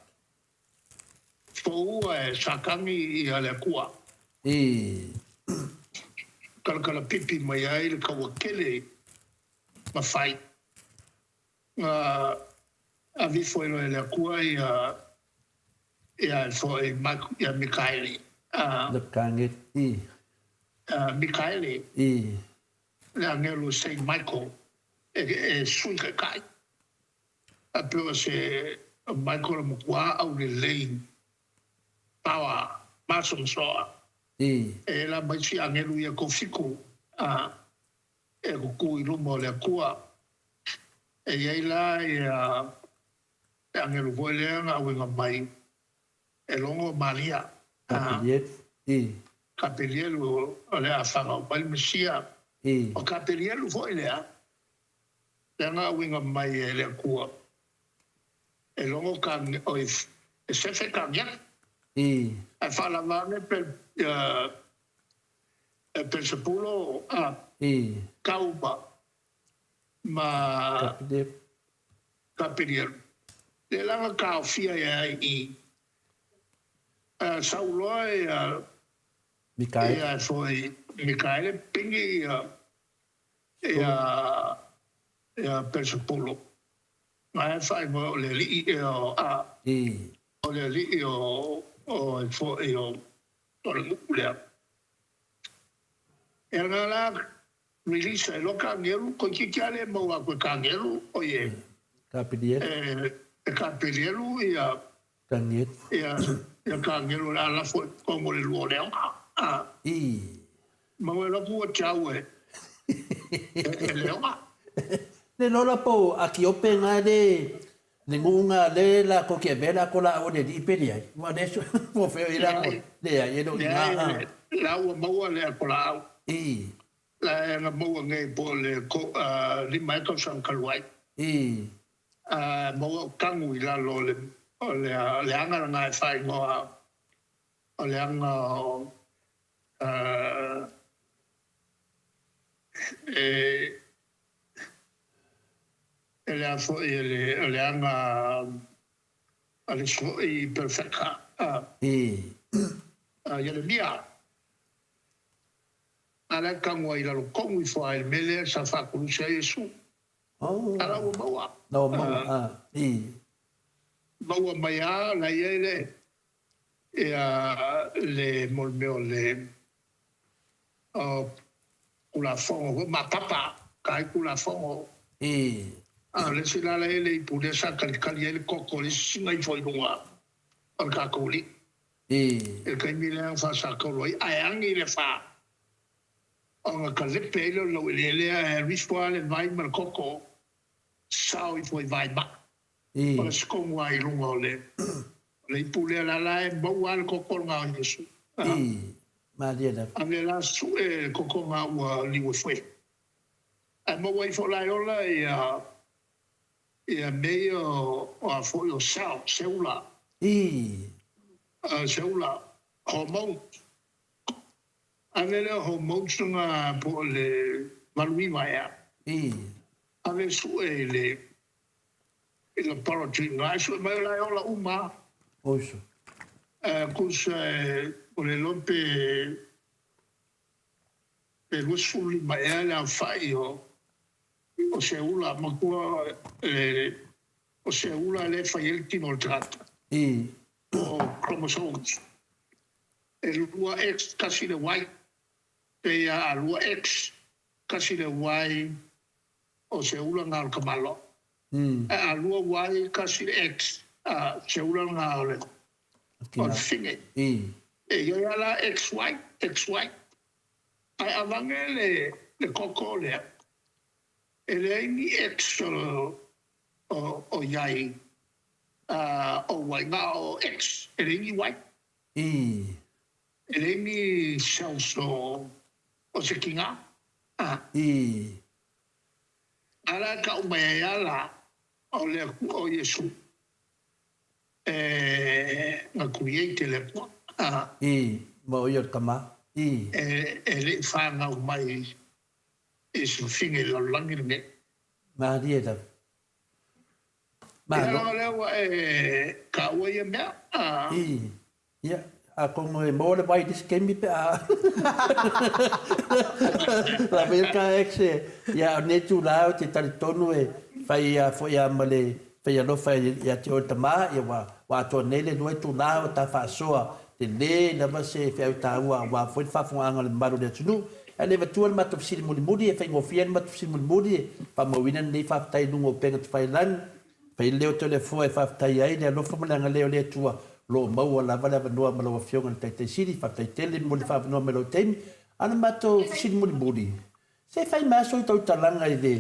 Speaker 3: foua e Satani ia le Atua. Talatala pipi mai ai le taua tele na fai. Na ave ifo ai loa e le Atua ia ia foi ia Mikaele. Mikaele, le agelu Saint Michael e sui taitai. A pei o se Michael e matua aulelei power masomasoa. E la ma isi agelu ia toafitu e tutu i luma o le Atua. E i ai la ia le agelu foi lea na auina mai e logo Maria. Kapelielu o le a fanau mai le Mesia. O Kapelielu foi lea, lea na auina mai e le Atua e logo ka, oi, e sefe kagelu. Ae faalava ane pe Pelesepulu Kauma ma Kapelielu. Lea la na taofia ai i sau loa ia ia foi Mikaele pigi ia ia ia Pelesepulu. Na e faaigoa o le alii o o le alii o o foi o le nuu lea. E na la release ai loa kagelu, toeitiiti lava le maua atu e kagelu, oi e e Kapelielu ia ia ia kagelu o le a lafo i totonu o le lua o leoga. Maua e loa ua tiau e e leoga.
Speaker 2: Le lola po Akiope nga le le nuu nga le latou te avea latou laau a le alii pe leai. Ua le po fea o i ai latou. Leai, e le o i ina.
Speaker 3: La ua maua le akolaau. La e na maua nei po o le 5 ea tausaga talu ai. Maua o tagu i lalo o le o le aga lena e faaigoa o le aga o e e le a foi e le o le aga a le isi foi perofeta a Ieremia. A la e tagu ai i lalo tonu ifo lava i le mea lea sa faakulusi ai Iesu. A la ua maua. Maua mai lava la i ai le ia le mo le mea o le o Tulafono foi mapapa, ka ai Tulafono. A o le isi la la e le ipu lea sa kalikali ai le koko o le isi siga ifo i luga o le tatou alii. I le taimi lea na faasatauro ai, ae agi le fa ona talepe ai lea o le laueleele ae alu ifo lava le vai ma le koko sao ifo i vaimai. O le isi tonu lava i luga o le ipu lea la la e maua lava le koko lena o Iesu. Ave la sue le koko lena ua liu e foe. Ae maua ifo la e ola ia ia mea ia o a foi o cell, seula. Seula, hormones. Ave lea o hormones lena po o le 89 ea. Ave sue i le i laboratory ina, ae sue mai o la e ola uma lava.
Speaker 2: Oiso.
Speaker 3: Tusa o le iloa pe Pe 25 ea le aofai o seula, matua o seula lea e fai ai le tino o le tagata, po o chromosomes. E lua X tasi le Y, pei a lua X tasi le Y o seula na o le tamaloa. Ae a lua Y tasi le X, seula na o le fine. E i ai lava la XY, XY. Ae avane le koko lea, e leai ni X o i ai o Y, na o X, e leai ni Y. E leai ni cells o se kinā. A la e kau mai ai a la o le Akua o Iesu e na create e le Akua.
Speaker 2: I, ma o ia o le tama. I.
Speaker 3: E le i whanau mai i se fafine i le lalolagi lenei.
Speaker 2: Malie lava. Malo.
Speaker 3: Ia, o lea ua e taua ia mea.
Speaker 2: I. Ia, atonu e maua le vai i le isi taimi pe a lava ia ka ex e, ia o lenei itula ou te talitonu e fai a foi a ma le fai alofa ia te oe le tama, ia ua ua atoa nei le lua itula o ta faasoa tele lava se feau taua aua foi le faafofogaaga a le mamalu o le atunuu. Ae le avatua le matou fesili mulimuli e faigofie ai le matou fesili mulimuli e faamauina lenei faafetai i luga o upega tafailagi. Fai leo Toleafoa e faafetai ai le alofa ma le agalelei o le Atua o lo o maua lava le avanoa ma lau Afioga i le Taitai Sili. Faafetai tele mo le faavanoa mai lou taimi. A o le matou fesili mulimuli, se fai mai aso i tautalaga i le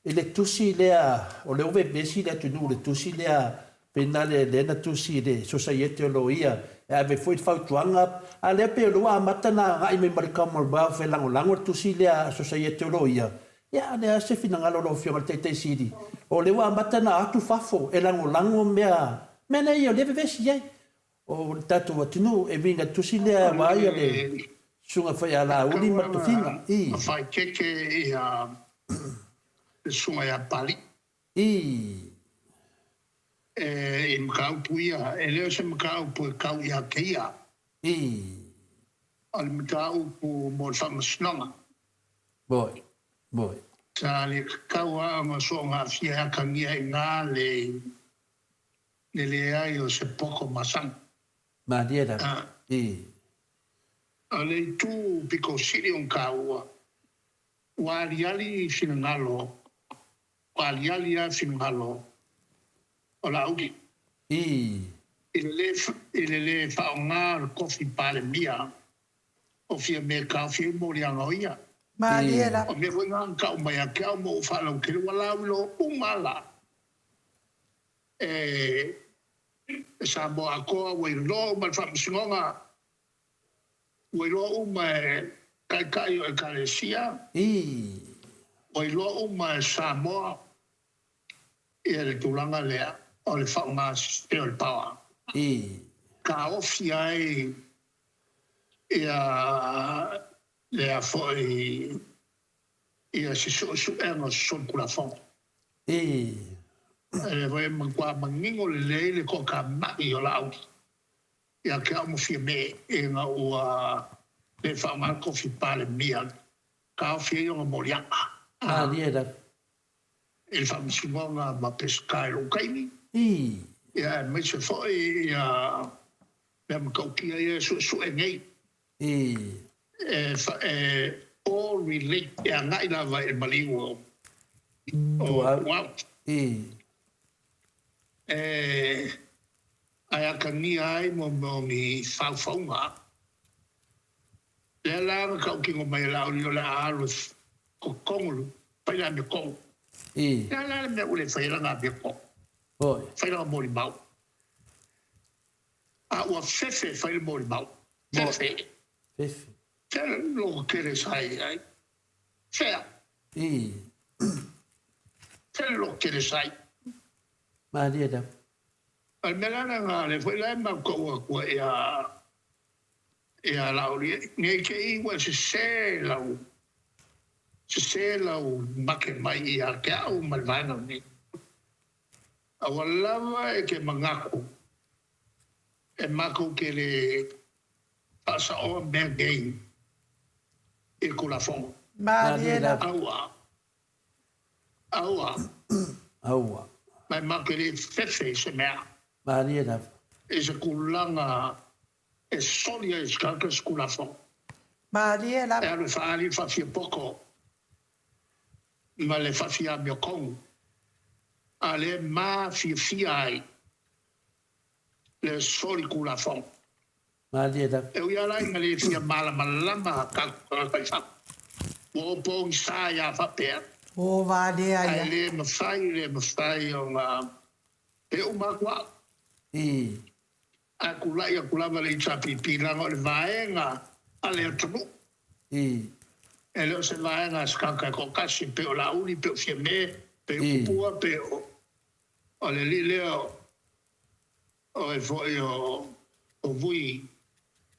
Speaker 2: i le tusi lea o lea ua vevesi le atunuu i le tusi lea pei na le lea na tusi i le Sosaiete o Loia e ave foi le fautuaga a lea pei o lea ua amata na agai mai ma le Commonwealth e lagolago le tusi lea a Sosaiete o Loia. Ia, a o le a se finagalo o lau Afioga i le Taitai Sili? O lea ua amata ona atu fafo e lagolago mea, mea nei o lea e vevesi ai o le tatou atunuu e uiga i le tusi lea aua ia le Susuga foi ia Laauli ma le Tofiga. I.
Speaker 3: Na faaeteete ia le Susuga ia Pali.
Speaker 2: I.
Speaker 3: I mataupu ia, e le o se mataupu e tau ia te ia.
Speaker 2: I.
Speaker 3: O le mataupu mo le faamasinoga.
Speaker 2: Moi. Moi.
Speaker 3: Sa le tatau lava ona soona aafia e atagia i ina le le leai o se poto masani.
Speaker 2: Malie lava. I.
Speaker 3: O le itu pito sili ona taua, ua aliali finagalo, ua aliali lava finagalo o Laauli.
Speaker 2: I.
Speaker 3: I le le i le le faaaoga o le kofi Palemia o Fiame taofi ai moliaga o ia.
Speaker 1: Malie la.
Speaker 3: O mea foi na na tau mai ia te au ma ou faalautele ua lauiloa uma la e Samoa atoa ua iloa uma e le Faamasinoga, ua iloa uma e Taitai o Ekalesia, ua iloa uma e Samoa ia le tulaga lea o le faaaoga sese o le power. Taofi ai ia lea foi ia se suesuega o se solitulafono. E le foi e matua manino lelei le toatamai o Laauli ia te au ma Fiame ina ua le faaaoga le tofi Palemia taofi ai ona moliaga.
Speaker 2: Malie lava.
Speaker 3: I le faamasinoga ma Peseta i lou taimi. Ia aemaise foi ia mea matautia ia e suesue nei. E all relate, e agai lava i le maliu o Tuau.
Speaker 2: I.
Speaker 3: E ae atagia ai mo mea o ni faufauga. Lea la na tautino mai e Laauli o le a alu e togolu, fai le amiotonu.
Speaker 2: I.
Speaker 3: Lea la le mea ua le fai ai lana amiotonu.
Speaker 2: Oi.
Speaker 3: Fai lana molimau. A ua fefe e fai le molimau. Fefe.
Speaker 2: Fefe.
Speaker 3: Fea le logo tele sa i ai? Fea?
Speaker 2: I.
Speaker 3: Fea le logo tele sa i?
Speaker 2: Malie lava.
Speaker 3: O le mea la lena, lea foi la e matou atu ai ia ia Laauli, ne i te i ua sese lau sese lau make mai ia te au ma le vaega lenei. A ua lava e te manatu e matou te le faasaoa mea nei i le Tulafono.
Speaker 1: Malie lava.
Speaker 3: Aua. Aua.
Speaker 2: Aua.
Speaker 3: Ma e matou te le fefe i se mea.
Speaker 2: Malie lava.
Speaker 3: I se tulaga e soli ai e se tagata se Tulafono.
Speaker 1: Malie lava.
Speaker 3: E alu e faaali le faafiapoto ma le faafiamiotonu, a lea e mafiafia ai le soli Tulafono.
Speaker 2: Malie lava.
Speaker 3: E ui lava la ina le fia malamalama tatou tagata i fafo, ua o pogisa ia faapea.
Speaker 1: O valea
Speaker 3: Ae
Speaker 1: ia.
Speaker 3: le mafai, le mafai ona pe uma atu au.
Speaker 2: I.
Speaker 3: Ae tulai atu lava le HRPP leaga o le vaega a le atunuu.
Speaker 2: I.
Speaker 3: E le o se vaega a se tagata e toatasi, pe o Laauli, pe o Fiame, pe o
Speaker 2: I.
Speaker 3: Tupua, pe o o le alii lea o o ai foi o o Vui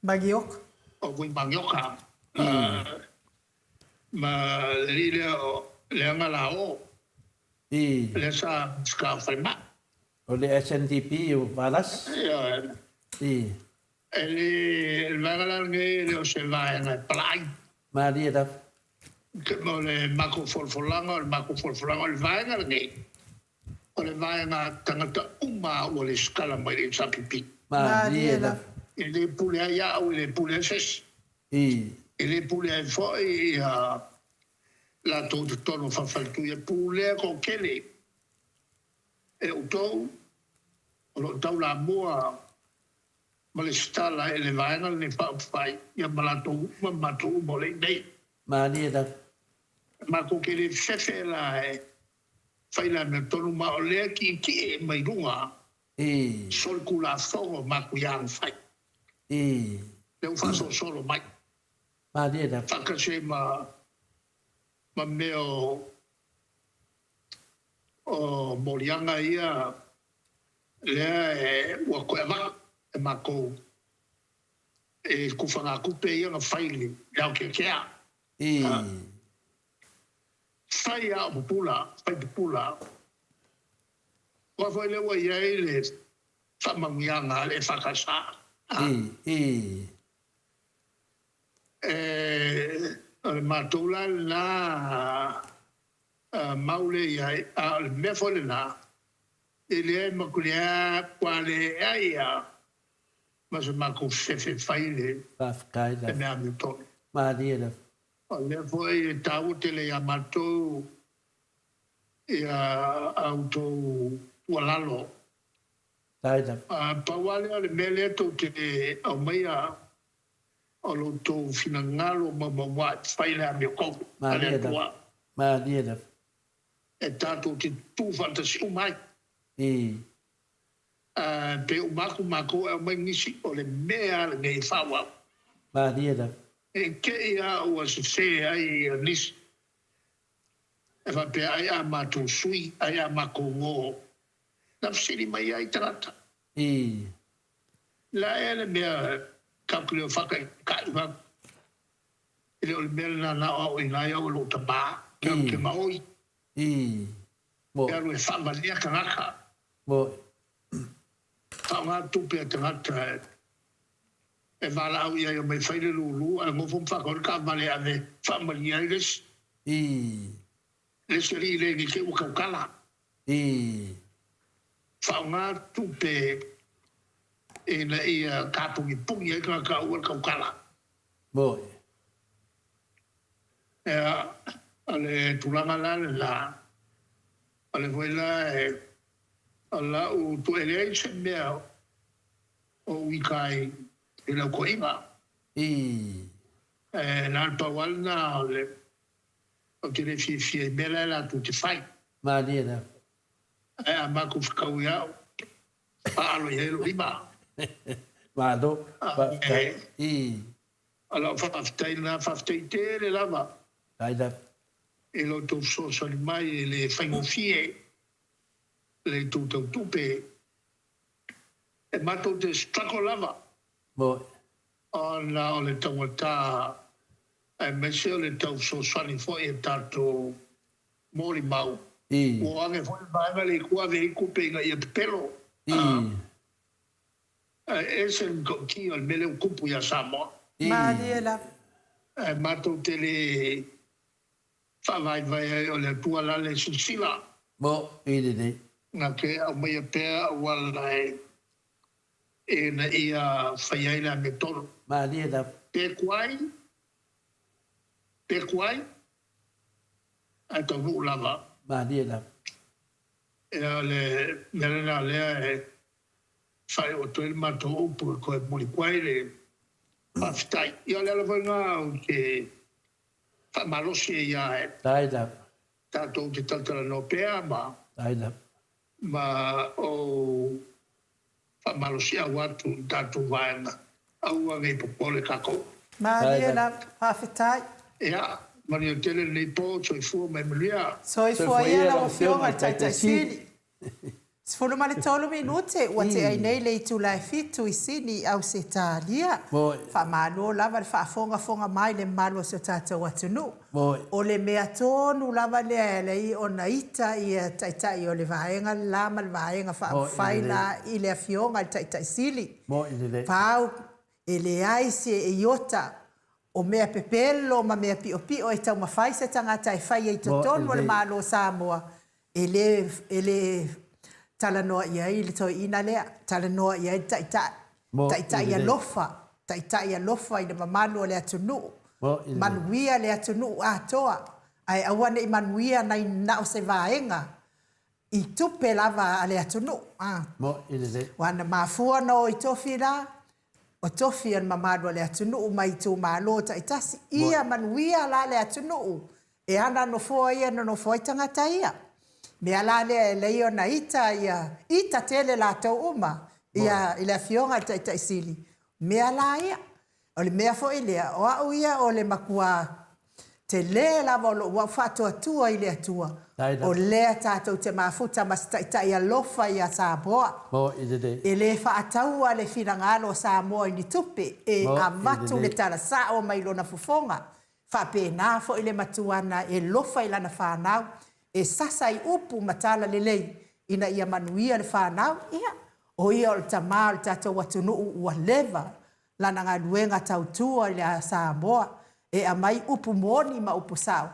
Speaker 1: Manioka.
Speaker 3: O Vui Manioka. Ma le alii lea o Leaga Lao.
Speaker 2: I.
Speaker 3: Lea sa Minisita o Falemai.
Speaker 2: O le SNDP o Valasi.
Speaker 3: Ioe.
Speaker 2: I.
Speaker 3: E le, le vaega la lenei e le o se vaega e palaai.
Speaker 2: Malie lava.
Speaker 3: O le matou folafolaga, o le matou folafolaga, o le vaega lenei, o le vaega tagata uma ua lesitala mai le HRPP.
Speaker 2: Malie lava.
Speaker 3: E le pule ai au, e le pule ai se isi.
Speaker 2: I.
Speaker 3: E le pule ai foi ia latou i totonu o Falefaletui, e pulea toatele e outou o lo o taulamua ma lesitala i le vaega lenei faaupufai, ia ma latou uma ma matou uma o le i nei.
Speaker 2: Malie lava.
Speaker 3: Matou te le fefe la e fai le amiotonu, ma o lea e tietie mai luga
Speaker 2: I.
Speaker 3: solitulafono matou ia fai.
Speaker 2: I.
Speaker 3: Lea ua faasolosolo mai.
Speaker 2: Malie lava.
Speaker 3: Faatasi ai ma ma mea o o moliaga ia lea e ua toe avatu e matou i tufagatupe ia na fai i le aoteatea.
Speaker 2: I.
Speaker 3: Fai a o pupula, fai pupula. Aua foi lea ua i ai le faamanuiaga a le EFKS.
Speaker 2: I. I.
Speaker 3: E, o le matou la lena mau lea i ai, a o le mea foi lena, e leai ma matua leai lava ma se matou fefe e fai le
Speaker 2: Faafetai lava.
Speaker 3: mea amiotonu.
Speaker 2: Malie lava.
Speaker 3: O lea foi e taua tele ia matou ia a outou tuualalo.
Speaker 2: Faafetai lava.
Speaker 3: Pau lava lea o le mea lea tou te aumaia o lo outou finagalo maumauā e fai le amiotonu a le
Speaker 2: Malie lava.
Speaker 3: Atua.
Speaker 2: Malie lava.
Speaker 3: E tatou te tutū faatasi uma ai.
Speaker 2: I.
Speaker 3: A pe uma atu matou e aumai nisi, o le mea lava lenei e faaauau.
Speaker 2: Malie lava.
Speaker 3: E te i a ua sese ai nisi e faapea ai a matou sui, ai a matou o. Na fesili mai ai tagata.
Speaker 2: I.
Speaker 3: La ea le mea tatou te le o faataitai fatu. E le o le mea lena na aoaoina ai au e lou tamā, ke alu ke maoi.
Speaker 2: I.
Speaker 3: Ke alu e faavalea tagata.
Speaker 2: Moe.
Speaker 3: Faaaoga tupe a tagata e valaau i ai omai fai le lulu ae nofo ma faatau le taavale e ave faamalie ai le isi.
Speaker 2: I.
Speaker 3: Le isi alii le ni te ua tautala.
Speaker 2: I.
Speaker 3: Faaaoga tupe ina ia tapunipuni ai tagata aua le tautala.
Speaker 2: Moe.
Speaker 3: Ia, o le tulaga la lena. O lea foi la e o lau tu e leai se mea o uika ai i lau toeaiga.
Speaker 2: I.
Speaker 3: E na o le pau lava lena o le ou te le fiafia i mea la e latou te fai.
Speaker 2: Malie lava.
Speaker 3: Ae a matou fetau ia au, faalo i ai lou lima.
Speaker 2: Malo, faafetai. I.
Speaker 3: O lau faafetai lena, faafetai tele lava.
Speaker 2: Faafetai lava.
Speaker 3: I lo outou fesoasoani mai e le faigofie le itu tau tupe. E matou te struggle lava.
Speaker 2: Moni.
Speaker 3: Ona o le taugata aemaise o le tau fesoasoani foi e tatou molimau.
Speaker 2: I.
Speaker 3: Ua o age foi le vaega lea i tua ave ai tupe ina ia pepelo.
Speaker 2: I.
Speaker 3: Ae ese le matautia o le mea lea ua tupu ia Samoa.
Speaker 2: I.
Speaker 1: Malie lava.
Speaker 3: Ae matou te le faavaevae ai o le Atua la le silasila.
Speaker 2: Mo i lenei.
Speaker 3: Na te aumaia pea auala e ina ia fai ai le amiotonu.
Speaker 2: Malie lava.
Speaker 3: Pe tuai, pe tuai, ae taunuu lava.
Speaker 2: Malie lava.
Speaker 3: Ia o le mea lena lea e faaiu atu ai le matou upu e toe momoli atu ai le faafetai. Ia o le ala foi lena ou te faamalosi ai ia
Speaker 2: Faafetai lava.
Speaker 3: tatou te talatalanoa pea ma
Speaker 2: Faafetai lava.
Speaker 3: ma ou faamalosiau atu i tatou vaega, aua nei popole tatou.
Speaker 1: Malie lava, faafetai.
Speaker 3: Ia, manuia tele lenei po, soifua ma ia manuia.
Speaker 1: Soifua ia lau Afioga i le Taitai Sili. 13 minute ua tea ai nei le itula e fitu i Sini i Ausetalia. Faamalo lava le faafogafoga mai i le mamalu o si o tatou atunuu. O le mea tonu lava lea e ala ai ona ita ia Taitai o le Vaega le la ma le Vaega Faaupufai la i le Afioga i le Taitai Sili. Pau, e leai se iota o mea pepelo ma mea piopio e taumafai se tagata e faia i totonu o le Malo o Samoa e le, e le talanoa i ai le toeaina lea, talanoa i ai le taitai, taitai alofa, taitai alofa i le mamalu o le atunuu, manuia le atunuu atoa, ae aua ne i manuia nai na o se vaega i tupe lava a le atunuu. Aua na mafua ona o i tofi la, o tofi o le mamalu o le atunuu mai itumalo taitasi, ia manuia la le atunuu E ana nofoa ia e nonofo ai tagata ia. Mea la lea e lei ona ita ia, ita tele latou uma ia i le Afioga i le Taitai Sili, mea la ia. O le mea foi lea, o au ia o le matua tele lava o lou au faatuatua i le Atua, o lea tatou te mafuta ma se Taitai alofa ia Samoa. E le faataua le finagalo o Samoa i ni tupe, e avatu le tala sao mai lona fofoga Faapena foi le matuana e lofa i lana fanau, e sasa i upu ma tala lelei ina ia manuia le fanau, ia, o ia o le tama o le tatou atunuu ua leva lana galuega tautua i le Samoa e aumai upu moni ma upu sao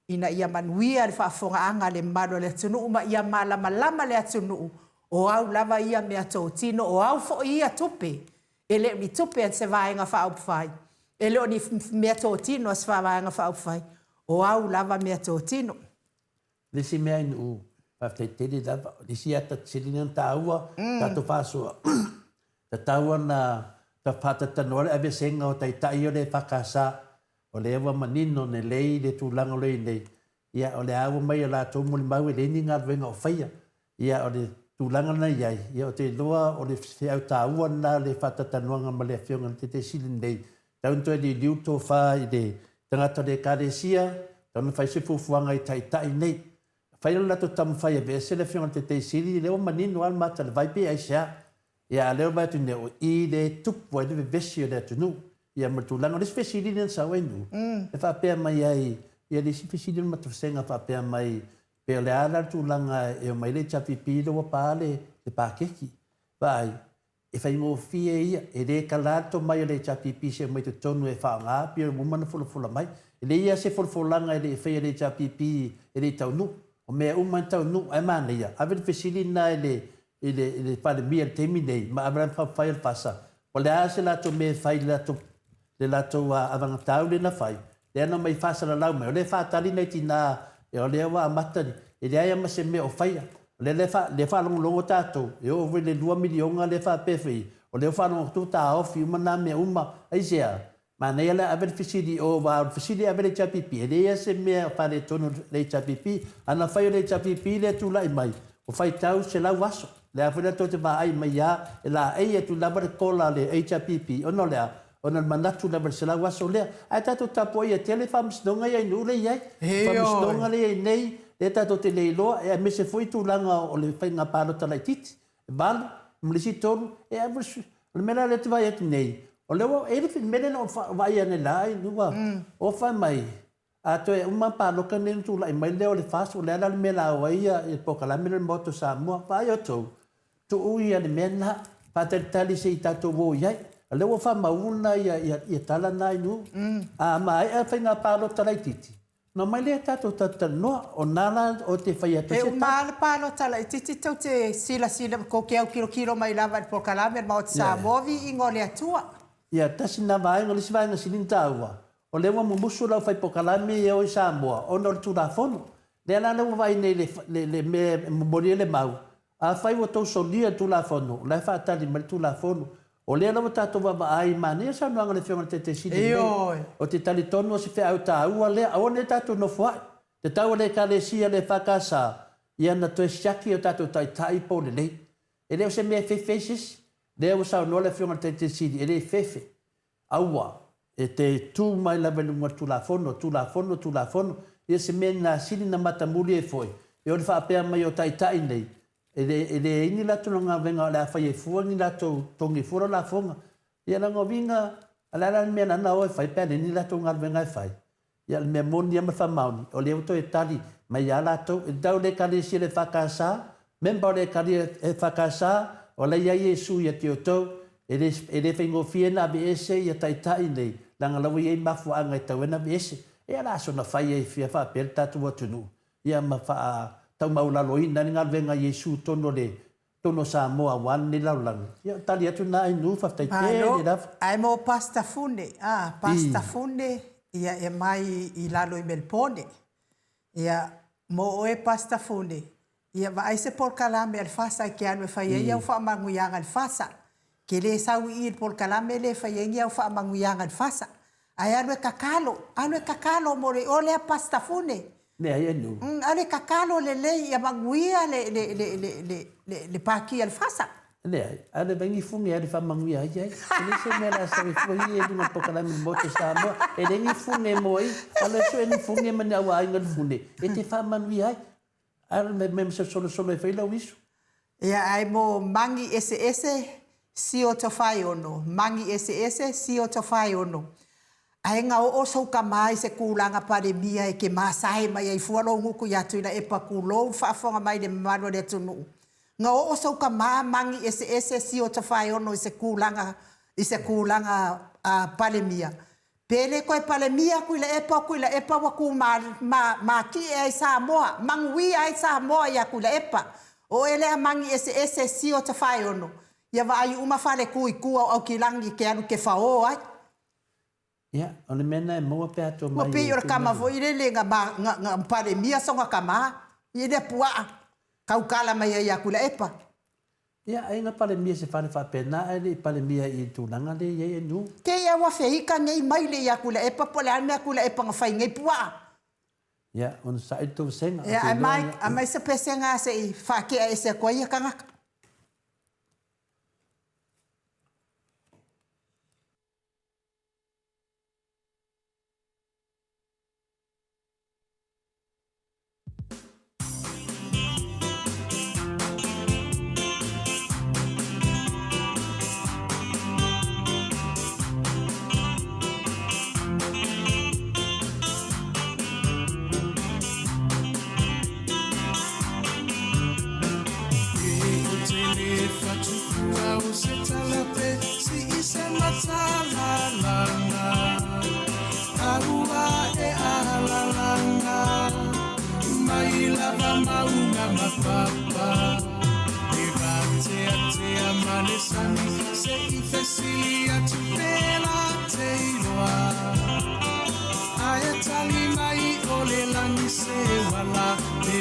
Speaker 1: ina ia manuia le faafofogaaga a le mamalu o le atunuu ma ia malamalama le atunuu o au lava ia meatotino, o au foi ia tupe E le o ni tupe a se Vaega Faaupufai, e le o ni meatotino a se Vaega Faaupufai, o au lava meatotino.
Speaker 2: Le isi mea i Nu'u, faafetai tele lava. O le isi ata sili lea ona taua, tatou faasoa, tatau ona faatalatanoa le aveesega o Taitai o le EFKS. O lea ua manino lelei le tulaga o lo o i ai nei, Ia, o le a ua mai e latou molimau e leai ni galuega o faia. Ia, o le tulaga lena e i ai, ia ou te iloa o le feau taua lena o le faatalatanoaga ma le Afioga i le Taitai Sili lenei, tatau ona toe liuliu le tofa i le tagata o le Ekalesia, tatau ona fai se fuafuaga i Taitai nei. Fai le latou taumafai e aveese le Afioga i le Taitai Sili, lea ua manino lava le mata i le vai pe aisea. Ia, a o lea ua vaai atu nei, o i lea e tupu ai le vevesi o le atunuu. Ia, ma le tulaga, o le isi fesili lea na sau ai Nu'u, e faapea mai ai, ia le isi fesili o le matou vasega faapea mai, pe o le a la le tulaga e omai le HRPP lea ua pa le paketi. Vaai, e faigofie ia, e le kala le tomai o le HRPP se omai totonu e faaaoga pei ua uma ona folafola mai. E leai lava se folafolaga e le i faia e le HRPP e le i taunuu. O mea uma lava na taunuu, ae manaia, ave le fesili lena i le i le, i le Palemia i le taimi nei, ma ave lana fai o le FASA, o le a se latou mea e fai i le latou, le latou avagatau lea na fai, lea na omai faasalalau mai, o lea e faatali nai tina, o lea ua amata ni, E leai lava ma se mea o faia. O lea lea faalogologo tatou, e oo foi i le $2 miliona lea faapea foi, o lea ua faalogo atu ua taofi uma na mea uma. Aisea? Manaia le ave le fesili i o, aua o le fesili e ave i le HRPP, e leai lava se mea o faaletonu i le HRPP. A na fai o le HRPP lea e tulai mai, ua faitau 100 aso. O le a foi la tou te vaai mai lava, e laei atu lava le kola a le HRPP, ona o le a? Ona o le manatu lava i le 100 aso lea. Ae tatou tapuai ia tele faamasinoga ia i nuu lea e i ai. Faamasinoga lea e i ai nei, lea tatou te le iloa, aemaise foi tulaga o le faiga palota laitiiti. E valu, ma le isi tolu, e average. O le mea la lea ou te vaai atu nei, o lea ua, e i ai le mea lea na ou vaai analeila ai, ua fai mai, a toe uma palota nei ona tulai mai lea o le FAST, o le a la le mea o le a o ai le polokalame lea o le Maota o Samoa. Vaai outou, tuu ia le mea lena, faatalitali se i tatou o i ai. O lea ua faamauina ia tala na i nuu. A maea faiga palota laitiiti, Ona omai lea tatou talatalanoa, o na la o te fai atu ai se tala.
Speaker 1: E uma lava le palota laitiiti tou te silasila, tou te autilotilo mai lava i le polokalame a le Maota Samoa, viiga o le Atua.
Speaker 2: Ia, tasi lena vaega, o le isi vaega sili ona taua, o lea ua mumusu le aufai-polokalame ia e o i Samoa ona o le Tulafono. Lea la lea ua vaai nei i le mea e momoli ai le mau, Afai ua tou solia le Tulafono, o la e faatali mai le Tulafono. O lea la ua tatou vaavaai, manaia le saunoaga a le Afioga i le Taitai Sili nei.
Speaker 1: Ioe.
Speaker 2: Ou te talitonu o se feau taua lea, aua ne i tatou nofoai. Tatau a le Ekalesia le EFKS ia na toe siaki o tatou taitai po o lelei. E le o se mea e fefe ai se isi. Lea ua saunoa le Afioga i le Taitai Sili, e le fefe. Aua, e te tu mai lava i luga o le Tulafono, Tulafono, Tulafono, ia se mea na sili na matamuli ai foi, e o le faapea mai o Taitai nei, e le, e leai ni latou galuega o le a fai ai fua ni latou togi fua lau lafoga. Ia leaga o uiga, o le a la le mea la na o e fai pe a leai ni latou galuega e fai? Ia, o le mea moni lava ma le faamaoni, o lea ua toe tali mai ia latou, e tau i le Ekalesia le EFKS, member o le EFKS, o la e i ai Iesu ia te outou, e le, e le faigofie ona aveese ia taitai nei, leaga o la ua i ai mafuaaga e tatau ai ona aveese. Ia o le a soona fai ai fia faapea le tatou atunuu, ia ma faataumaualaloina ai le galuega a Iesu i totonu o le totonu o Samoa aua lenei lalolagi. Ia, tali atu lena Ainuu, faafetai tele
Speaker 1: Malo.
Speaker 2: lava.
Speaker 1: Ae mo Pastor Fune, a, Pastor Fune, ia e mai i lalo i Melbourne. Ia, mo oe Pastor Fune, ia vaai se polokalame a le FASA e te alu e fai ai au faamanuiaga i le FASA. Ke le sau i i le polokalame lea e fai ai ni au faamanuiaga i le FASA. Ae alu e tatalo, alu e tatalo mo le o lea Pastor Fune.
Speaker 2: Leai e nuu.
Speaker 1: Alu e tatalo lelei ia manuia le le le le le le le pati a le FASA.
Speaker 2: Leai, a le vai ni fune alu e faamanuia ai ai. E leai se mea o le a sau ai fua ia i luga o le polokalame i le Maota o Samoa. E leai ni fune mo ai. Alu e sue ni fune ma ni au aiga i le fune e te faamanuia ai. Alu me me solosolo e fai lau isu.
Speaker 1: Ia ae mo magi eseese sioto faeono, magi eseese sioto faeono. Ae ga oo sou kama i se kulaga palemia e ke masae mai ai fua lou gutu ia Tuilaepa kulou le faafofoga mai le mamalu o le atunuu. Ga oo sou kama magi eseese sioto faeono i se kulaga i se kulaga palemia. Pe le toe palemia Tuilaepa o Tuilaepa ua tu ma, ma, matie ai Samoa, manuia ai Samoa ia Tuilaepa. O oe lea magi eseese sio tafaeono, ia vaai uma fale tu i tua o Aukilagi e te alu te faō ai.
Speaker 2: Ia, o le mea lena e maua pe a
Speaker 1: Ua tomai pei e o le tama foi lele na, ma, na, na palemia sona tama i lea puaa tautala mai ai ia Tuilaepa.
Speaker 2: Ia, ai na palemia i se fale faapena ae le i palemia i le tulaga lea e i ai e nuu.
Speaker 1: Kei e ua feika nei mai le ia Tuilaepa po o le a le mea Tuilaepa na fai nei puaa.
Speaker 2: Ia, ona saili tou vasega.
Speaker 1: Ia, aumai, aumai se pesega se i faatea ese atu ai ia tagata.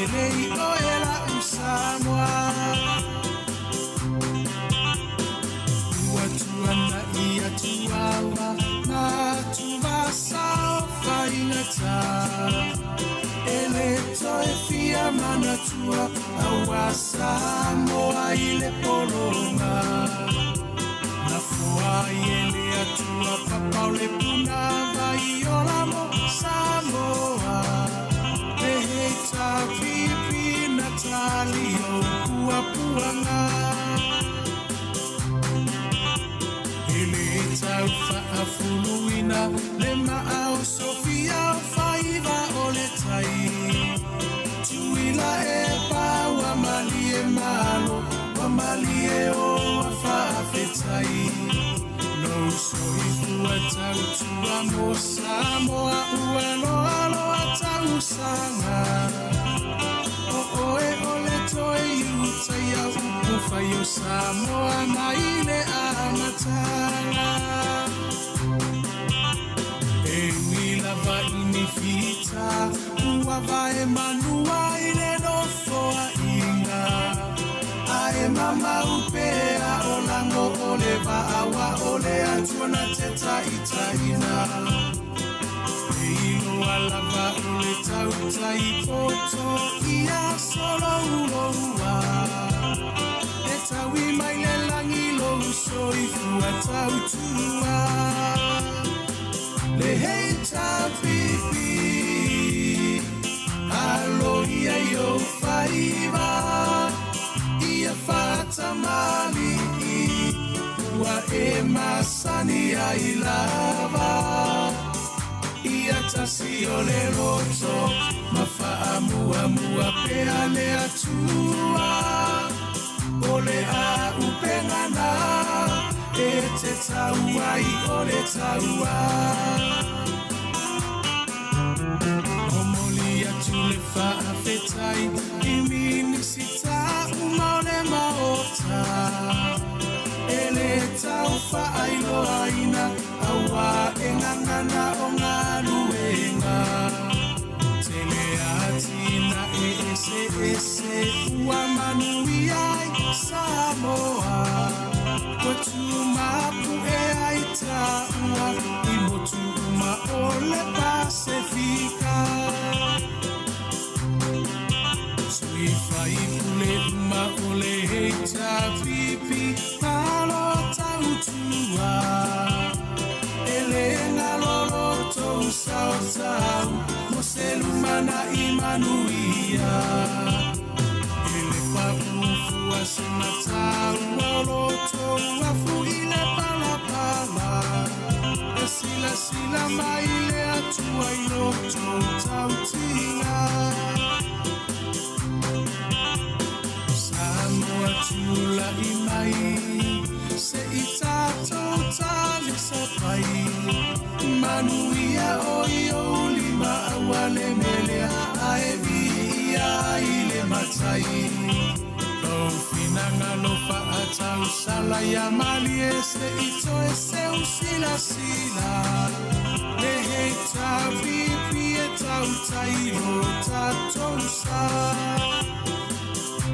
Speaker 4: Felei oe la'u Samoa. Ua tuana'i atu ava ma atuvasa o faigata. E le toe fia manatua aua Samoa i le pologa. Nafoa ai e le Atua papa o le punavai ola mo Samoa. Le HRPP na tali o puapuaga. E le tau faafuluina le maa o Sofia o faiva o le tai. Tuila e pa ua malie malo, ua malie o faafetai. Lou soifua tautua mo Samoa ua loaloa tausaga. O oe o le toe iutaia upu fai o Samoa mai le amataga. E ui lava i ni fita ua vae manua i le nofoaiga. Ae mamau pea o lago o le vaa ua o le Atua na te taitaiina. E iloa lava o le tautai poto ia solouloua. E taui mai le lagi lou soifua tautua. Le HRPP alo ia i ou faiva ia faatamali'i ua e masani ai lava. Ia tasi o le loto ma faamuamua pea le Atua. O le auupega na e te tau ai o le taua. Momoli atu le faafetai i Minisita uma o le Maota. E le tau faailoaina aua e gagana o galuega. Tele atinae eseese ua manuia ai Samoa. Ua tumapu'e ai taua i motu uma o le Pasefika. Sui faipule uma o le HRPP malo tautua. E le galo lo tou sao tau mo se lumana'i manuia. E le paʻu fua se mataua o lo tou afu i le palapala. E silasila mai le Atua i lo tou tautiga. Samoa tula'i mai se'i tatou talisapai. Manuia o i ou lima aua le melea ae viia ai le Matai. Lou finagalo faatausala ia malie se'i toe seu silasila. Le HRPP e tautai lo tatou sa.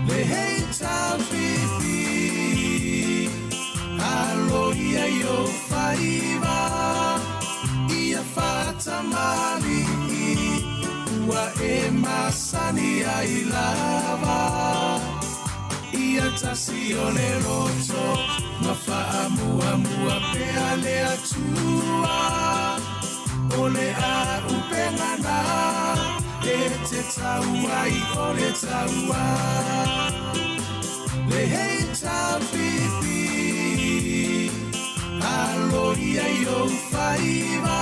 Speaker 4: Le HRPP alo ia i ou faiva ia faatamali'i ua e masani ai lava. Ia tasi o le loto ma faamuamua pea le Atua. O le auupega na e te tau ai o le taua. Le HRPP alo ia i ou faiva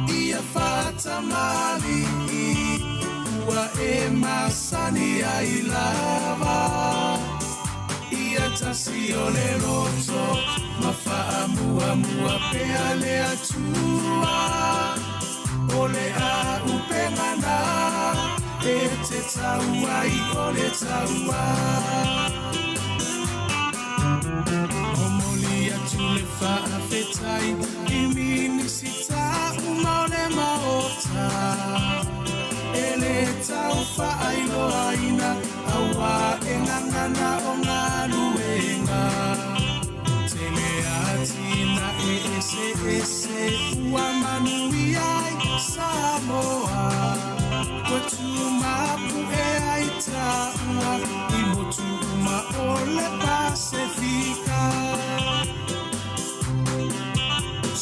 Speaker 4: ia faatamali'i ua e masani ai lava. Ia tasi o le loto ma faamuamua pea le Atua. O le auupega na e te tau ai o le taua. Momoli atu le faafetai i Minisita uma o le Maota. E le tau faailoaina aua e gagana o galuega. Tele atinae eseese ua manuia ai Samoa. Ua tumapu'e ai taua i motu uma o le Pasefika.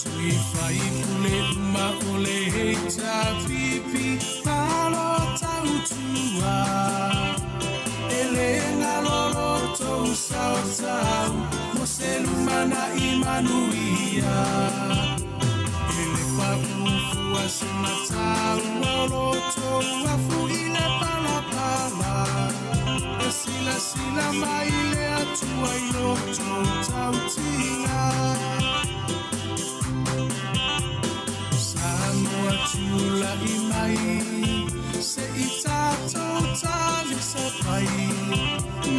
Speaker 4: Sui faipule uma o le HRPP malo tautua. E le galo lo tou sao tau mo se lumanai manuia. E le paʻu fua se mataua o lo tou afu i le palapala. E silasila mai le Atua i lo tou tautiga. Samoa tulai mai se i tatou talisapai.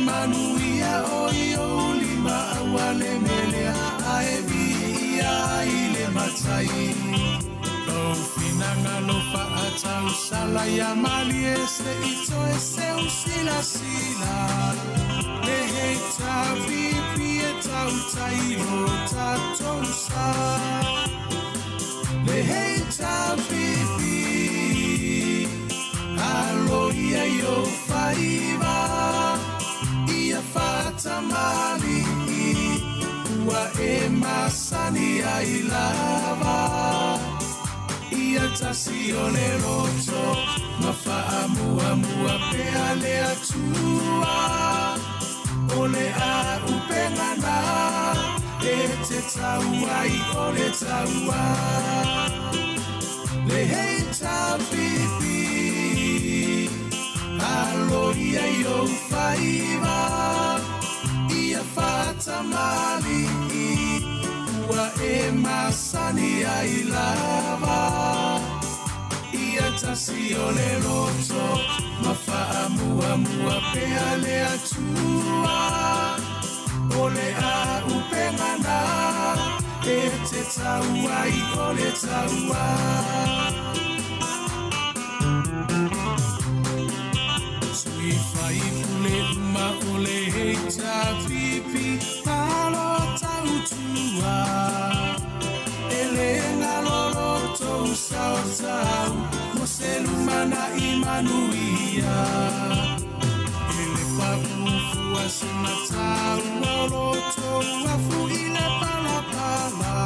Speaker 4: Manuia o i ou lima aua le melea ae viia ai le Matai. Lou finagalo faatausala ia malie se i toe seu silasila. Le HRPP e tautai lo tatou sa. Le HRPP alo ia i ou faiva ia faatamalii ua e masani ai lava. Ia tasi o le loto ma faamuamua pea le Atua. O le auupega na e te tau ai o le taua. Le HRPP alo ia i ou faiva ia faatamalii ua e masani ai lava. Ia tasi o le loto ma faamuamua pea le Atua. O le auupega na e te tau ai o le taua. Sui faipule uma o le HRPP malo tautua. E le galo lo tou sao tau mo se lumanai manuia. E le paʻu fua se mataua o lo tou afu i le palapala.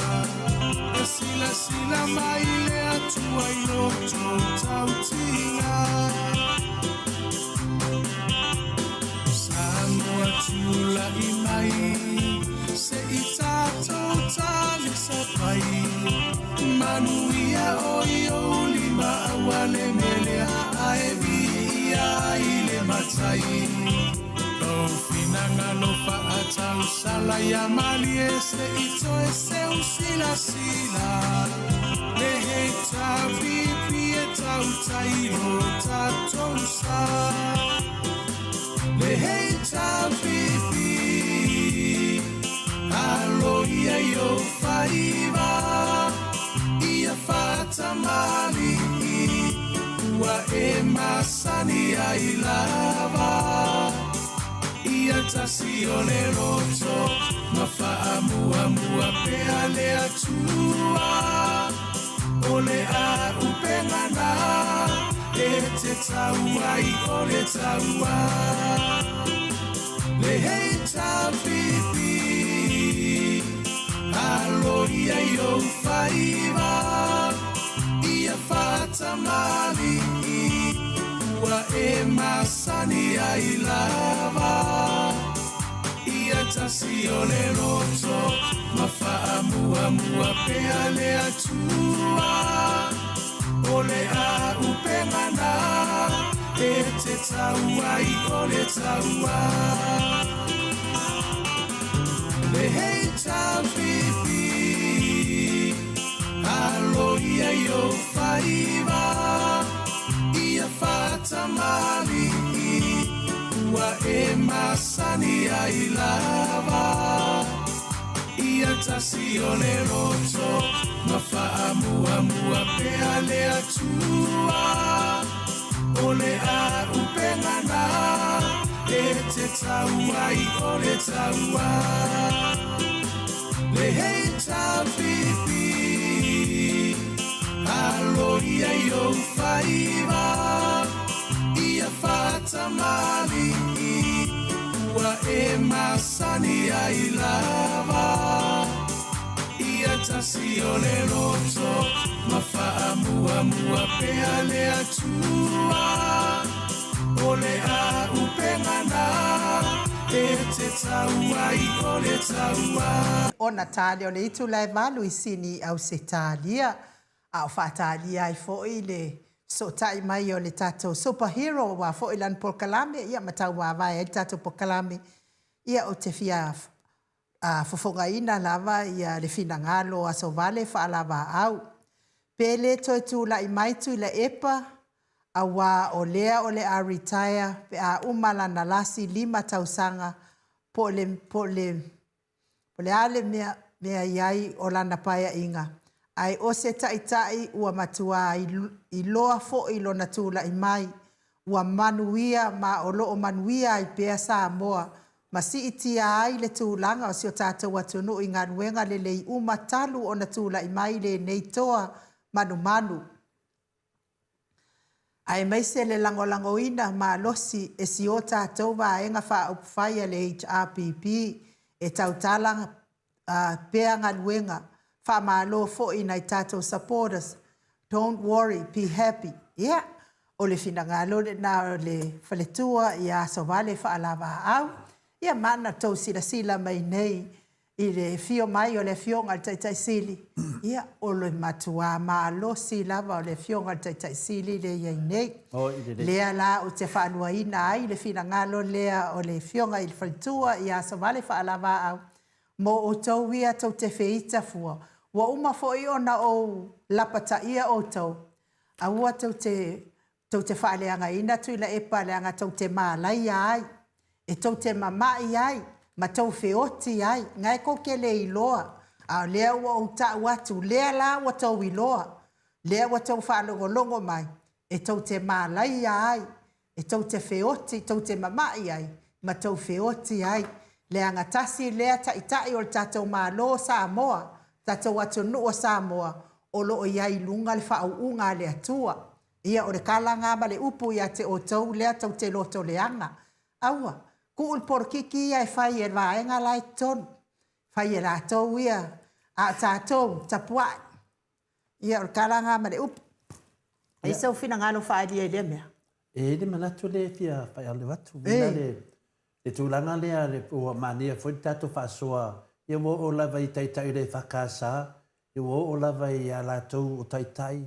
Speaker 4: E silasila mai le Atua i lo tou tautiga. Samoa tulai mai se i tatou talisapai. Manuia o i ou lima aua le melea ae viia ai le Matai. Lou finagalo faatausala ia malie se i toe seu silasila. Le HRPP e tautai lo tatou sa. Le HRPP alo ia i ou faiva ia faatamalii ua e masani ai lava. Ia tasi o le loto ma faamuamua pea le Atua. O le auupega na e te tau ai o le taua. Le HRPP alo ia i ou faiva ia faatamalii ua e masani ai lava. Ia tasi o le loto ma faamuamua pea le Atua. O le auupega na e te tau ai o le taua. Le HRPP alo ia i ou faiva ia faatamalii ua e masani ai lava. Ia tasi o le loto ma faamuamua pea le Atua. O le āupega nā e te tau ai o le taua. Le HRPP, alo ia i ou faiva, ia faatamalii, ua e masani ai lava. Ia tasi o le loto ma faamuamua pea le Atua. O le āupega nā e te tau ai o le taua.
Speaker 1: Ona tali o le itula e valu i Sini i Ausetalia, a o faatalia ai foi le fesootai mai o le tatou Super Hero aua foi lana polokalame, ia ma tauavae ai le tatou polokalame. Ia ou te fia a fofogaina lava ia le finagalo o Asovale Faalavaau. Pe le toe tulai mai Tuilaepa auā o lea o le a retire pe a uma lana lasi lima tausaga po o le po o le po o le a le mea mea i ai o lana paeaiga ae o se taitai ua matuā iloa foi lona tulai mai ua manuia ma o lo o manuia ai pea Samoa ma siitia ai le tulaga o si o tatou atunuu i galuega lelei uma talu ona tulai mai lenei toa manumanu, aemaise le lagolagoina malosi e si o tatou Vaega Faaupufai a le HRPP e tautala pea galuega. Faamalo foi i nai tatou supporters. Don't worry, be happy. Ia, o le finagalo lena o le faletua ia Asovale Faalavaau. Ia ma na tou silasila mai nei i le afio mai o le Afioga i le Taitai Sili, ia, o le matuā malosi lava o le Afioga i le Taitai Sili lea e i ai nei. Lea la ou te faaluaina ai le finagalo lea o le Afioga i le Faletua ia Asovale Faalavaau, mo outou ia tou te feita fua, ua uma foi ona ou lapataia outou, aua tou te tou te faaleagaina Tuilaepa leaga tou te malaia ai, e tou te mamai ai, ma tou feoti ai, na e tou te le iloa, a o lea ua ou tau atu, lea la ua tou iloa, lea ua tou faalogologo mai, e tou te malaia ai, e tou te feoti, tou te mamai ai, ma tou feoti ai, leaga tasi lea Taitai o le tatou Malo o Samoa, tatou atunuu o Samoa, o lo o i ai i luga le faauuga a le Atua. Ia, o le tala lena ma le upu ia te outou lea tou te lotoleaga. Aua, tuu le polokiki ia e fai e le vaega la e i totonu. Fai e latou ia, a o tatou, tapuai. Ia, o le tala lena ma le upu. E i ai sou finagalo faaalia i lea mea?
Speaker 2: E i ai le manatu lea e fia faialu atu. E. Le, le tulaga lea le, ua manaia foi le tatou faasoa, ia ua oo lava i taitai o le EFKS, ia ua oo lava i a latou o taitai,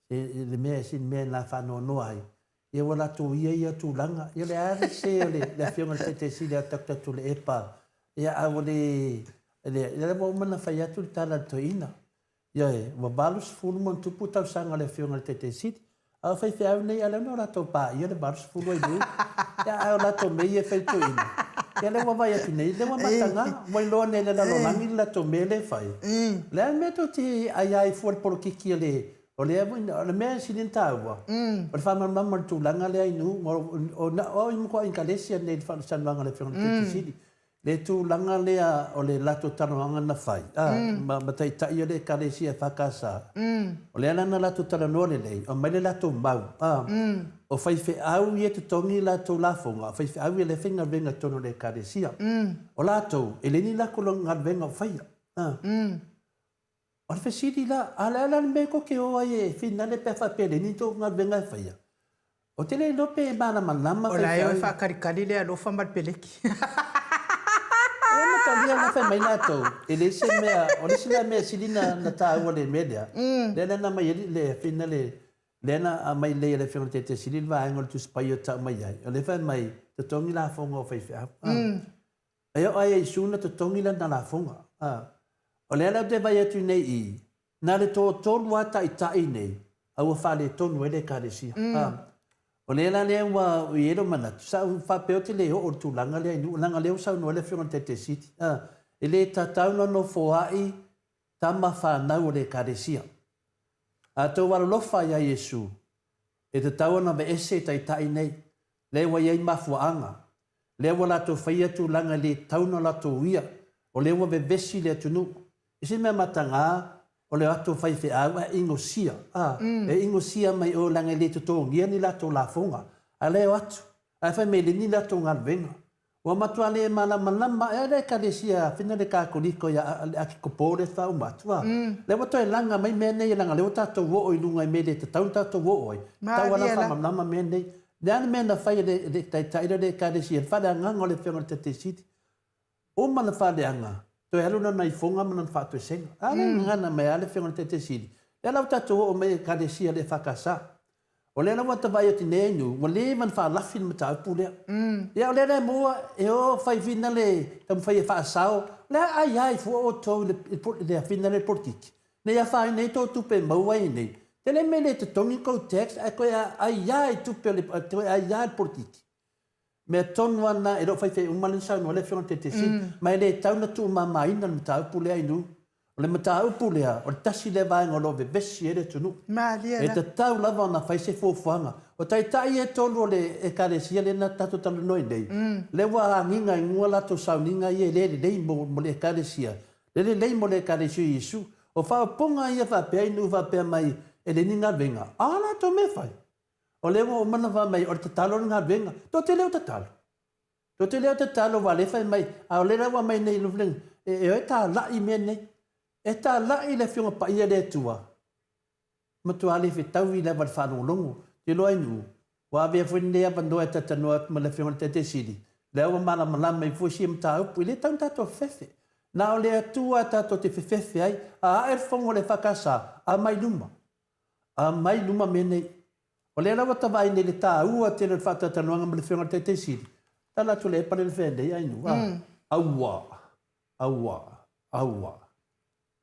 Speaker 2: e, le mea, sina mea na faanoanoa ai, ia ua latou ia ia tulaga. Ia le a le se o le, le afioga i le Taitai Sili a Dr. Tuilaepa, ia a ua le, le, ia ua uma ona fai atu le tala a le toeaina. Ioe, ua 80 ma ona tupu tausaga o le Afioga i le Taitai Sili. A o faifeau nei, a o lea na o latou paia le 80 ai nei. Ia, a o latou mea ia e fai toeaina, ia lea ua vaai atu nei, lea ua mataga, ua iloa nei e le lalolagi le latou mea lea e fai. O le a le mea tou te aia ai fua i le polokiki a le, o lea foi, o le mea e sili ona taua, o le faamalamalama o le tulaga lea inu, o au e matuai inigalesia nei i le saunoaga a le Afioga i le Taitai Sili. Le tulaga lea o le latou talanoaga na fai, a, ma, ma taitai o le Ekalesia EFKS, o lea la na latou talanoa lelei, aumai le latou mau, a, o faifeau ia e totogi latou lafoga, o faifeau ia lea e faigaluega i totonu o le Ekalesia. O latou, e leai ni latou galuega o faia, a. O le fesili la, a o le a la le mea tou te o ai e finale pe a faapea e leai ni tou galuega e faia? Ou te le iloa pe malamalama
Speaker 1: O la e o e faakalikali le alofa ma le peleki.
Speaker 2: E amatalia la fai mai latou, e leai se mea, o le isi la mea sili na taua i le mea lea, lea la na aumai ai le finale, lea na aumai lelei e le Afioga i le Taitai Sili le vaega o le Tusi Paia e tau mai ai, o lea e fai mai, totogi lafoga o faifeau. E oo lava ia Iesu na totogi lana lafoga. A. O lea la ou te vaai atu nei i i, na le toatolu lava taitai nei a ua faaletonu ai le Ekalesia. A. O lea la lea ua i ai lou manatu, sa ou faapea ou te le oo i le tulaga lea i nuu, leaga o lea ua saunoa ai le Afioga i le Taitai Sili. A. E le tatau ona nofoai tama fanau o le Ekalesia. A outou alolofa ia Iesu, E tatau ona aveese taitai nei, lea ua i ai mafuaaga, lea ua latou faia tulaga e le tatau ona latou uia, o lea ua vevesi le atunuu. I se mea mataga, o le o atu o faifeau ae inosia, a, e inosia mai o leaga e le totogia ni latou lafoga, a o lea e o atu, ae fai mai e leai ni latou galuega. Ua matua le malamalama ea le Ekalesia Fina le Katoliko ia le Akikopo lea faatoa uma atu, a. Lea ua toe laga mai mea nei leaga o lea ua tatou oo i luga i mea e le tatau ona tatou oo ai, tatau lava ona faamalamalama mea nei. Le a le mea na fai e le Taitai lea o le Ekalesia, le faaleagaga o le Afioga i le Taitai Sili. Uma na faaleaga, toe alu lana ifoga ma lana faatoesega. A lea e gagana mai lava le Afioga i le Taitai Sili, lea la ua tatou oo mai i Ekalesia le EFKS. O lea la ua ta vaai atu nei nu, ua leva ona faalafi le mataupu lea. Ia o lea la e maua e o fai fina le taumafai e faasao, o le a ai ai fua outou i le fina lea i le polokiki, ne i afaina ai tou tupe e maua ai nei. Tele mea le totogi tou tax ae toe ai lava i tupe o le, toe ai lava i le polokiki. Mea tonu lava lena, e le o faifai uma lea na saunoa ai le Afioga i le Taitaifono, ma e le tatau ona tuumamaina le mataupu lea Ainuu. O le mataupu lea, o le tasi lea vaega o lo o vevesi ai le atunuu.
Speaker 1: Malie
Speaker 2: E tatau lava ona fai se fuafuaga. O taitai ia e tolu o le Ekalesia lea na tatou talanoa ai nei, lea ua agiga i luga latou sauniga ia e le lelei mo le Ekalesia, le lelei mo le Ekalesia o Iesu. O faaupuga ia faapea Ainuu faapea mai e leai ni galuega, a latou mea e fai. O lea ua uma ona fai mai, o le tatalo le galuega. Tou te le o tatalo. Tou te le o tatalo aua o lea e fai mai, a o lea la ua aumai nei, e o e talai mea nei. E talai le Afioga Paia a le Atua, matua le fetaui lava i le faalogologo. Ou te iloa ai nuu, ua avea foi lenei avanoa e talatalanoa atu ma le Afioga i le Taitai Sili, lea ua malamalama ai foi sia mataupu, e le tatau ona tatou fefefe. Na o le Atua tatou te fefefe ai, a ae le fono a le EFKS, aumai i luma. Aumai i luma mea nei. O lea la ua ta vaai nei i le taua tele o le faatalatalanoaga ma le Afioga i le Taitai Sili, tala atu le epa lea na fai nei ai nuu, a, aua, aua, aua.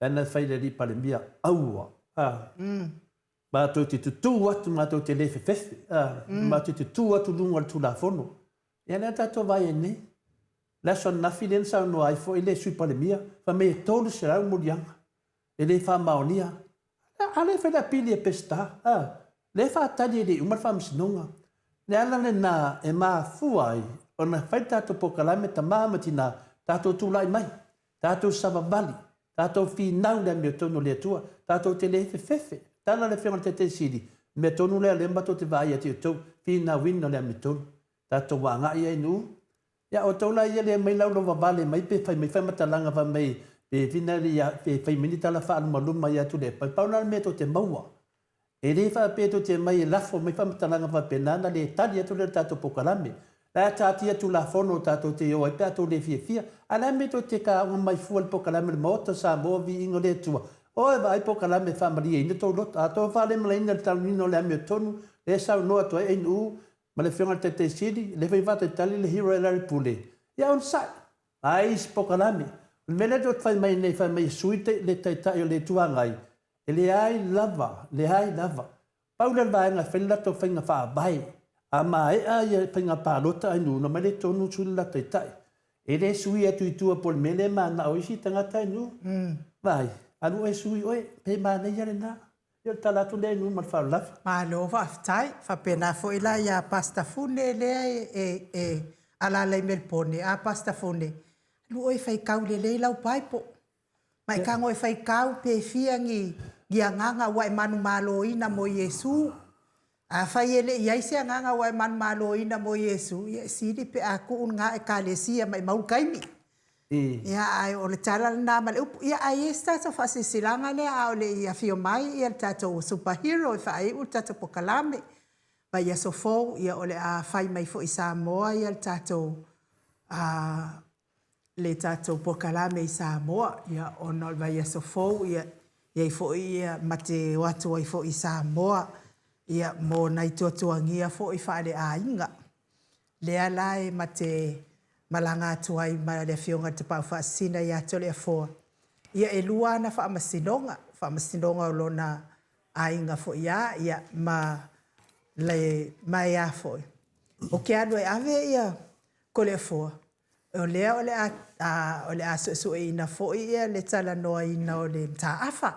Speaker 2: Lea na fai le Alii Palemia, aua, a. Matou te tutū atu, matou te le fefefe, a, matou te tutū atu i luga o le Tulafono. Ia lea tatou vaai ai nei. Le aso ananafi lea na saunoa ai foi le Sui Palemia, fai mai e 300 moliaga e le faamaonia. A lea e fai le apili a Peseta, a, lea e faatali e le i uma le faamasinoga. Le ala lena e mafua ai ona fai le tatou polokalame tama ma tina, tatou tulai mai, tatou savavali, tatou finau i le amiotonu o le Atua, tatou te le fefefe. Tala le Afioga i le Taitai Sili, mea tonu lea lea matou te vaai atu i outou, finauina o le amiotonu. Tatou agai ai nuu, Ia outou la ia le aumai laulovavale mai pe fai mai faamatalaga fai mai pe fina ia pe fai mai ni tala faalumaluma ia Tuilaepa, pau la le mea tou te maua. E le faapea tou te aumai e lafo mai faamatalaga faapena ona le tali atu lea i le tatou polokalame. La e taatia Tulafono tatou te o ai pe a tou le fiafia. A o le a le mea tou te kaoga mai fua i le polokalame o le Maota o Samoa Viiga o le Atua? O e vaai polokalame e faamalieina tou loto. A tou faalemalaina i le talanoaina o le amiotonu lea e saunoa atu ai Ainuu ma le Afioga i le Taitai Sili, lea foi faatalitali le hero e Larry Pule, ia onosai, ai isi polokalame. O le mea lea tou te fai mai nei, fai mai e sui le Taitai o le Itu Agai, e leai lava, leai lava. Pau lea o le vaega e fai le latou faiga faavae. A maea ia faiga palota ai nuu, ona omai lea i totonu sui le latou Taitai. E le sui atu i tua po o le mea lea e mananao ai isi tagata ai nuu. Vaai, alu oe sui oe, pe manaia lena. Ia o le tala atu lea i nuu ma le faaaloalo.
Speaker 1: Malo faafetai. Faapena foi la ia Pastor Fune lea e alaala i Melbourne. A Pastor Fune, alu oe e faitau lelei lau Bible. Ma e tago e faitau pe fia ni agaga ua e manumaloina mo Iesu. Afai e le i i ai se agaga ua e manumaloina mo Iesu, ia e sili pe a tuu lena Ekalesia maimau le taimi. Ia, ae o le tala lena ma le upu. Ia, ae i ai se tatou faasilasilaga lea a o le i afio mai ia le tatou super hero e faaiu le tatou polokalame. Vaiaso fou, ia o le a fai mai foi i Samoa ia le tatou a le tatou polokalame i Samoa, ia, ona o le vaiaso fou, ia, i ai foi ia ma te o atu ai foi i Samoa, ia, mo nai tuatuagia foi faaleaiga. Lea la e ma te malaga atu ai ma le Afioga i le Tapaau Faasisina ia Toleafoa, ia e lua ana faamasinoga, faamasinoga o lona aiga foi a, ia, ma le, ma e a foi, o ke alu e ave ia Toleafoa, o lea o le a, o le a suesueina foi ia le talanoaina o le mataafa.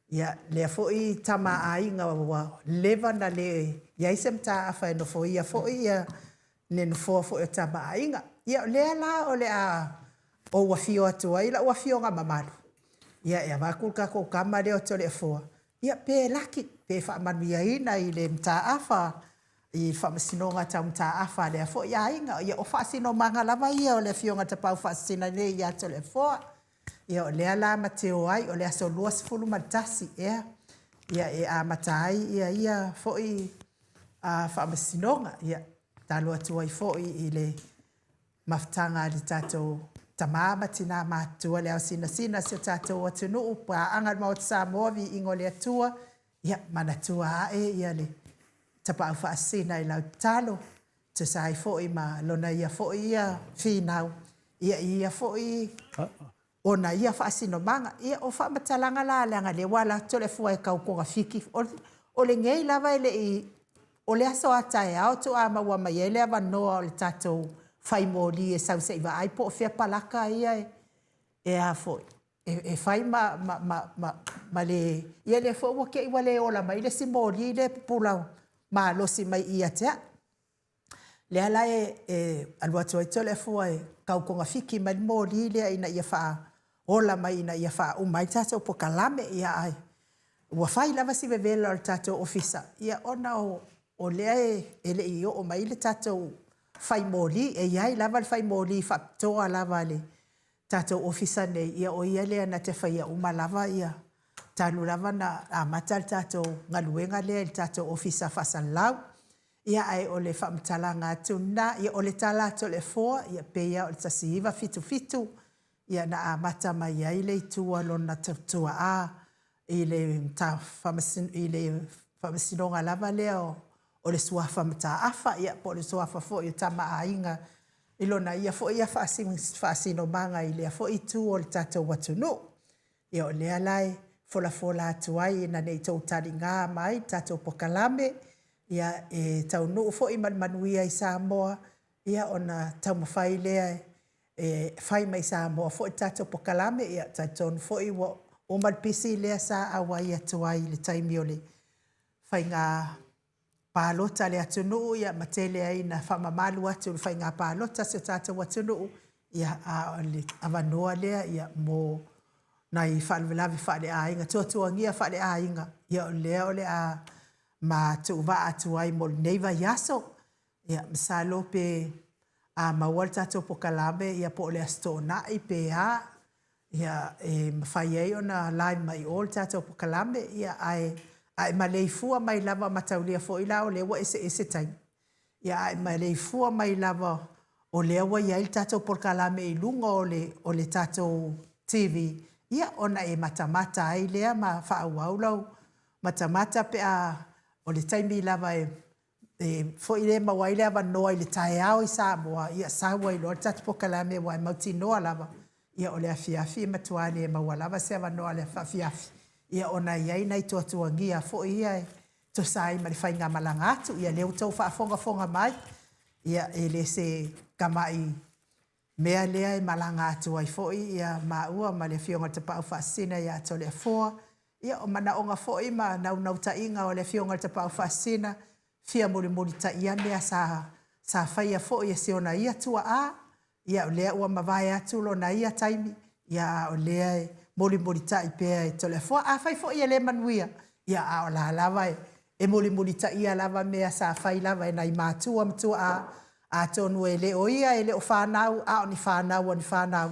Speaker 1: Ia, lea foi tama a aiga ua leva na le i ai se mataafa e nofoia foi ia le nofoa foi o tama a aiga. Ia, o lea la o le a ou afio atu ai lau afioga mamalu, ia e avatu le tatou tama lea o Toleafoa, ia pe laki, pe faamanuiaina i le mataafa i le Faamasinoga Tau Mataafa a lea foi aiga. Ia o faasinomaga lava ia o le Afioga i le Tapaau Faasisina nei ia Toleafoa. Ia o lea la ma te o ai, o le aso 21 ea, ia e amata ai ia ia foi Faamasinoga. Ia tatalo atu ai foi i le mafutaga a le tatou tama ma tina matutua, le ao sinasina o si o tatou atunuu, paaga i le Maota Samoa, viiga o le Atua, ia manatua ae ia le Tapaau Faasisina i lau tatalo, tusa ai foi ma lona ia foi ia finau, ia i ia foi ona ia faasinomaga. Ia, o faamatalaga la leaga lea ua alu atu Toleafoa e tau togafiti, o lenei lava e le i, o le aso a taeao faatoa maua mai ai le avanoa o le tatou fai moli e sau se i vaai po o fea palaka ia e a foi, e fai ma, ma, ma, ma, ma le, ia lea foi ua te i ua le ola mai le isi moli lea e pupula malosi mai i i ia te au. Lea la e alu atu ai Toleafoa e tau togafiti mai le moli lea ina ia faaola mai ina ia faauma ai le tatou polokalame. Ia ae ua fai lava si vevela o le tatou ofisa, ia ona o lea e le i oo mai le tatou fai moli. E i ai lava le fai moli faapitoa lava a le tatou ofisa nei, ia o ia lea na te faia uma lava ia, talu lava ona amata le tatou galuega lea i le tatou ofisa faasalalau. Ia ae o le faamatalaga atu lena, ia o le tala a Toleafoa, ia pei lava o le 1977, ia na amata mai ai le itu a lona tuaa i le Faamasinoga lava lea o le Suafa Mataafa, ia po o le Suafa foi o Tama a Aiga i lona ia foi faasinomaga i lea foi itu o le tatou atunuu. Ia o lea la e folafola atu ai ina ne i tou taliga mai le tatou polokalame, ia e taunuu foi ma le manuia i Samoa, ia ona taumafai lea e fai mai Samoa foi le tatou polokalame. Ia talitonu foi ua uma le pisi lea sa auai atu ai i le taimi o le faiga palota a le atunuu ia ma tele ai ina faamamalu atu i le faiga palota a si o tatou atunuu, ia a o le avanoa lea ia mo nai faalavelave faaleaiga, tuatuagia faaleaiga, ia o lea o le a ma tuuvaa atu ai mo lenei vaiaso. Ia masalo pe a maua le tatou polokalame ia po o le Aso Toonai pe a, ia e mafai ai ona live mai o le tatou polokalame, ia ae a e maleifua mai lava mataulia foi la o lea ua eseese taimi, ia a e maleifua mai lava o lea ua i ai le tatou polokalame i luga o le o le tatou TV, ia ona e matamata ai lea ma faaauau lau matamata pe a o le taimi lava e e foi lea e maua ai le avanoa i le taeao i Samoa, ia sau ai loa le tatou polokalame aua e mautinoa lava, ia o le afiafi e matua le maua lava se avanoa i le afiafi, ia ona e i ai nai tuatuagia foi ia e tusa ai ma le faigamalaga atu. Ia lea ua outou faafogafoga mai, ia e le se tamai mea lea e malaga atu ai foi ia maua ma le Afioga i le Tapaau Faasisina ia Toleafoa. Ia o manaoga foi ma naunautaiga o le Afioga i le Tapaau Faasisina, fia mulimulitaia mea sa sa faia foi e si ona ia tuaa, ia o lea ua mavae atu lona ia taimi, ia a o lea e mulimulitai pea e Toleafoa. Afai foi e le manuia, ia a o la lava e e mulimulitaia lava mea sa fai lava e nai matua ma tuaa, atonu e le o ia e le o fanau, a o ni fanau a ni fanau,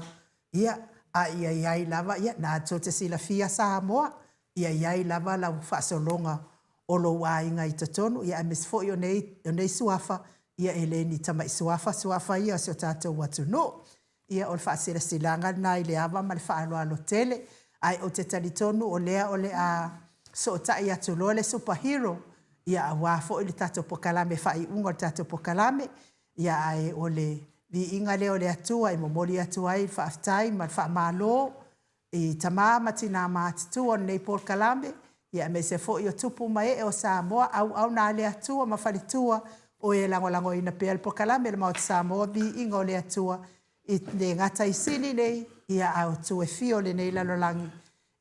Speaker 1: ia, a ia i ai lava, ia, na tou te silafia Samoa, ia i ai lava lau faasologa o lou aiga i totonu, ia aemaise foi o nei, o nei suafa, ia e le ni tamai suafa, suafa ia o si o tatou atunuu. Ia, o le faasilasilaga lena i le ava ma le faaaloalo tele. Ae ou te talitonu o lea o le a sootai atu loa le Super Hero, ia aua foi le tatou polokalame, faaiuga o le tatou polokalame. Ia ae o le viiga lea o le Atua e momoli atu ai le faafetai ma le faamalo i tama ma tina matutua o lenei polokalame, ia aemaise foi o tupu ma ee o Samoa, auauna a le Atua ma faletua, o e lagolagoina pea le polokalame a le Maota Samoa, viiga o le Atua, e le gata i Sini nei, ia a o itu e fia o lenei lalolagi,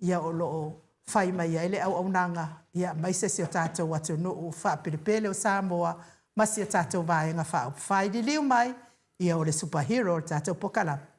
Speaker 1: ia o lo o. fai mai ai le auaunaga, ia, aemaise si o tatou atunuu faapelepele o Samoa ma si a tatou Vaega Faaupufai. Liliu mai, ia o le Super Hero o le tatou polokalame.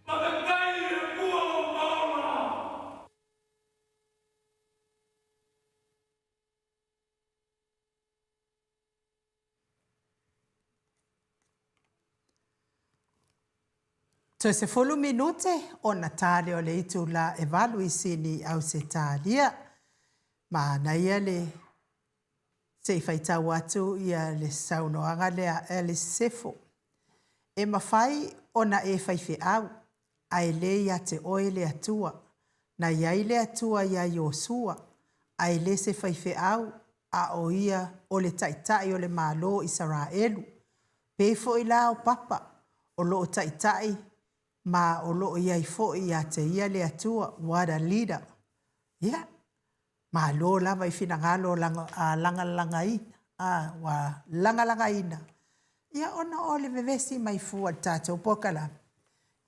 Speaker 5: Faafetai i le Atua ua maola.
Speaker 1: Toe 10 minute ona ta lea o le itula e 8 i Sini, Ausetalia. Manaia le Se i faitau atu ia le saunoaga lea a Alice Sefo. E mafai ona e faifeau, ae le ia te oe le Atua. Na i ai le Atua iā Iosua, ae le se faifeau, a o ia o le taitai o le Malo o Isaraelu. Pei foi la o Papa, o lo o taitai ma o lo o i ai foi ia te ia le Atua. What a leader! Ia, Malo lava i finagalo lagalagaina, ua lagalagaina, ia ona o le vevesi mai fua i le tatou polokalame,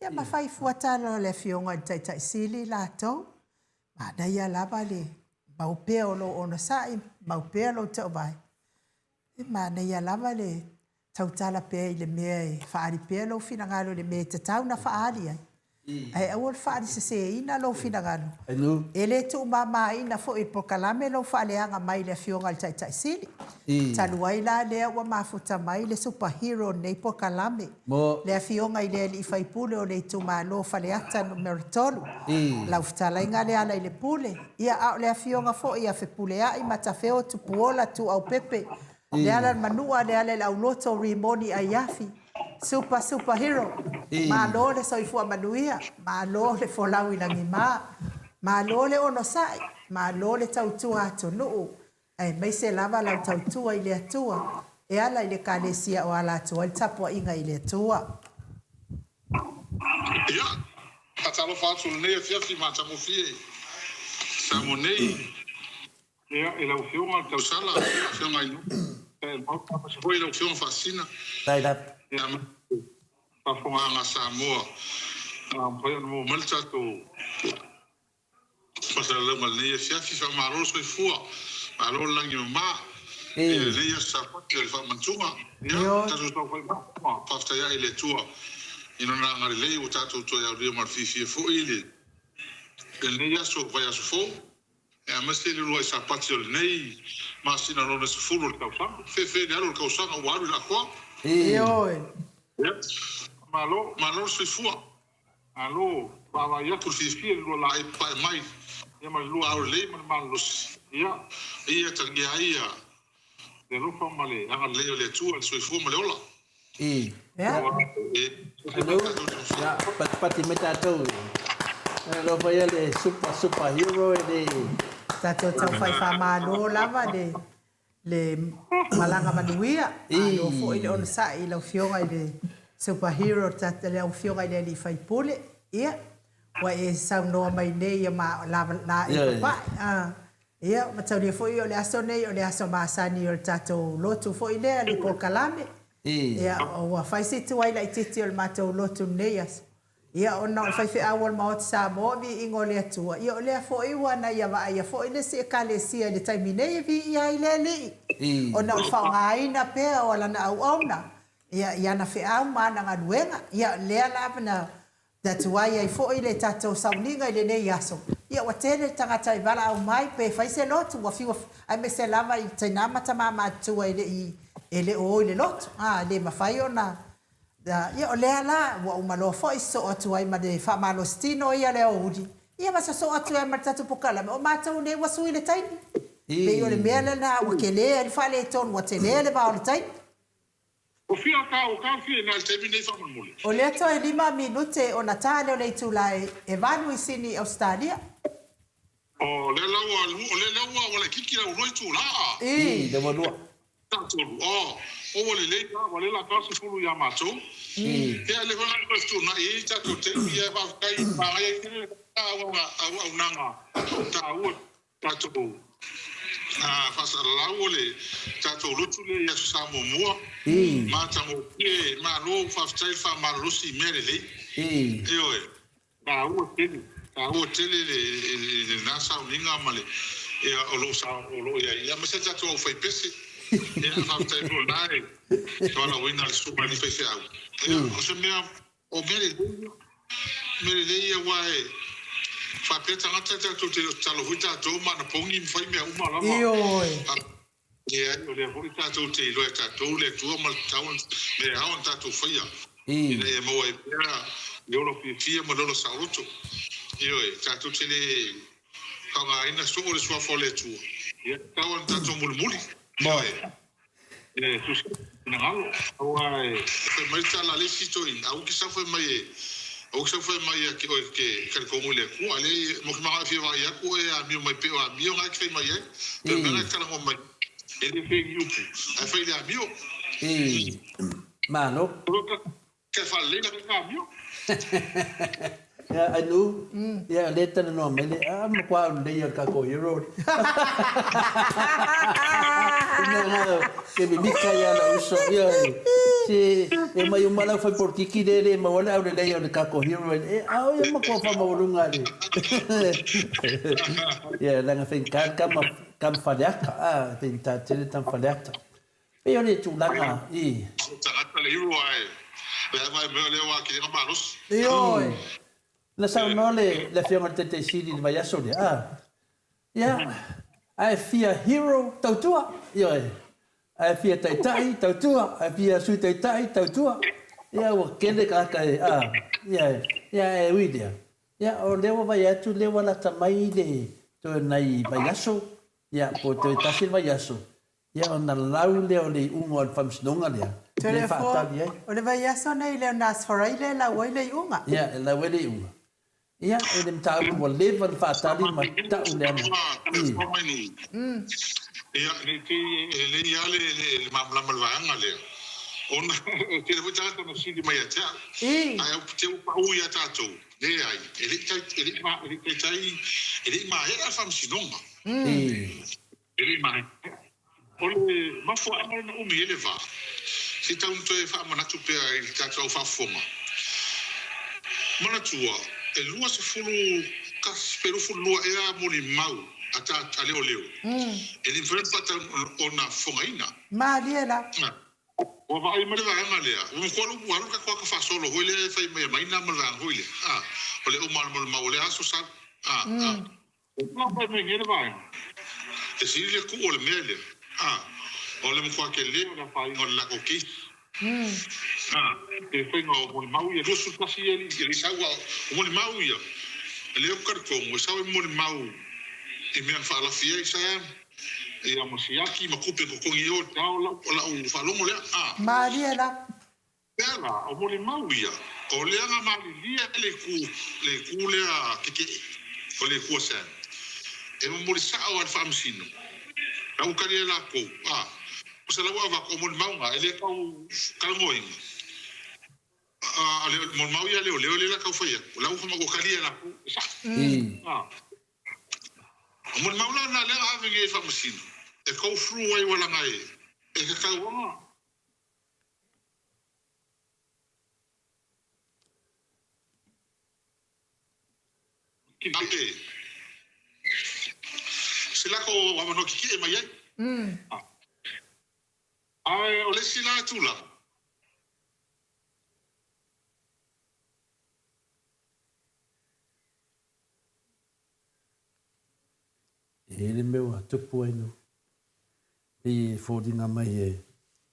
Speaker 1: ia ma fai fua tala o le Afioga i le Taitai Sili latou. Manaia lava le mau pea o lou onosai, mau pea lou tauvae. E manaia lava le tautala pea i le mea e faaali pea lou finagalo i le mea e tatau ona faaali ai, ae aua le faaali seseina lou finagalo. E le tuumamaina foi e le polokalame lou faaleaga mai i le Afioga i le Taitai Sili. Talu ai la lea ua mafuta mai le super hero o lenei polokalame, le Afioga i le alii faipule o le itumalo o Faleata 3, lau fetalaiga Lealailepule, ia a o le Afioga foi ia Fepuleai Matafeo Tupuola Tuuaupepe, Leala le Manua, Leala le Auloto, Rimoni Aiafi, Super Super Hero, Malo le soifua manuia, malo le folau i lagima, malo le onosai, malo le tautua atunuu, aemaise lava lau tautua i le Atua e ala i le Ekalesia o ala atu ai le tapuaiga i le Atua.
Speaker 3: Ia. Faatalofa atu i lenei afiafi matagofie i Samoa nei. Ia, i lau Afioga i le Tausala, Afioga i le Maota, aemaise foi lau Afioga Faasisina, ia, ma le faafofogaaga a Samoa, ua mafai ona maua mai le tatou faasalalauga i lenei afiafi. Faamalo le soifua, malo le lagi mama i lenei aso Sapati o le Faamantuga. Ia, tatou taufai ma faafetai ae i le Atua i Lona agalelei ua tatou toe aulia ma le fiafia foi i lenei aso, vaiaso fou. Aemaise le uluai Sapati o lenei masina lona 10 o le tausaga. Fefe le alu o le tausaga ua alu i le atoa.
Speaker 1: Ioe.
Speaker 3: Malo, malo le soifua. Malo, vaavaai atu le fiafia i le lua laei papae mai, ia ma le lua ao lelei ma le malolosi. Ia, ia atagia ai ia le alofa ma le agalelei o le Atua i le soifua ma le ola.
Speaker 2: I. Hello. Ya, patipati mai tatou. Alofa ia le super super hero e le.
Speaker 1: Tatou taufai faamalo lava le le malaga manuia. Malo foi le onosai i lau Afioga i le super hero lau Afioga i le alii faipule. Ia, ua e saunoa mai nei ia ma la e papae. Ia, mataulia foi o le aso nei o le aso masani o le tatou lotu foi lea, le polokalame. Ia, ua fai si tuai laitiiti o le matou lotu i lenei aso. Ia, ona o le faifeau o le Maota Samoa, viiga o le Atua, ia o lea foi ua na ia vaaia foi le isi Ekalesia i le taimi nei e viia ai le Alii, ona o le faaaogaina pea o lana auauna, ia, i ana feau ma ana galuega. Ia, lea lava na Na tuai ai foi le tatou sauniga i lenei aso, ia ua tele tagata e valaau mai pe fai se lotu, ua fiu aemaise lava i tina ma tama matutua e le i e le o o i le lotu, a, e le mafai ona, ia o lea la ua uma loa foi sosoo atu ai ma le faamalosi tino ia le aoauli, ia ma sosoo atu ai ma le tatou polokalame, o matou nei ua sui le taimi. Pei o le mea lena ua tele ai le faaletonu, ua tele le va o le taimi.
Speaker 3: Ua fia ka o ka fia ina i le taimi nei faamolemole.
Speaker 1: O lea toe 5 minute ona ta lea o le itula e 8 i Sini i Ausetalia.
Speaker 3: O lea la ua o lea la ua ua laititi la ua lua itula a.
Speaker 2: I. Lea ua lua.
Speaker 3: Ta tolu. O, o ua lelei la ua le la ta 10 ia matou.
Speaker 2: I.
Speaker 3: Ia lea foi na toe fetuunai ai tatou taimi ia faafetai manaia tele le auaunaga taua. Tatou faasalalau o le tatou lotu lea i Aso Sa muamua. Matagofie, malo faafetai le faamalolosi i mea lelei. Ioe. Taua tele, taua tele lena sauniga ma le o lo o lo o i ai, aemaise tatou aufaipese. Ia faafetai foi o lena e valaauina le susuga i le faifeau. Ia o se mea O mea lelei ia. O mea lelei ia aua e faapea tagata tatou te le o tatalo foi tatou ma anapogi ma fai mea uma lava.
Speaker 1: Ioe.
Speaker 3: Leai, o lea foi tatou te iloa e tatou le Atua ma le tatau mea e ao ona tatou faia ina ia maua ai pea le ola fiafia ma le ola saoloto. Ioe, tatou te le faaaogaina soo le Suafa o le Atua. Ia, tatau ona tatou mulimuli. Ioe. E tusa finagalo, aua e fai mai le tala a le isi toeaina, aua e te sau fai mai e, aua e te sau fai mai ia te oe e te talitonu i le Atua. A lea, mo ke manaʻo e fia vaai atu oe e amio mai pea o amio na e te fai mai ai. Pei o le mea na e te talanoa mai ai, e le fai ni upu, ae fai i le amio.
Speaker 2: Malo.
Speaker 3: Ke faalelei la ka amio.
Speaker 2: Ia Anu, ia lea e talanoa mai le a matua aulelei ia o le tatou hero le. Ina na ke mimika ia lou uso ia se e omai uma le aufai polokiki lea e le maua le aulelei o le tatou hero e a o ia matua faamaualuga le. Ia leaga faigata le tama tama Faleata a faigata tele tama Faleata. Pei o le tulaga i.
Speaker 3: Tagata le hero ae le vae mea lea ua atili ai malosi.
Speaker 1: Ioe.
Speaker 2: Na saunoa le le Afioga i le Taitai Sili i le vaiaso lea, a, ia, a e fia hero, tautua, ioe, a e fia taitai, tautua, a e fia Sui Taitai, tautua. Ia, ua tele tagata e, a, ia, ia, ae ui lea, ia, o lea ua vaai atu lea ua lata mai le toe nai vaiaso, ia, po o toe tasi le vaiaso, Ia ona lau lea o le iuga o le faamasinoga lea, lea e faatali ai.
Speaker 1: O le vaiaso nei lea o Nasfaraile e lau ai le iuga.
Speaker 2: Ia, e lau ai le iuga. Ia, o le mataupu ua leva ona faatali ma tau leaga.
Speaker 3: I. Ia, nei te i e lelei lava le malamalama i le vaega lea, ona e tele foi tagata na fesili mai ia te au, ae au te ua pau ia tatou. Leai, e le i e le i e le i taitai, e le i maea le faamasinoga. E le i maea. O le mafuaaga lea na umi ai le va, se i tau ina toe faamanatu pea i le tatou au faafofoga. Manatua, e 21 pe 22 ea molimau a ta a leoleo, e le mafai ona faatau ona fofogaina.
Speaker 1: Malie la.
Speaker 3: Ua vaai mai le vaega lea, ua matua lou alu le tatou ata faasolo foi lea e fai mai e Maina ma le vaega foi lea, a, o le uma o le mau o lea aso sau, a, a. Ua fai mai nei le vaega, e sili le tuu o le mea lea, a, o le matua tele o le afaina o le latou case, a, i le faiga o molimau ia, 21 ia e le i sau, a o molimau ia, lea ou te talitonu e sau ai molimau i mea na faalafi ai Sam, Ia ma siaki ma kupe totogi i o i te ao lau o lau faalogo lea a.
Speaker 1: Malie la.
Speaker 3: Lea la o molimau ia o lea na malilie le itu le itu lea kekeʻe o le itu a Sam e momoli sao a le faamasino la ua tali ai lakou a o se lau avatu o molimau na e le tau talanoaina a le molimau ia leoleo lea la tau fai atu la ua tali ai lakou e sao a. O molimau la na lea na ave nei e faamasino e go through ai ua laga e e tatau ona ave se lako avanoa kikee mai ai. Ae o le isi la tulaga.
Speaker 2: E i ai le mea ua tupu ai no. Pei e foliga mai e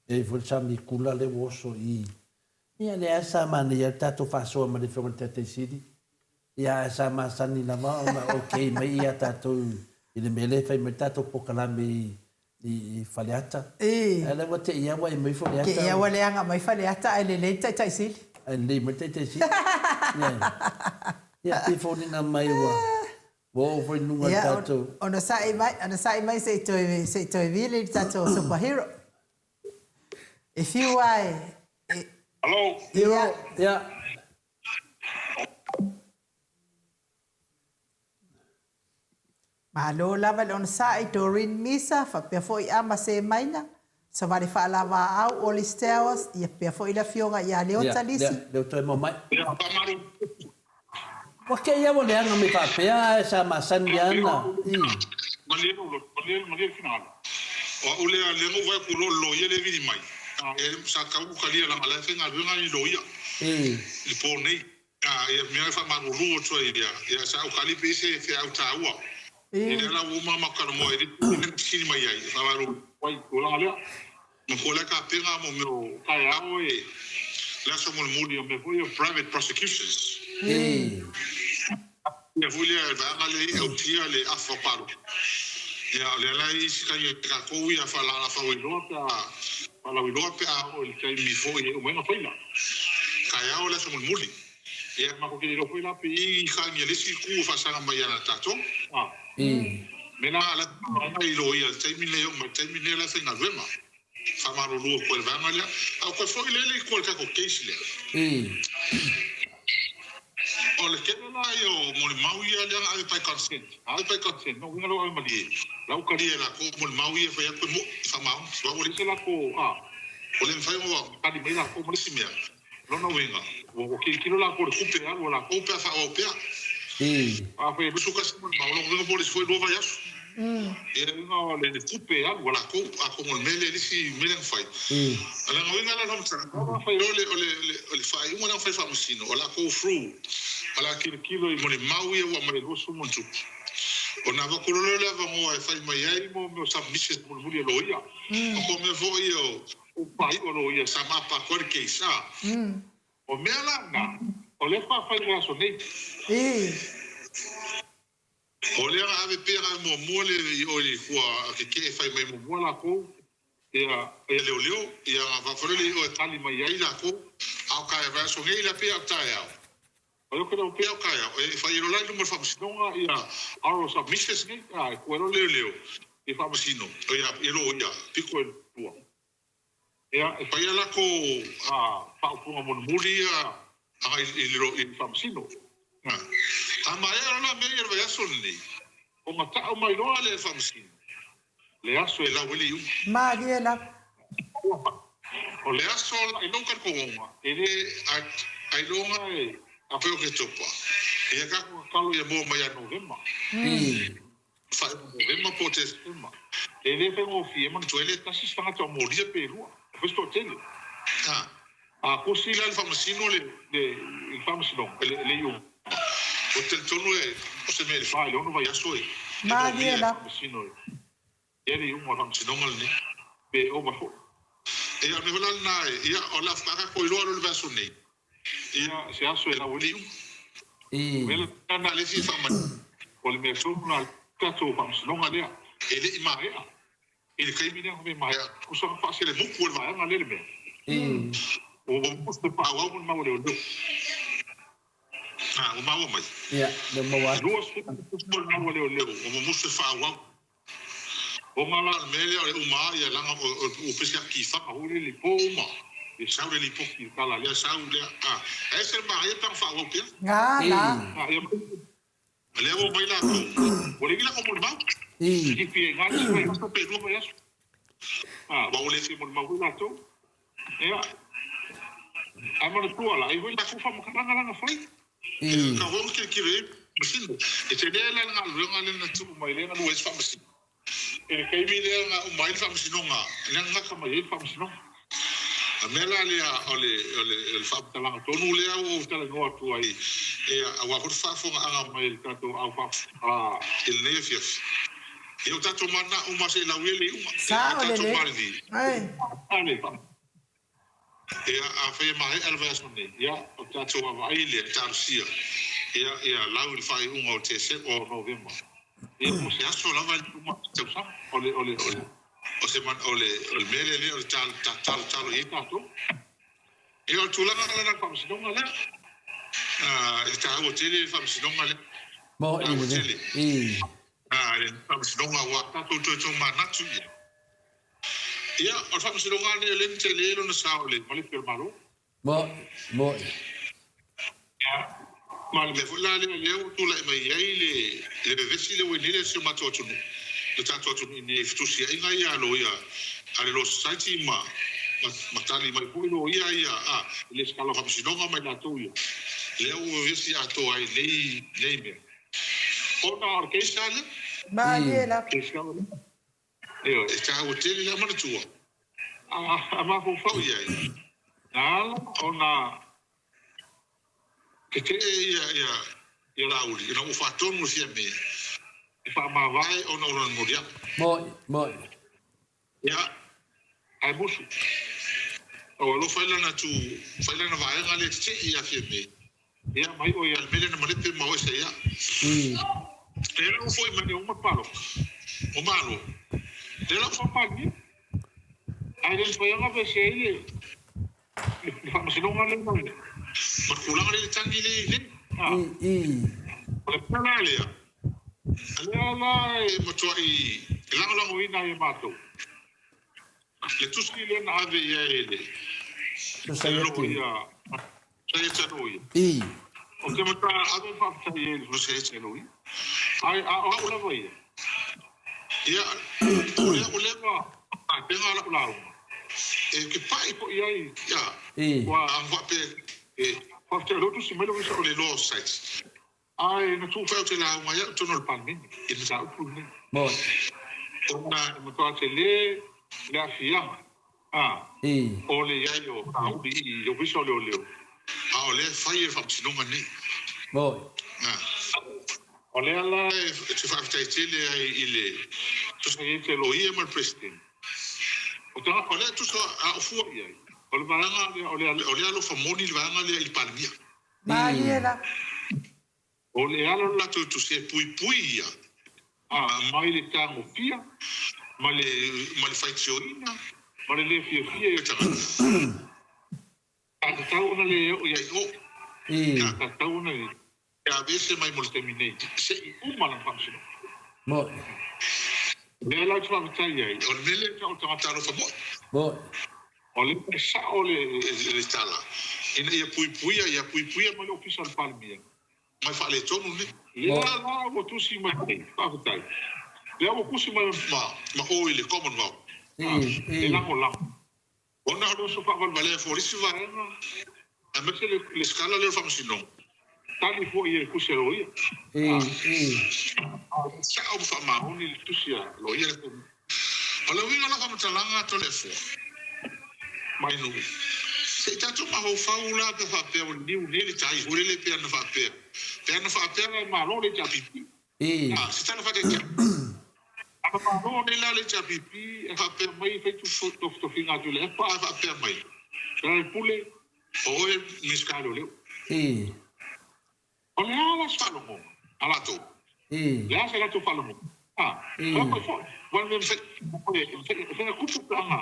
Speaker 2: e i foi le sami kula lea ua oso i Ia lea lava sa manaia le tatou faasoa ma le Afioga i le Taitai Sili. Ia ae sa masani lava ona okay mai ia tatou i le mea lea e fai mai le tatou polokalame i i Faleata. Ae la ua te i ua e mai Faleata.
Speaker 1: Te i ua leaga mai Faleata ae lelei le Taitai Sili.
Speaker 2: Ae lelei mai le Taitai Sili. Ia pei e foliga mai ua ua oo foi i luga le tatou.
Speaker 1: Ia onosai mai, onosai mai se i toe se i toe vili le tatou super hero. E fiu lava e.
Speaker 3: Hello.
Speaker 2: Hero, ia.
Speaker 1: Malo lava le onosai Doreen Misa faapea foi Ama Semaina, Savali Faalavaau Oli Stowers ia faapea foi le afioga ia Leota Lisi.
Speaker 2: Ia, lea ua toe maua mai. Ua kei ua leaga mai faapea ae sa masani lava na i.
Speaker 3: Malie lou loto, malie, malie le finagalo. O au lea, lea na ou vaai atu loa i le loia lea e vili mai, sa tau talia leaga o la e faigaluega ni loia i le po nei. A, ia mea e faamalulu atu ai ia, ia sa aukali pe se feau taua. Ia lea la ua uma ma talanoa i le mea na fesili mai ai, e faamalulu ai i tulaga lea. Ma koe la e tapena mo mea o taeao e le aso mulimuli o mea foi ia o private prosecutions. Ia foi lea le vaega lea i autia le afa o palota. Ia o lea la e i isi taimi a tatou ia faalaalafauiloa pe a faalauiloa pe a oo i le taimi foi e uma ai ona faila. Taeao le aso mulimuli. Ia matou te le iloa foi la pe i ai ni tagi a le isi itu o faasaga mai ia tatou. Mea la la e loia i le taimi lenei e oo mai i le taimi lenei o la e faigaluega. Faamalulu atu ai i le vaega lea. A o toe foi lea i tua i le tatou case lea. O le tele la ia o molimau ia lea na ave by consent. A ave by consent, lona uiga la ua ave malie. La ua talia e latou molimau ia e fai atu e moi, e faamaoni. Aua ua leai se latou, a, ua le mafai ona tali mai latou ma le isi mea. Lona uiga, ua tilotilo latou i le tupe e alu a latou pe a faaauau pea. Afai e 21 molimau, lona uiga po o le isi foi lua vaiaso. Ia uiga o le tupe e alu a latou, atonu o le mea lea le isi mea lea na fai. O lona uiga la o le faamatalaga, afai o le, o le, o le faaiuga lea na fai e Faamasino, o latou through, o le a tilotilo i molimau ia ua aumai e 20 ma ona tupu, ona avatu loa lea o le avanoa e fai mai ai mo mea o submissions mulimuli a loia. O mea foi ia o O faaiu a loia sa mapa atu ai le case a. O mea la na, o lea faafai i le aso nei. O lea na ave pea na ave muamua le i o i tua a keke'e fai mai muamua latou ia ia leoleo ia na avatu lea le i o e tali mai ai latou a o taeao vai aso nei la pei a o taeao. Oi o kena pea o taeao e fai ai loa la i luma o le faamasinoga ia oral submissions nei a e tua ai loa leoleo i faamasino ia ia loia pito i tua. Ia, e fai a latou faaupuga mulimuli ia agai i le faamasino. A maea loa la mea ia i le vaiaso lenei, ona tau mai loa lea e le Faamasino le aso e lau ai le iuga.
Speaker 1: Malie lava.
Speaker 3: O le aso la i lou talitonuga, e le ailoga e afai o Oketopa, ia tatou tatalo ia maua mai ia Novema. Faaiuga Novema po o Tesema. E le faigofie, manatua e le tasi se tagata o molia pe lua, e fai se toatele. A. A kosi la le faamasino le le i le faamasinoga, le le iuga, ou te talitonu e o se mea i le fa i le ono vaiaso e e
Speaker 1: Malie
Speaker 3: molia e
Speaker 1: lava.
Speaker 3: faamasino ia le iuga o le faamasinoga lenei, pe ova foi. Ia, o le mea foi la lena e, ia, o le a faatoa tatou iloa loa i le vaiaso nei, ia se aso e lau ai le iuga. O le mea la lena lea e fia faamanino, o le mea tonu la le tatou faamasinoga lea, e le i maea. I le taimi lea na maea tusa na faaselemutu e le vaega lea le mea. Ua musu te faaauau ma le mau a leoleo. A, ua maua mai.
Speaker 2: Ia, lea ua maua atu.
Speaker 3: 20 mo le mau a leoleo, ua mumusu e faaauau. Ona la o le mea lea o le uma lava ia leaga ua pei se atifaga foi lele i po uma. Ia sau le lipoti i le tala lea, sau lea, a, ae ese le manaia pe ana faaauau pea.
Speaker 1: Ga la.
Speaker 3: A, ia. O lea ua omai latou, ua leai ni latou molimau. Sifi ai i ina isi vaiaso pe lua vaiaso. Aua ua le fia molimau foi latou. Ia, ae manatua la, e i ai foi latou faamatalaga la na fai. E tatau foi ona tilotilo i ai Faamasino. E tele la le galuega lea na tuu mai lea na lua ai se Faamasino. I le taimi lea na uma ai le faamasinoga, lea na gata mai ai le faamasinoga. O le mea la lea, o le, o le, o le faamatalaga tonu lea ua ou talanoa atu ai, ia, aua foi le faafofogaaga mai a le tatou au faa, i lenei afiafi. Ia o tatou mananao uma se i lauia le iuga. Ia, a
Speaker 1: Sao
Speaker 3: tatou
Speaker 1: lelei.
Speaker 3: malilie,
Speaker 1: Ai.
Speaker 3: Ia, afai e maea le vaiaso nei, ia, o tatou vaavaai lea, talosia, ia, ia lau i le faaiuga o Tesema, o Novema, ia, po o se aso lava i le uma o le tausaga, o le, o le, o le, o se man, o le, o le mea lea lea o le tal, ta, talotalo i ai tatou. Ia, o le tulaga la lena o le faamasinoga lea, a, e taua tele le faamasinoga lea,
Speaker 2: Moni
Speaker 3: taua
Speaker 2: lelei.
Speaker 3: tele,
Speaker 2: Ii.
Speaker 3: a, le faamasinoga, aua tatou toe tomanatu ia. Ia, o le faamasinoga lava lenei o lea na tele ai lona sao i le malepe o le Malo.
Speaker 2: Moni, moni.
Speaker 3: Ia, ma le mea foi la lea o lea ua tulai mai ai le, le vevesi lea ua i nei le si o matou atunuu, le tatou atunuu i nei fetusiaiga ia a loia a le Law Society ma, ma, ma tali mai foi loia ia a, i le lesitala o faamasinoga ma i latou ia, lea ua vevesi atoa ai nei, nei mea. Ona o le case lava lea.
Speaker 1: Malie lava.
Speaker 3: Case lava lea. Ioe, e taua tele la manatua a mafaufau i ai, na ala ona tetee ia Laauli ina ua faatonu le Fiame e faamavae ona o lona moliaga.
Speaker 2: Moni, moni.
Speaker 3: Ia, ae musu. Ua alofa ai lana tu, fai lana vaega lea tetee ia Fiame. Ia, mai ʻoe ia le mele na malepe ma oe sa ia. Lea la ua foi mai nei uma le palota o Malo. Lea la ua faapalemia. Ae le mafai ona aveese ai le le faamasinoga lea ma le ma le tulaga lea i le tagi lea i nei. O le mea la lea, lea la e matuai lagolagoina ai e matou le tusi lea na ave i ai e le
Speaker 2: Society.
Speaker 3: loia Sosaiete a Loia.
Speaker 2: Ii.
Speaker 3: Ou te matua ave le faafetai i ai i le Sosaiete a Loia. Ae a o au lava ia, ia, o lea ua leva tapena lau lauga, e te pai foi i ai, ia,
Speaker 2: Ii.
Speaker 3: ua faapea e faafetai o lea ua tusi mai le Ofisa o le Law Society. Ae na tuu foi au te lauga ai au i totonu o le Palemene i le mataupu lenei.
Speaker 2: Moni.
Speaker 3: Ona e matua tele le aafiaga a
Speaker 2: Ii.
Speaker 3: o le i ai o Laauli i Ofisa o Leoleo, a o lea e fai e le Faamasinoga nei.
Speaker 2: Moni.
Speaker 3: A o lea la e te faafetai tele ai i le Sosaiete a Loia ma le Peresetene. O tagata, o lea e tusa a o fua i ai, o le vaega lea, o le, o le alofa moni le vaega lea i le Palemia.
Speaker 1: Malie lava.
Speaker 3: O le ala o le latou tusi e puipui ia mai le tagofia ma le ma le faitioina ma le le fiafia i o tagata. Sa tatau ona le oo i ai o. Sa tatau ona le aveese mai mo le taimi nei se i uma lana faamasinoga.
Speaker 2: Moni.
Speaker 3: O lea la ou te faafetai ai, o le mea lea e tau o le tagata alofa moni.
Speaker 2: Moni.
Speaker 3: O lea e sao le tala ina ia puipuia, ia puipuia mai le Ofisa o le Palemia. Mai faaletonu nei. Lea la ua tusi mai nei. Faafetai. Lea ua tusi mai ma ma o i le Commonwealth. E lagolago. Ona o le oso faavalevalea foi o le isi vaega, aemaise le lesitala lea o le Faamasinoga. Tali foi i le tusi a loia. Sao ma faamaoni le tusi a loia. O le uiga o lau faamatalaga Toleafoa, mai nuu, se i tatou mafaufau la pe faapea ua liliu nei le tai foi lele pe ana faapea, pe ana faapea la e malo le HRPP. A, se tala faataitai. Ana malo nei la le HRPP e faapea mai fai tofitofiga a Tuilaepa ae faapea mai, Lealailepule, o oe Minisita Leoleo. O le a la se faalogoga a latou? Le a se latou faalogoga? A, o la foi, aua le mea e mafai ona tupu pe ana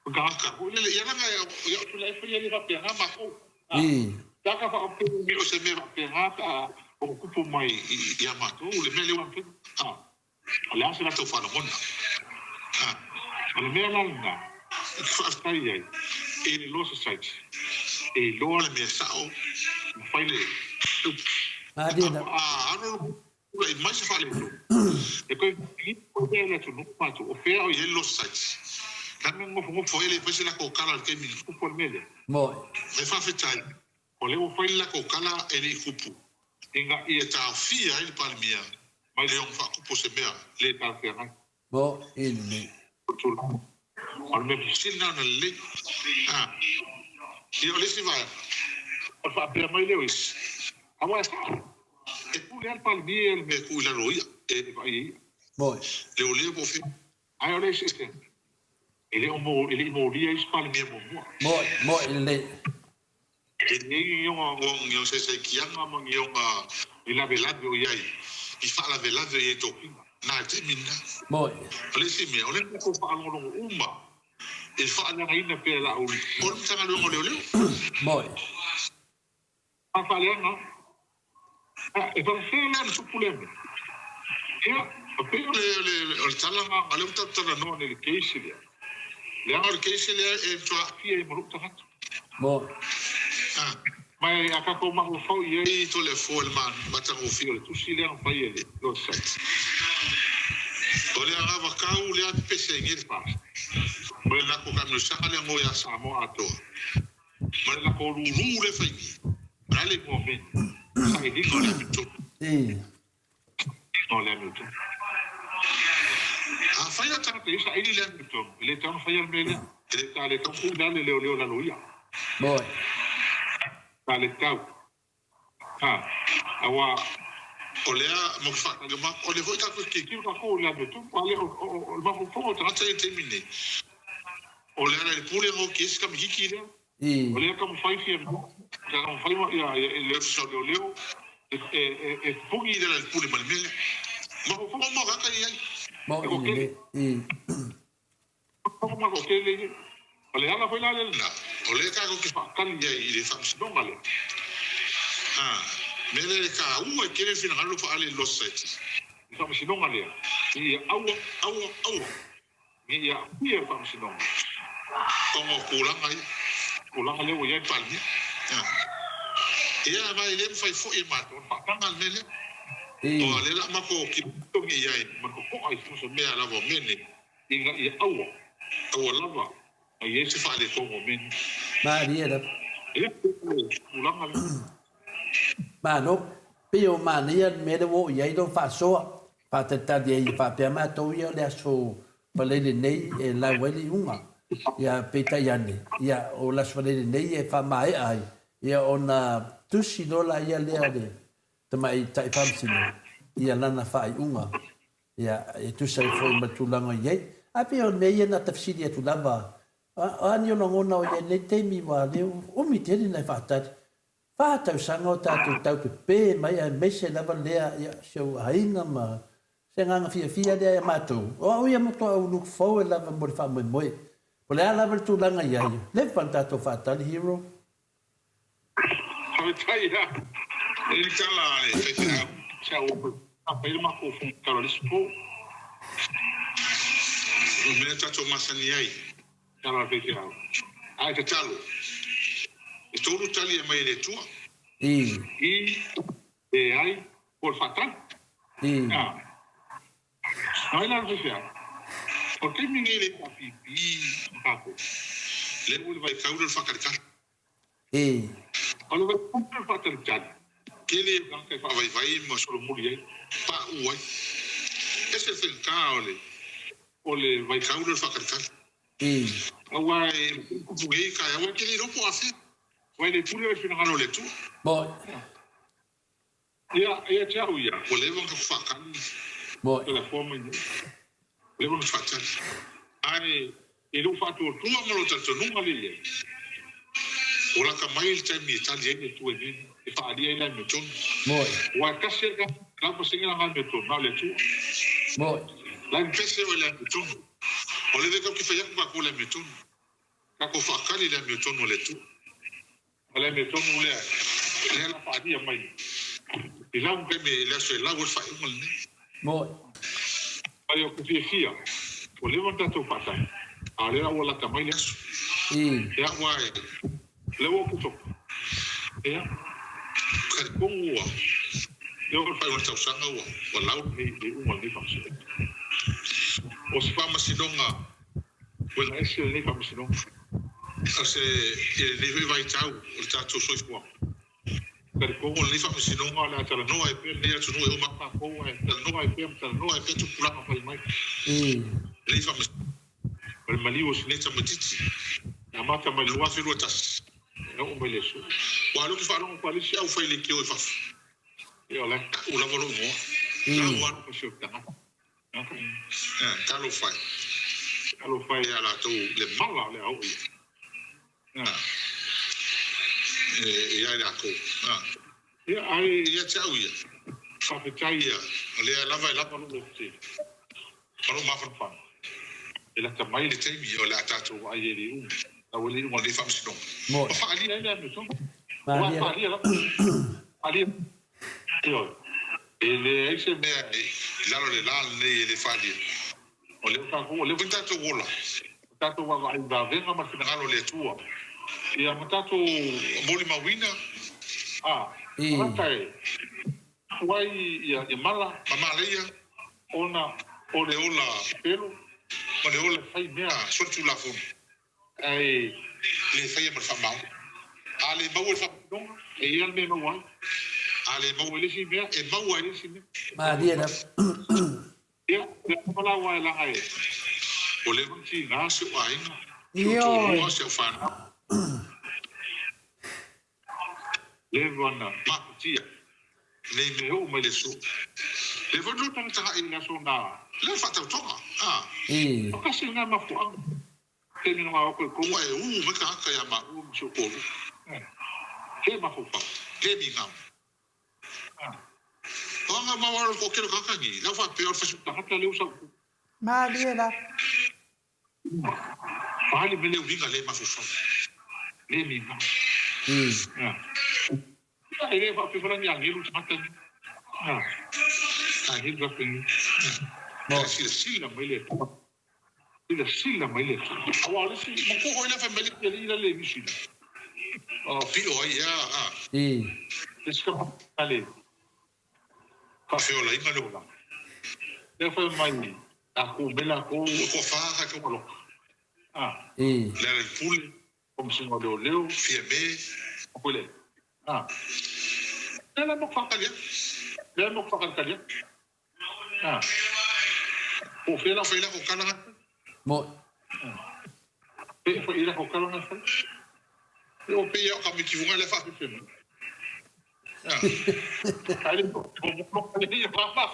Speaker 3: tagata foi lele, ia leaga e o Tuilaepa ia e le faapena matou. A, pe a ka faapea o se mea faapena pe a tupu mai ia matou le mea lea ua mafai. A. O le a se latou faalogona? A, o le mea la lena ou te faafetai ai i le Law Society e iloa le mea sao ma fai le upu. A alu tulai mai se faaletonu, e toe fesiligia foi lea e le atunuu matou o fea o i ai le Law Society. Leaga e nofonofo ai e le fai se latou tala i le taimi na tupu ai le mea lea. E faafetai O lea ua fai le latou tala e le i tupu, ina ia taofia ai le Palemia mai le ono faatupu o se mea le talafeagai.
Speaker 2: Mo i lelei.
Speaker 3: O tulaga o le mea fesili na ona lelei. A, ia o le isi vaega, o le faapea mai lea o isi, aua e sao, e pule lava le Palemia ia i le mea e tuu i lalo o ia, e vaai e ia.
Speaker 2: Mo.
Speaker 3: Leoleo po o fea. Ae o le eseesega, e le o mo, e le i molia isi Palemia muamua.
Speaker 2: Mo, mo i lelei.
Speaker 3: E leai ni ona saisaikiaga ma ni ona lavelave o i ai, i faalavelave i ai tofiga na i le taimi lena.
Speaker 2: Moi.
Speaker 3: O le isi mea, o lea tatou faalogologo uma i le faaleagaina pea e Laauli o le Matagaluega o Leoleo.
Speaker 2: Moi.
Speaker 3: A faaleaga, e faapefea la ona tupu lea mea? Ia, e pei o le tala lena, o lea ua tatou talanoa nei i le case lea, leaga o le case lea e matua aafia ai ma lou tagata.
Speaker 2: Mo.
Speaker 3: A, ma a tatou mafaufau i ai Toleafoa i le matagofie o le tusi lea na fai e le Lord Sykes, o le anavatau lea pepese ai nei le FAST, ma le latou taamilosaga lea mo ia Samoa atoa, ma le latou lulu lea fai nei, o le a le igoa mea, sailiga o le amiotonu. O le amiotonu. Afai o tagata ia saili le amiotonu, e le tatau ona faia le mea lea. E le ta le tatau ona tuu i lalo le leoleo i lalo o ia.
Speaker 2: Moi.
Speaker 3: Ta le tatau. Ha. Aua o lea mo ke whaatali ma, o lea foi tatou tilotilo tatou i le amiotonu, a lea o, o, o le mafaufauga o tagata ia i le taimi lenei, o le ala i le pule ngo ki esi kamihiki lea.
Speaker 2: I.
Speaker 3: O lea taumafai fia taumafai le Ofisa o Leoleo e pupuni i le Lealailepule ma le mea lea. Mafaufauga uma o tagata ia i ai.
Speaker 2: Mo i le i.
Speaker 3: Mafaufauga uma toatele lea i ai. O le ala foi la lea lena, o lea tatou te faatali ai i le faamasinoga lea. A, mea lea e taua ai tele le finagalo faaali e le Law Society. Le faamasinoga lea, ia aua, aua, aua. Ne i aafia le Faamasinoga ona o tulaga ia. Tulaga lea ua i ai le Palemia. Ia, ma e le mafai foi e matou ona faataga le mea lea. Aua o lea o le a matou tilotilo nei i ai ma le totoa i so o se mea lava o mea nei, ina ia aua, aua lava na i ai se faaletonu o mea nei.
Speaker 2: Malie lava.
Speaker 3: Ia, o le tulaga lea.
Speaker 2: Malo. Pei o manaia le mea lea ua oo i ai lou faasoa. Faatalitali ai faapea matou ia o le aso Faleile nei e lau ai le iuga. Ia, peitai ane, ia, o le aso Faleile nei e faamaea ai, ia, ona tusi loa laia lea le Tamaitai Faamasino ia lana faaiuga, ia, e tusa ai foi ma le tulaga o i ai. Ae pei o le mea ia na ta fesili atu lava, o a ni o lagona o i ai i lenei taimi, ua le umi tele nai faatali. Fa tausaga o tatou tau pepe mai aemaise lava lea ia si ou aiga ma se agaga fiafia lea ia matou. O au ia matua ou look forward lava mo le faamoemoe. Po o le a lava le tulaga i ai, leva ona tatou faatali hero.
Speaker 3: Faafetai a le tala a le faifeau. Sa ou fai le matou fono i le isi po. O le mea tatou masani ai. Tala a le faifeau. Ae tatalo, e tolu tali e aumai e le Atua.
Speaker 2: I.
Speaker 3: I. Leai, po o le faatali. A. Ai la le faifeau. O le taimi lenei e le HPP ma tatou, lea ua i le vaitau lea o le faatalitali. O le vaitau lea o le faatalitali, tele o tagata e faavaivai ma solomuli ai, pauu ai. Ese le faigata o le o le vaitau lea o le faatalitali. Aua e tupu nei taeao, ae te le iloa po o afea. Aua e le pule oe i le finagalo o le Atua. Ia, ia te au ia, ua leva ona tatou faatali Tulafono mai nei. Ua leva ona faatali. Ae i lou faatuatua ma lou talitonuga lea i ai, ua lata mai le taimi e tali ai le Atua i mea nei, e faaalia ai le amiotonu. Aua e tasi lava le 100% lana amiotonu, na o le Atua. La e pese oe i le amiotonu. O lea tatou te fai atu tatou i le amiotonu. Tatou faatali i le amiotonu a le Atua. O le amiotonu lea, lea la faaalia mai i lau taimi i le aso e lau ai le faaiuga lenei. Mai o te fiafia, ua leva ona tatou faatali, a o lea la ua lata mai le aso. Ia, aua e, lea ua oketopa. Ia, talitonu ua, lea ua faaiu o le tausaga ua, ua lau lenei, le iuga o lenei faamasinoga. O se faamasinoga Uiga ese lenei faamasinoga. O se, i lenei foi vaitau o le tatou soifuaga. Talitonu o lenei faamasinoga o le a talanoa ai pea lenei atunuu e uma atu tatou ae talanoa ai pea ma talanoa ai pea tupulaga fai mai. Lenei faamasinoga o le maliu o si nei tamaitiiti e amata mai le 2021 e oo mai le aso. Ua alu atu faalogo atu a le isi au fai leitio i fafo. Ia o la e tau lava lou igoa. Tau lava si ou tagata. Talofa e. Talofa e ia latou le mala o le a oo i ai. I ai latou. Ia, ai. Ia te au ia. Faafetai ia. O lea lava e lava lou loto ma lou mafanafana. E lata mai le taimi o le a tatou vaai ai i le iuga. Lau ai le iuga o lenei faamasinoga. Ma faaalia ai le amiotonu. Aua e faaalia lava. Faaalia. Ioe, e leai se mea i lalo o le la lenei e le faaalia. O lea ua tatou, o lea foi na tatou ola, ua tatou vaavaai i vavega ma le finagalo o le Atua, ia ma tatou molimauina, a, tagata e afu ai ia mala ma malaia ona o le ola pelo ma le ola fai mea solitulafono. Ae le faia ma le faamaoni. A le maua i le faamasinoga, e i ai le mea e maua ai. A le maua i le isi mea, e maua ai le isi mea.
Speaker 2: Malie lava.
Speaker 3: Ia, o lea lava la aua e leaga e, ua leva ona tiga si ou aiga, si ou toalua, si au fanau. Leva ona mafatia nei mea oo mai le aso. Leva ona tagatagai i le aso na, lea faatautoga, a. Tasi lena mafuaaga. Taimi na maua e kou ae ū mai tagata iā maua ma si ou toalua. He mafaufau, he migao. O anga mau alo toatele o tagata nei, lau faapea o le fasi tagata lea ua sau.
Speaker 1: Malie la.
Speaker 3: Fale me le uiga le mafaufau, le migao. E le faapea foi la ni agelu tagata nei. Agelu tagata nei. Silasila mai le Atua. Silasila mai le Atua. Aua o le isi, matua foi lea fai mai le alii la le misi la. O pio ai ea a. Le isi ka le faafeolaina le olaga. Lea fai mai a ku me lakou e toafa ka tau alofa. A. Le ala i pule, Komesina o Leoleo, Fiame, ma koe le. A. Lea la mo whakataria. Lea mo whakataria. A. Po whea la whai la ko karanga.
Speaker 2: Mo.
Speaker 3: Pe whai la ko karanga whai. E o pe ia o ka miti hunga le whawhiwhi mai. A. Haere ko mo mo ia whawha.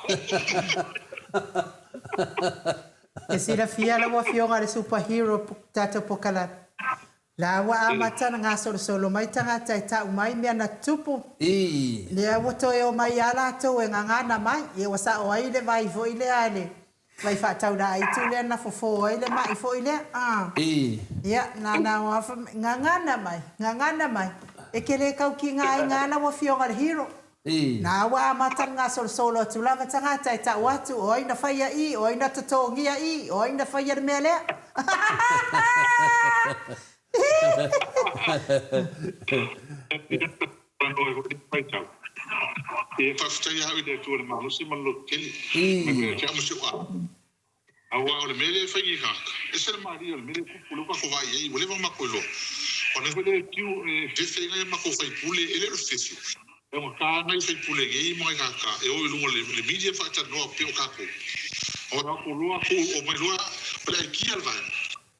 Speaker 1: E silafia lau Afioga i le Super Hero tatou Pokalame. La ua amata ona gasolosolo mai tagata e tau mai mea na tutupu. Lea ua toe omai a latou e gagana mai. Ia ua sao ai le vai foi lea le vai faataulaaitu lea na fofo ai le mai foi lea. Ia, na na o afa gagana mai, gagana mai. E te le tau tigaina a lau Afioga i le Hero. Na ua amata ona gasolosolo atu lava tagata e tau atu, o ai na faia i, o ai na totogia i, o ai na faia le mea lea.
Speaker 3: E faafetai lava au i le Atua i le malosi ma le lototele, ia te au ma si ou aiga. Aua o le mea lea e fai nei e tagata, ese le malie o le mea lea e tupu, lea ua tatou vaai i ai, ua leva ona matou iloa. O le mea foi lea e tiu e fefe ai nai a matou sui usufono, e le o le fefe, e augata nai sui usufono nei ma nai tagata e o i luga o le media faatalanoa pei o tatou. O atu loa tu, omai loa, o le aikia le vaega.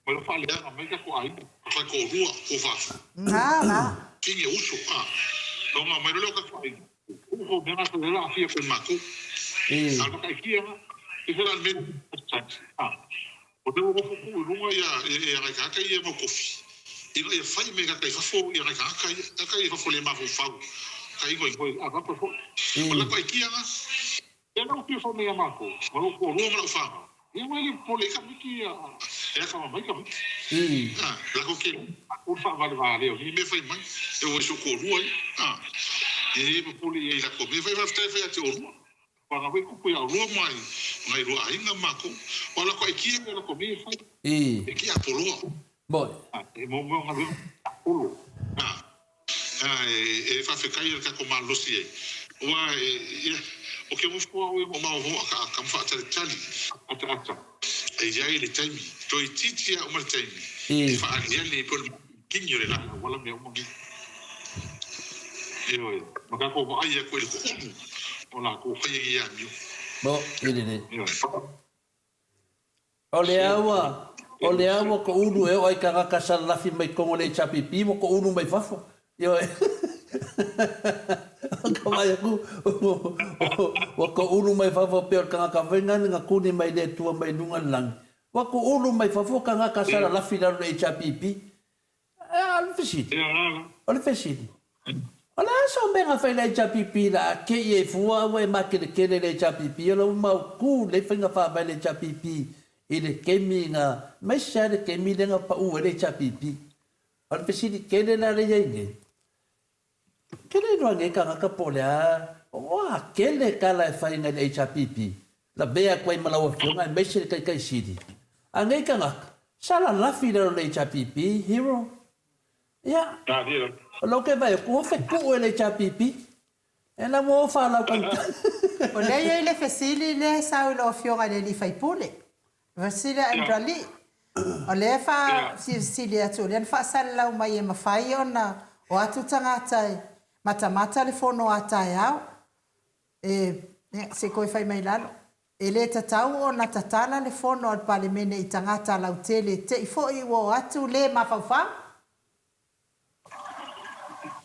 Speaker 3: Mai loa faaleaga mai tatou aiga, faitoalua, tuafafine, uso, a. Ona omai loa lea o tatou aiga. Ia ua le popole ai tamaiti ia e atamamai tamaiti. A, latou te o le faavalevalea o nei mea fai mai, e o ai si ou toalua ia. A, e le popole i ai i latou mea fai, faafetai e fai ia te oulua. Aua na foi tupu ia oulua ma nai lua aiga ma matou. Aua latou aikia ia latou mea ia fai. E tiapoloa. A, e moomea o galuega tiapolo. A. E faafetai i le tatou malolosi ai, aua ia, ou te nofo au e maomaoa akaaka ma faatalitali ataata e i ai le taimi, toeitiiti lava uma le taimi e faaaliali ai pei o le kini o le la auala mea uma nei. Ioe, ma tatou vaai atu i le toulu o latou faia nei amio. Ioe.
Speaker 2: O lea ua, o lea ua koʻulu e oo ai tagata salalafi mai totonu o le HRPP ua koʻulu mai fafo. Ioe. O ka vaai atu, ua koʻulu mai fafo pei o le tagata foi lena na kuni mai le Atua mai luga o le lagi. Ua koʻulu mai fafo tagata salalafi i lalo o le HRPP. A o le fesili, o le fesili, o le a sau mea na fai le HRPP la a kei ai fua a ua e makeletele i le HRPP o la ua mautu lelei faiga faavae le HRPP i le taimi na aemaise lava le taimi lea na pau ai le HRPP. O le fesili tele la lea i ai nei, Ou te le iloa nei tagata po o le a, ua tele tala e fai nai le HRPP, lavea atu ai ma lau afioga aemaise le Taitai Sili. A nei tagata, sa lalafi i lalo o le HRPP, Hero. Ia, o lea ou te vaai atu, ua fetuu e le HRPP. E la ua ofa lau tagitagi.
Speaker 1: O lea e i ai le fesili lea e sau i lau afioga i le alii faipule. Vasile Andrali, O lea e faasilisili atu, o lea na faasalalau mai e mafai ona o atu tagata e matamata le fono a taeao. E, se i toe fai mai lalo. E le tatau ona tatala le fono a le Palemene i tagata lautele te i foi ua o atu le mafaufau.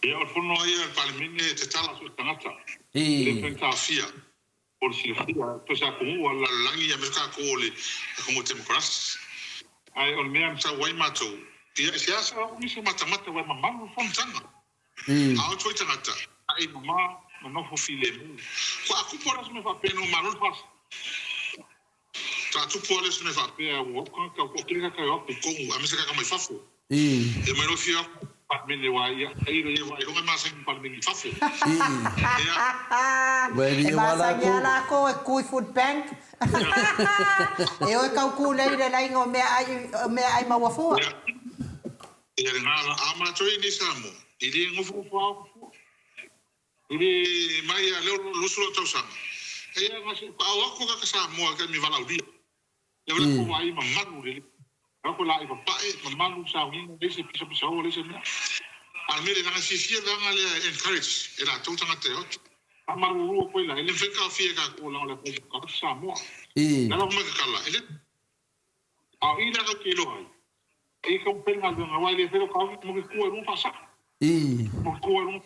Speaker 3: Ia, o le fono lava ia a le Palemene e tatala atu i tagata. E le mafai ona taofia. O le silafia, toe se atunuu a le lalolagi aemaise tatou o le atunuu temokarasi. Ae o le mea na sau ai matou, ia e seasea o nisi o matamata aua e mamalu le fonotaga. A o atu ai tagata, ae mama ma nofo filemu. Faatoa tupu lava se mea faapea ina ua malo le fasi. Faatoa tupu lava se mea faapea ua o atu tagata, ua toatele tagata e o atu i totonu aemaise tagata mai fafo. E mai loa fia Palemene aua ia tailo ia aua ailoga e masani i Palemene i fafo. Ia.
Speaker 1: E masani lava lakou e ku i food bank. E o e tau kulei i le laina o meaai o meaai maua fua.
Speaker 3: Ia lena la, a matou i nei Samoa, e le nofonofo lava atu fua. E le mai a lea o 20 tausaga, ia o atu tagata Samoa i taimi valaaulia. Lea ua latou vaai mamalu lelei. Lea ua latou papae mamalu sauniga leai se pisapisaoa leai se mea. A o le mea lea leaga e fiafia le vaega lea e encourage e latou tagata e o atu. Faamalulu atu ai la, e le mafai ona taofia e tatou leaga o le atunuu tagata Samoa. O le ala mai tatala e le A o i la tatou te iloa ai, e i taumafai le galuega aua e le fai lau taofi mo ke tua i luga faasao. Mo ke tua i luga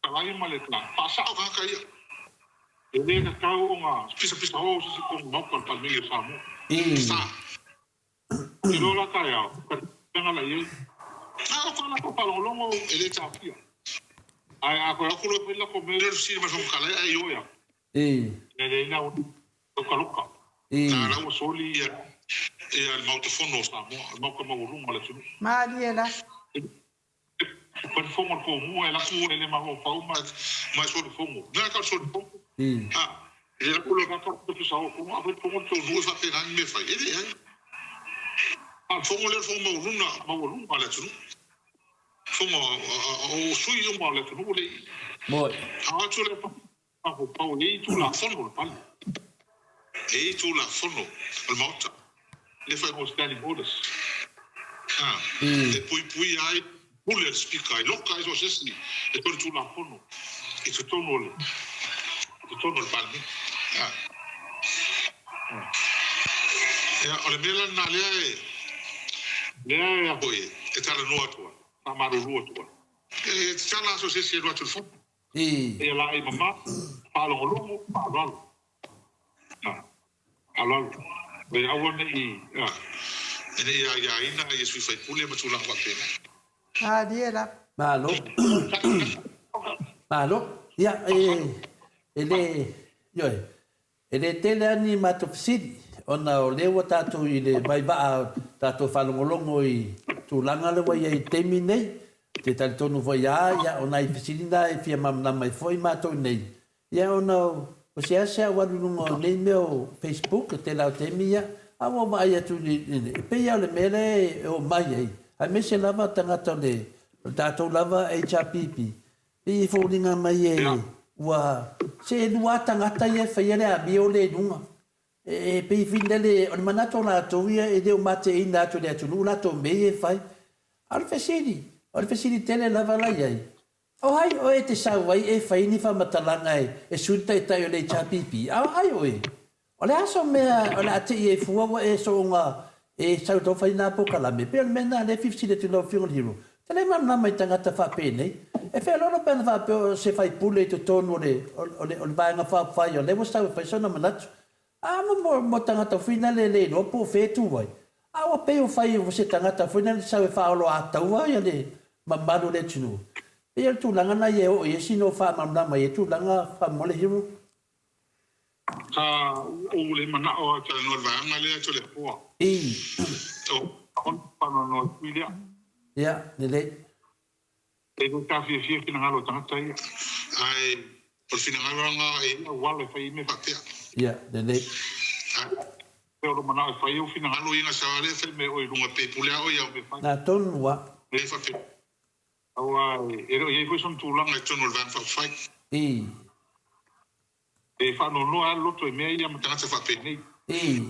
Speaker 3: talai ma le tala faasao tagata ia. E le tatau ona pisapisaoa se isi i totonu o le Maota o le Palemene o Samoa. Sa. Ou te iloa la taeao, ka tulaga la i ai. A o ka latou faalogologo e le taofia. Ae a toe o atu loa e fai le latou mea lea o le fesili mai le Fofoga Fetalai ae ioe atu. E leai la ua lokaloka. Na la ua soli ia le Maota Fono o Samoa, le Maota maualuga o le atunuu.
Speaker 1: Malie la.
Speaker 3: Fai le fono a le toamua e latou e le mafaufau ma e soli fono. Mea tau soli fono. A, e le latou le kaka te pisa o fono, a fai le fono le toanuu e faapena ni mea fai. E leai. A o le fono lea o le fono maualuna, maualuga a le atunuu. Fono a o sui uma o le atunuu le i. A o atu le. Mafaufau e i ai Tulafono o le Pale. E i ai Tulafono o le Maota, lea e faaigoa o Standing Orders, a, e puipuia ai pule a le Speaker, e loka ai so o se isi e toe Tulafono i totonu o le, i totonu o le Palemene. A. Ia, o le mea la lena lea e, lea e, foi, e talanoa atu ai, faamalulu atu ai. E tatala lava so o se isi e alu atu i le Fono. Ia laei mama, faalogologo, faaaloalo. Faaaloalo. Ia aua ne i, ne i aiaina ia sui faipule ma tulaga faapena.
Speaker 1: Malie lava.
Speaker 2: Malo. Malo. Ia, e le, ioe, E le tele a ni matou fesili, ona o lea ua tatou i le vaivaa o tatou faalogologo i tulaga lea ua i ai i le taimi nei. Ou te talitonu foi a, ia, o nai fesili na e fia malamalama ai foi matou nei, ia, ona o seasea ua alu i luga o nei mea o Facebook i le tele lava o taimi, ia, a ua vaai atu i le, e pei lava o le mea lea e omai ai, aemaise lava tagata o le tatou lava HRPP, Pei e foliga mai e ua seelua lava tagata ia e faia le amio lea i luga. E pei foi lele, o le manatu o latou ia e le o mateina atu e le atunuu latou mea ia e fai. A o le fesili, o le fesili tele lava la i ai, o ai oe e te sau ai e fai ni faamatalaga e sui le taitai o le HRPP? A o ai oe? O le a so mea o le a tei ai fua ua e soona e sau tau fai na polokalame? Pei o le mea lena lea e fia fesili atu i lau Afioga i le Hero. Ou te le malamalama i tagata faapenei. E feoloolo pe ana faapea o se faipule i totonu o le, o le, o le Vaega Faaupufai o lea ua sau e fai sona manatu. A mo, mo tagata foi na le le iloa po o fea e tu ai. A ua pei ua fai o se tagata foi na sau e faaoloataua ia le mamalu o le atunuu. Pei o le tulaga lena ia e oo i ai sina faamalamalama i ia tulaga faamolemole Hero.
Speaker 3: Sa ou le manao e talanoa i le vaega lea Toleafoa.
Speaker 2: I.
Speaker 3: O ona faanoanoa atu i lea.
Speaker 2: Ia, lelei.
Speaker 3: E le tafiafia finagalo o tagata ia. Ae o le finagalo lava e i ai auala e fai ai mea faapea.
Speaker 2: Ia, lelei.
Speaker 3: Ae o lou manao e fai ou finagalo ia sa lea fai mai oe i luga pe pule a oe i au mea fai.
Speaker 2: Na tonu lava.
Speaker 3: Lea faapea. Aua e le o i ai foi sona tulaga i totonu o le Vaega Faaupufai.
Speaker 2: I.
Speaker 3: E faanoanoa ai le loto i mea ia ma tagata faapenei.
Speaker 2: I.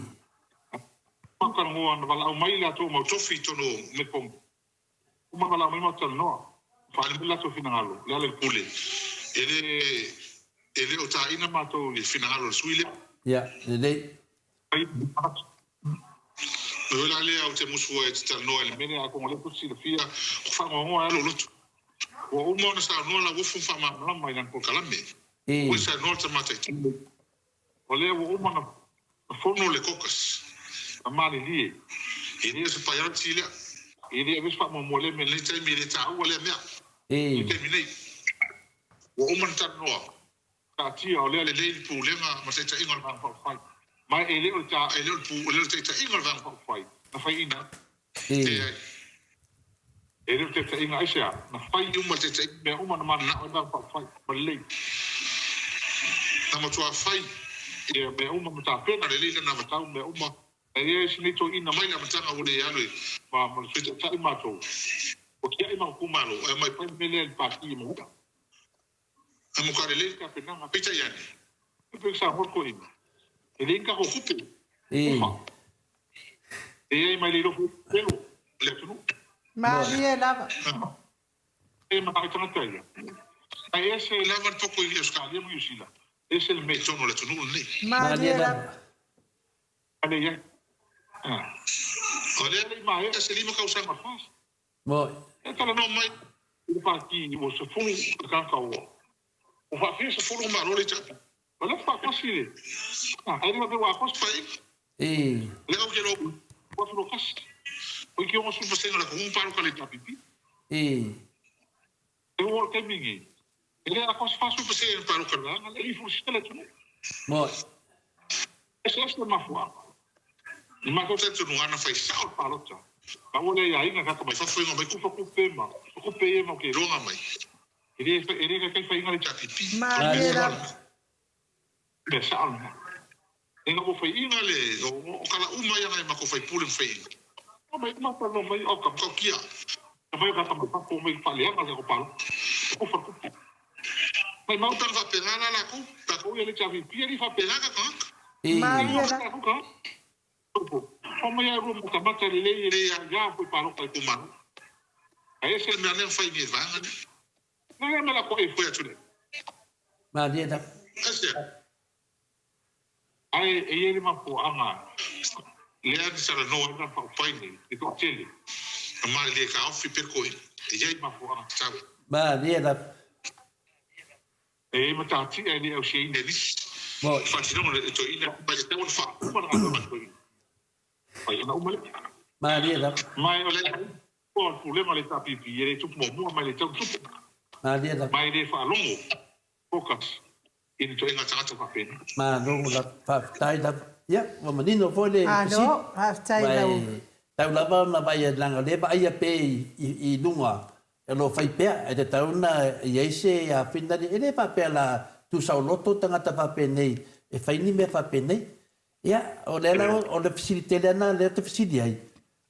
Speaker 3: Matalanoa na valaau mai latou mau tofi i totonu o Mekong. Uma valaau mai matalanoa, faaali mai latou finagalo, le ala i le pule. E le, e le o taina matou i le finagalo o le sui lea.
Speaker 2: Ia, lelei.
Speaker 3: Fai manatu. Oi la lea ou te musu ai e te talanoa i le mea lea, atonu o lea tou te silafia, ua faanoanoa ai lou loto. Ua uma ona saunoa Lauofo ma faamalamalama i lana polokalame. Ua saunoa le tamatai O lea ua uma ona fono le caucus na malilie. E le o se priority lea. E le avea se faamuamua i lea mea i lenei taimi, e le taua lea mea i le taimi nei. Ua uma ona talanoa, taatia o lea lelei le pulega ma le taitaiga o le Vaega Faaupufai. Ma e le o le e le o le taitaiga o le Vaega Faaupufai na faiaina ai. Leai. E le o le taitaiga aisea? Na fai uma le taitaiga mea uma na mananao ai le Vaega Faaupufai ma lelei. Na matua fai ia mea uma ma tapena lelei lana vatau mea uma. Na i ai si nei toeaina mai le amataga ua le alu ma ma le Sui Taitai matou. Ua tiai ma itumalo ae omai fai le mea lea i le Pati e maua. Na matua lelei le tapenaga. Peitai ane, e pei sa motu toeaina, e leai ni tatou tupe, ufa. E i ai mai le iloa foi pelo o le atunuu.
Speaker 1: Malie lava.
Speaker 3: E manao i tagata ia. Ae ese lava le poko i Ausetalia ma Niusila, ese le mea i totonu o le atunuu lenei.
Speaker 1: Malie lava.
Speaker 3: Ale i ai. O lea e le i maea se 5 tausaga o le FAST.
Speaker 2: Moi.
Speaker 3: E talanoa mai i le pati ua 10 le tagata ua ua faafia 10 malo le HRPP. O lea faatasi le a, ai le faapea ua atoa se paeaiga.
Speaker 2: I.
Speaker 3: Lea ou te iloa ua 2001. Oi ki 60 pasene o le atunuu palota i le HRPP.
Speaker 2: I.
Speaker 3: E oo i le taimi lenei, e le atoa se 40 pasene na palota i le vaega lea, e lifulisia le atunuu.
Speaker 2: Moi.
Speaker 3: Eseese le mafuaaga. I matou talitonuga na fai sao le palota, ma ua le aiaiga tagata mai fafo i mai kupa kupe ma kupe ia mau te iloga mai. E le e le taitai faiga le HRPP.
Speaker 1: Malie lava.
Speaker 3: Mea sao lena. Ina ua faiina le o kala uma ia nai matou faipule ma faiina. Mai uma talanoa mai o ka tautia. Mai o tagata mai fafo mai faaleaga le tatou palota. Kupa kupe. Maimau pe ana faapena la latou, tatou ia le HRPP e le i faapena ka tagata.
Speaker 1: Malie la.
Speaker 3: Fai mai a lua matamata lelei e le aia foi palota i itumalo. Ae ese le mea lea na fai nei e le vaega lea. Na lea mea la koe e fai atu nei.
Speaker 2: Malie la.
Speaker 3: Aisea? Ae e i ai le mafuaaga lea na talanoa ai ma faaopai nei le toatele na malilie taofi pe koe e i ai mafuaaga tatau.
Speaker 2: Malie la.
Speaker 3: E i ai matatia e le ausiaina e nisi.
Speaker 2: Moi.
Speaker 3: Faatinoga le toeaina mai le tau o le faauma le galuega a le toeaina. Fai ona uma lea.
Speaker 2: Malie lava.
Speaker 3: Mai o le o le pulega o le HRPP e le tupu muamua mai le tau tupu.
Speaker 2: Malie lava.
Speaker 3: Mai le faalogo focus i ni toega tagata faapena.
Speaker 2: Malo lava. Faafetai lava. Ia, ua manino foi le fesili.
Speaker 1: Malo, faafetai lau.
Speaker 2: Aua e tau lava ona vaai leaga o lea e vaaia pea i luga o lo o fai pea, e tatau ona i ai se afina, e le faapea la tusaoloto tagata faapenei e fai ni mea faapenei. Ia, o lea la, o le fesili tele lava lena lea ou te fesili ai,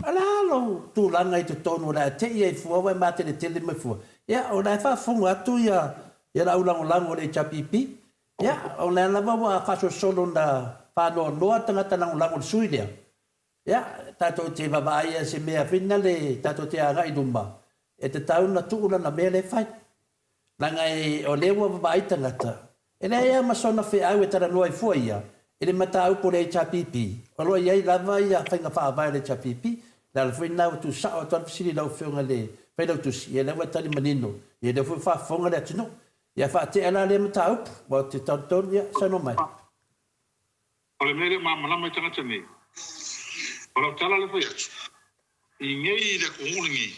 Speaker 2: o le a lou tulaga i totonu o le a te i ai fua ua e mateletele mai fua? Ia, o la e faafofoga atu ia le au lagolago o le HRPP. Ia, o lea lava ua faasolosolo ona faanoanoa tagata lagolago i le sui lea. Ia, tatou te vaavaai i se mea fina le tatou te agai i luma, e tatau ona tuu lana mea lea e fai. Leaga o lea ua vaavaai tagata, e leai lava ma sona feau e talanoa ai fua ia i le mataupu o le HRPP, o lo o i ai lava ia faiga faavae a le HRPP. O le ala foi lena ua tuusao atu ai le fesili i lau Afioga i le Failautusi, ia lea ua e tali manino, ia lea foi ua faafofoga le atunuu. Ia faatea la lea mataupu, aua ou te talitonu, ia saunoa mai.
Speaker 3: O le mea lea malamalama i tagata nei, o lau tala lea fai atu, i nei i le atunuu lenei,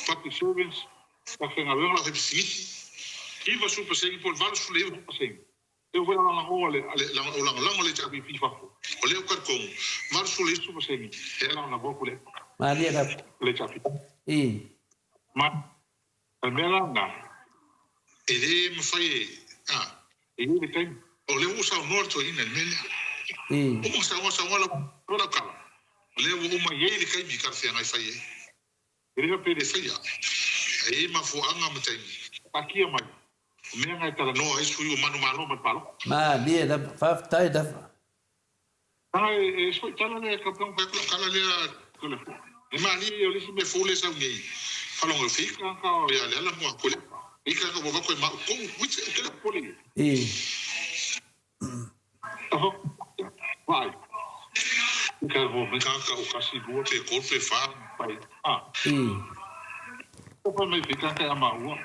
Speaker 3: public servants, ba faigaluega la faipisinisi, 90% po o le 89%, lea foi lagolagoa le, o lagolago le HRPP i fafo, o lea ou talitonu, 89% e lagolago atu le
Speaker 2: Malie lava.
Speaker 3: le HRPP.
Speaker 2: I.
Speaker 3: Ma O le mea la lena, e le mafai e, a, e i ai le taimi. O lea ua saunoa le toeaina i le mea lea. Uma saunoa, saunoa lau, lau tala, o lea ua uma, e i ai le taimi talafeagai fai ai. E le faapea e le faia, ae i ai mafuaaga ma taimi. Taatia mai, o mea na e talanoa ai sui ua manumalo ma le palota.
Speaker 2: Malie lava, faafetai lava.
Speaker 3: A e ese foi tala lea ka pau atu kala lea telefoni. E malie ia o le isi mea fou lea e sau nei. Faalogo e feika ka ia le ala mua kole. Feika ka ua koe ma kou which e tele pole.
Speaker 2: I.
Speaker 3: Aho. Vai. Ka ho me ka ka o kasi lua pe kol pe fa pai. A.
Speaker 2: I.
Speaker 3: O pa mai feika ka ama ua.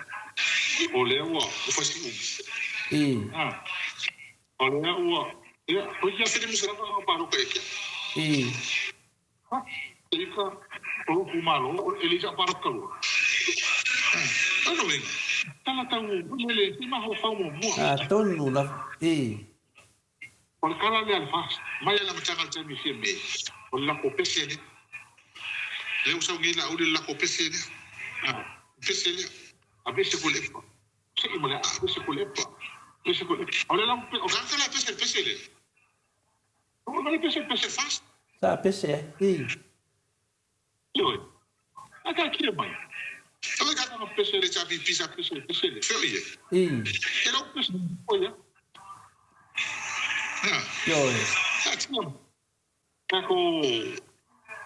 Speaker 3: O lea ua o fasi umi.
Speaker 2: I.
Speaker 3: A. O lea ua, ia, ko ia te musa lava o paloka e kia.
Speaker 2: I.
Speaker 3: Ha, te ika, o lou kumalo, e le isa paloka lua. Ha, ano uiga? Tala tau mo le te maho fau mo mua.
Speaker 2: Atonu lava, i.
Speaker 3: O le kala lea le fast. Mai a le amataga o le taimi fia me, o le lako pese lea. Lea ua sau nei la auli le lako pese lea. Ha, pese lea. A pese ko le epa. Sei ma le a pese ko le epa. Pese ko le epa. O le lau pe o ka la pese pese le. O le pese pese fast.
Speaker 2: Sa pese ai. I.
Speaker 3: Ioe. A ka kia mai. O le ka pese le chapi pisa pese pese le. Feo ie.
Speaker 2: I.
Speaker 3: E lau pese o ia. Ha.
Speaker 2: Ioe.
Speaker 3: A tia. Takou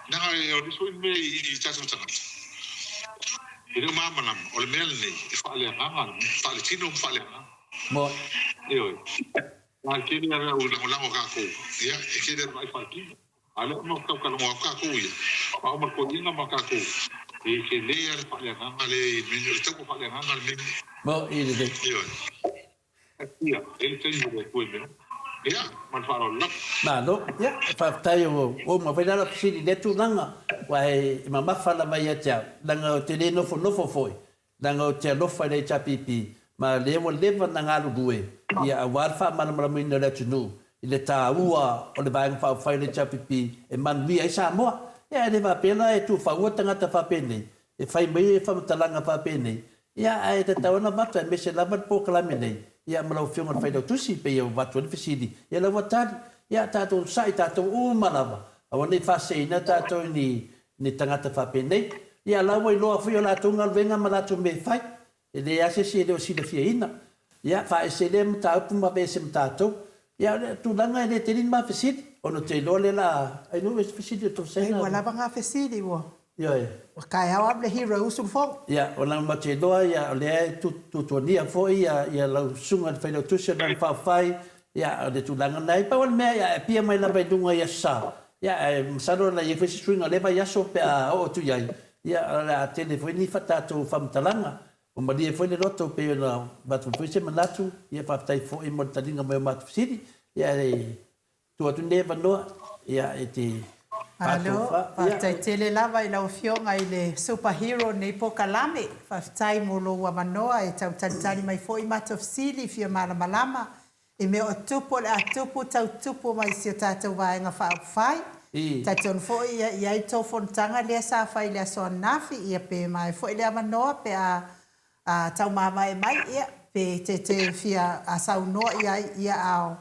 Speaker 3: naga e o nisi foi mea i tatou tagata, e le o malamalama, o le mea lenei e faaleagaga le mea, faaletino ma faaleagaga.
Speaker 2: Moe.
Speaker 3: Ioe. A e tele lava au lagolago a kakou, ia, e tele lava vaai faaletino. A o lea uma tau talanoa atu kakou ia, faauma le toeaina ma kakou, e tele lava le faaleagaga lea i le mea lenei, o le taua faaleagaga le mea lenei.
Speaker 2: Moe i lelei.
Speaker 3: Ioe. Ia, e le taimi o le Atua i mea uma. Ia, ma le faaaloalo lava.
Speaker 2: Malo, ia, faafetai ua uma foi la lau fesili i lea tulaga, aua e mamafa lava ia te au, leaga ou te le nofonofo foi, leaga ou te alofa i le HRPP, ma o lea ua leva ona galulue, ia, aua le faamalamalamaina o le atunuu i le taua o le Vaega Faaupufai o le HRPP e manuia ai Samoa. Ia, e le faapea la e tuufaua tagata faapenei, e fai mai faamatalaga faapenei, Ia, ae tatau ona avatu, aemaise lava le polokalame nei, ia, ma lau Afioga i le Failautusi, e pei ua avatu ai le fesili, ia la ua tali. Ia, tatou sa'i tatou uma lava, aua ne i faaseseina tatou i ni, ni tagata faapenei. Ia, la ua iloa foi o latou galuega ma latou mea e fai. E leai lava se isi e le o silafiaina. Ia, faaese lea mataupu ma aveese ma tatou. Ia, o le tulaga e le tele ni ma fesili, ona ou te iloa lea la, ai nuu ese fesili o Toseina.
Speaker 1: Ua lava nga fesili ua.
Speaker 2: Ioe.
Speaker 1: Ua taeao lava le hero usu le fono.
Speaker 2: Ia, ona matou te iloa ia o lea e tuatuania foi ia ia lau susuga i le Failautusi o Lana Faaufai, ia o le tulaga lena. E pau lava le mea ia e apia mai lava i luga i Aso Sa, ia ae masalo o le a i ai foi se suiga o lea vaiaso pe a oo atu i ai, ia o le a tele foi ni tatou faamatalaga. Ua malie foi le loto pei ona avatu foi se manatu, ia faafetai foi mo le taliga mai o matou fesili, ia e tuu atu lenei avanoa, ia e te
Speaker 1: Malo,
Speaker 2: faatofa, ia.
Speaker 1: faafetai tele lava i lau Afioga i le Super Hero o lenei polokalame. Faafetai mo lou avanoa e tau talitali mai foi i matou fesili fia malamalama I mea o tupu o le a tupu tau tupu mai si o tatou Vaega Faaupufai. Talitonu foi ia i ai tou fonotaga lea sa fai i le aso ananafi, ia pe maea foi le avanoa pe a tau mavae mai, ia pe te te fia saunoa i ai, ia a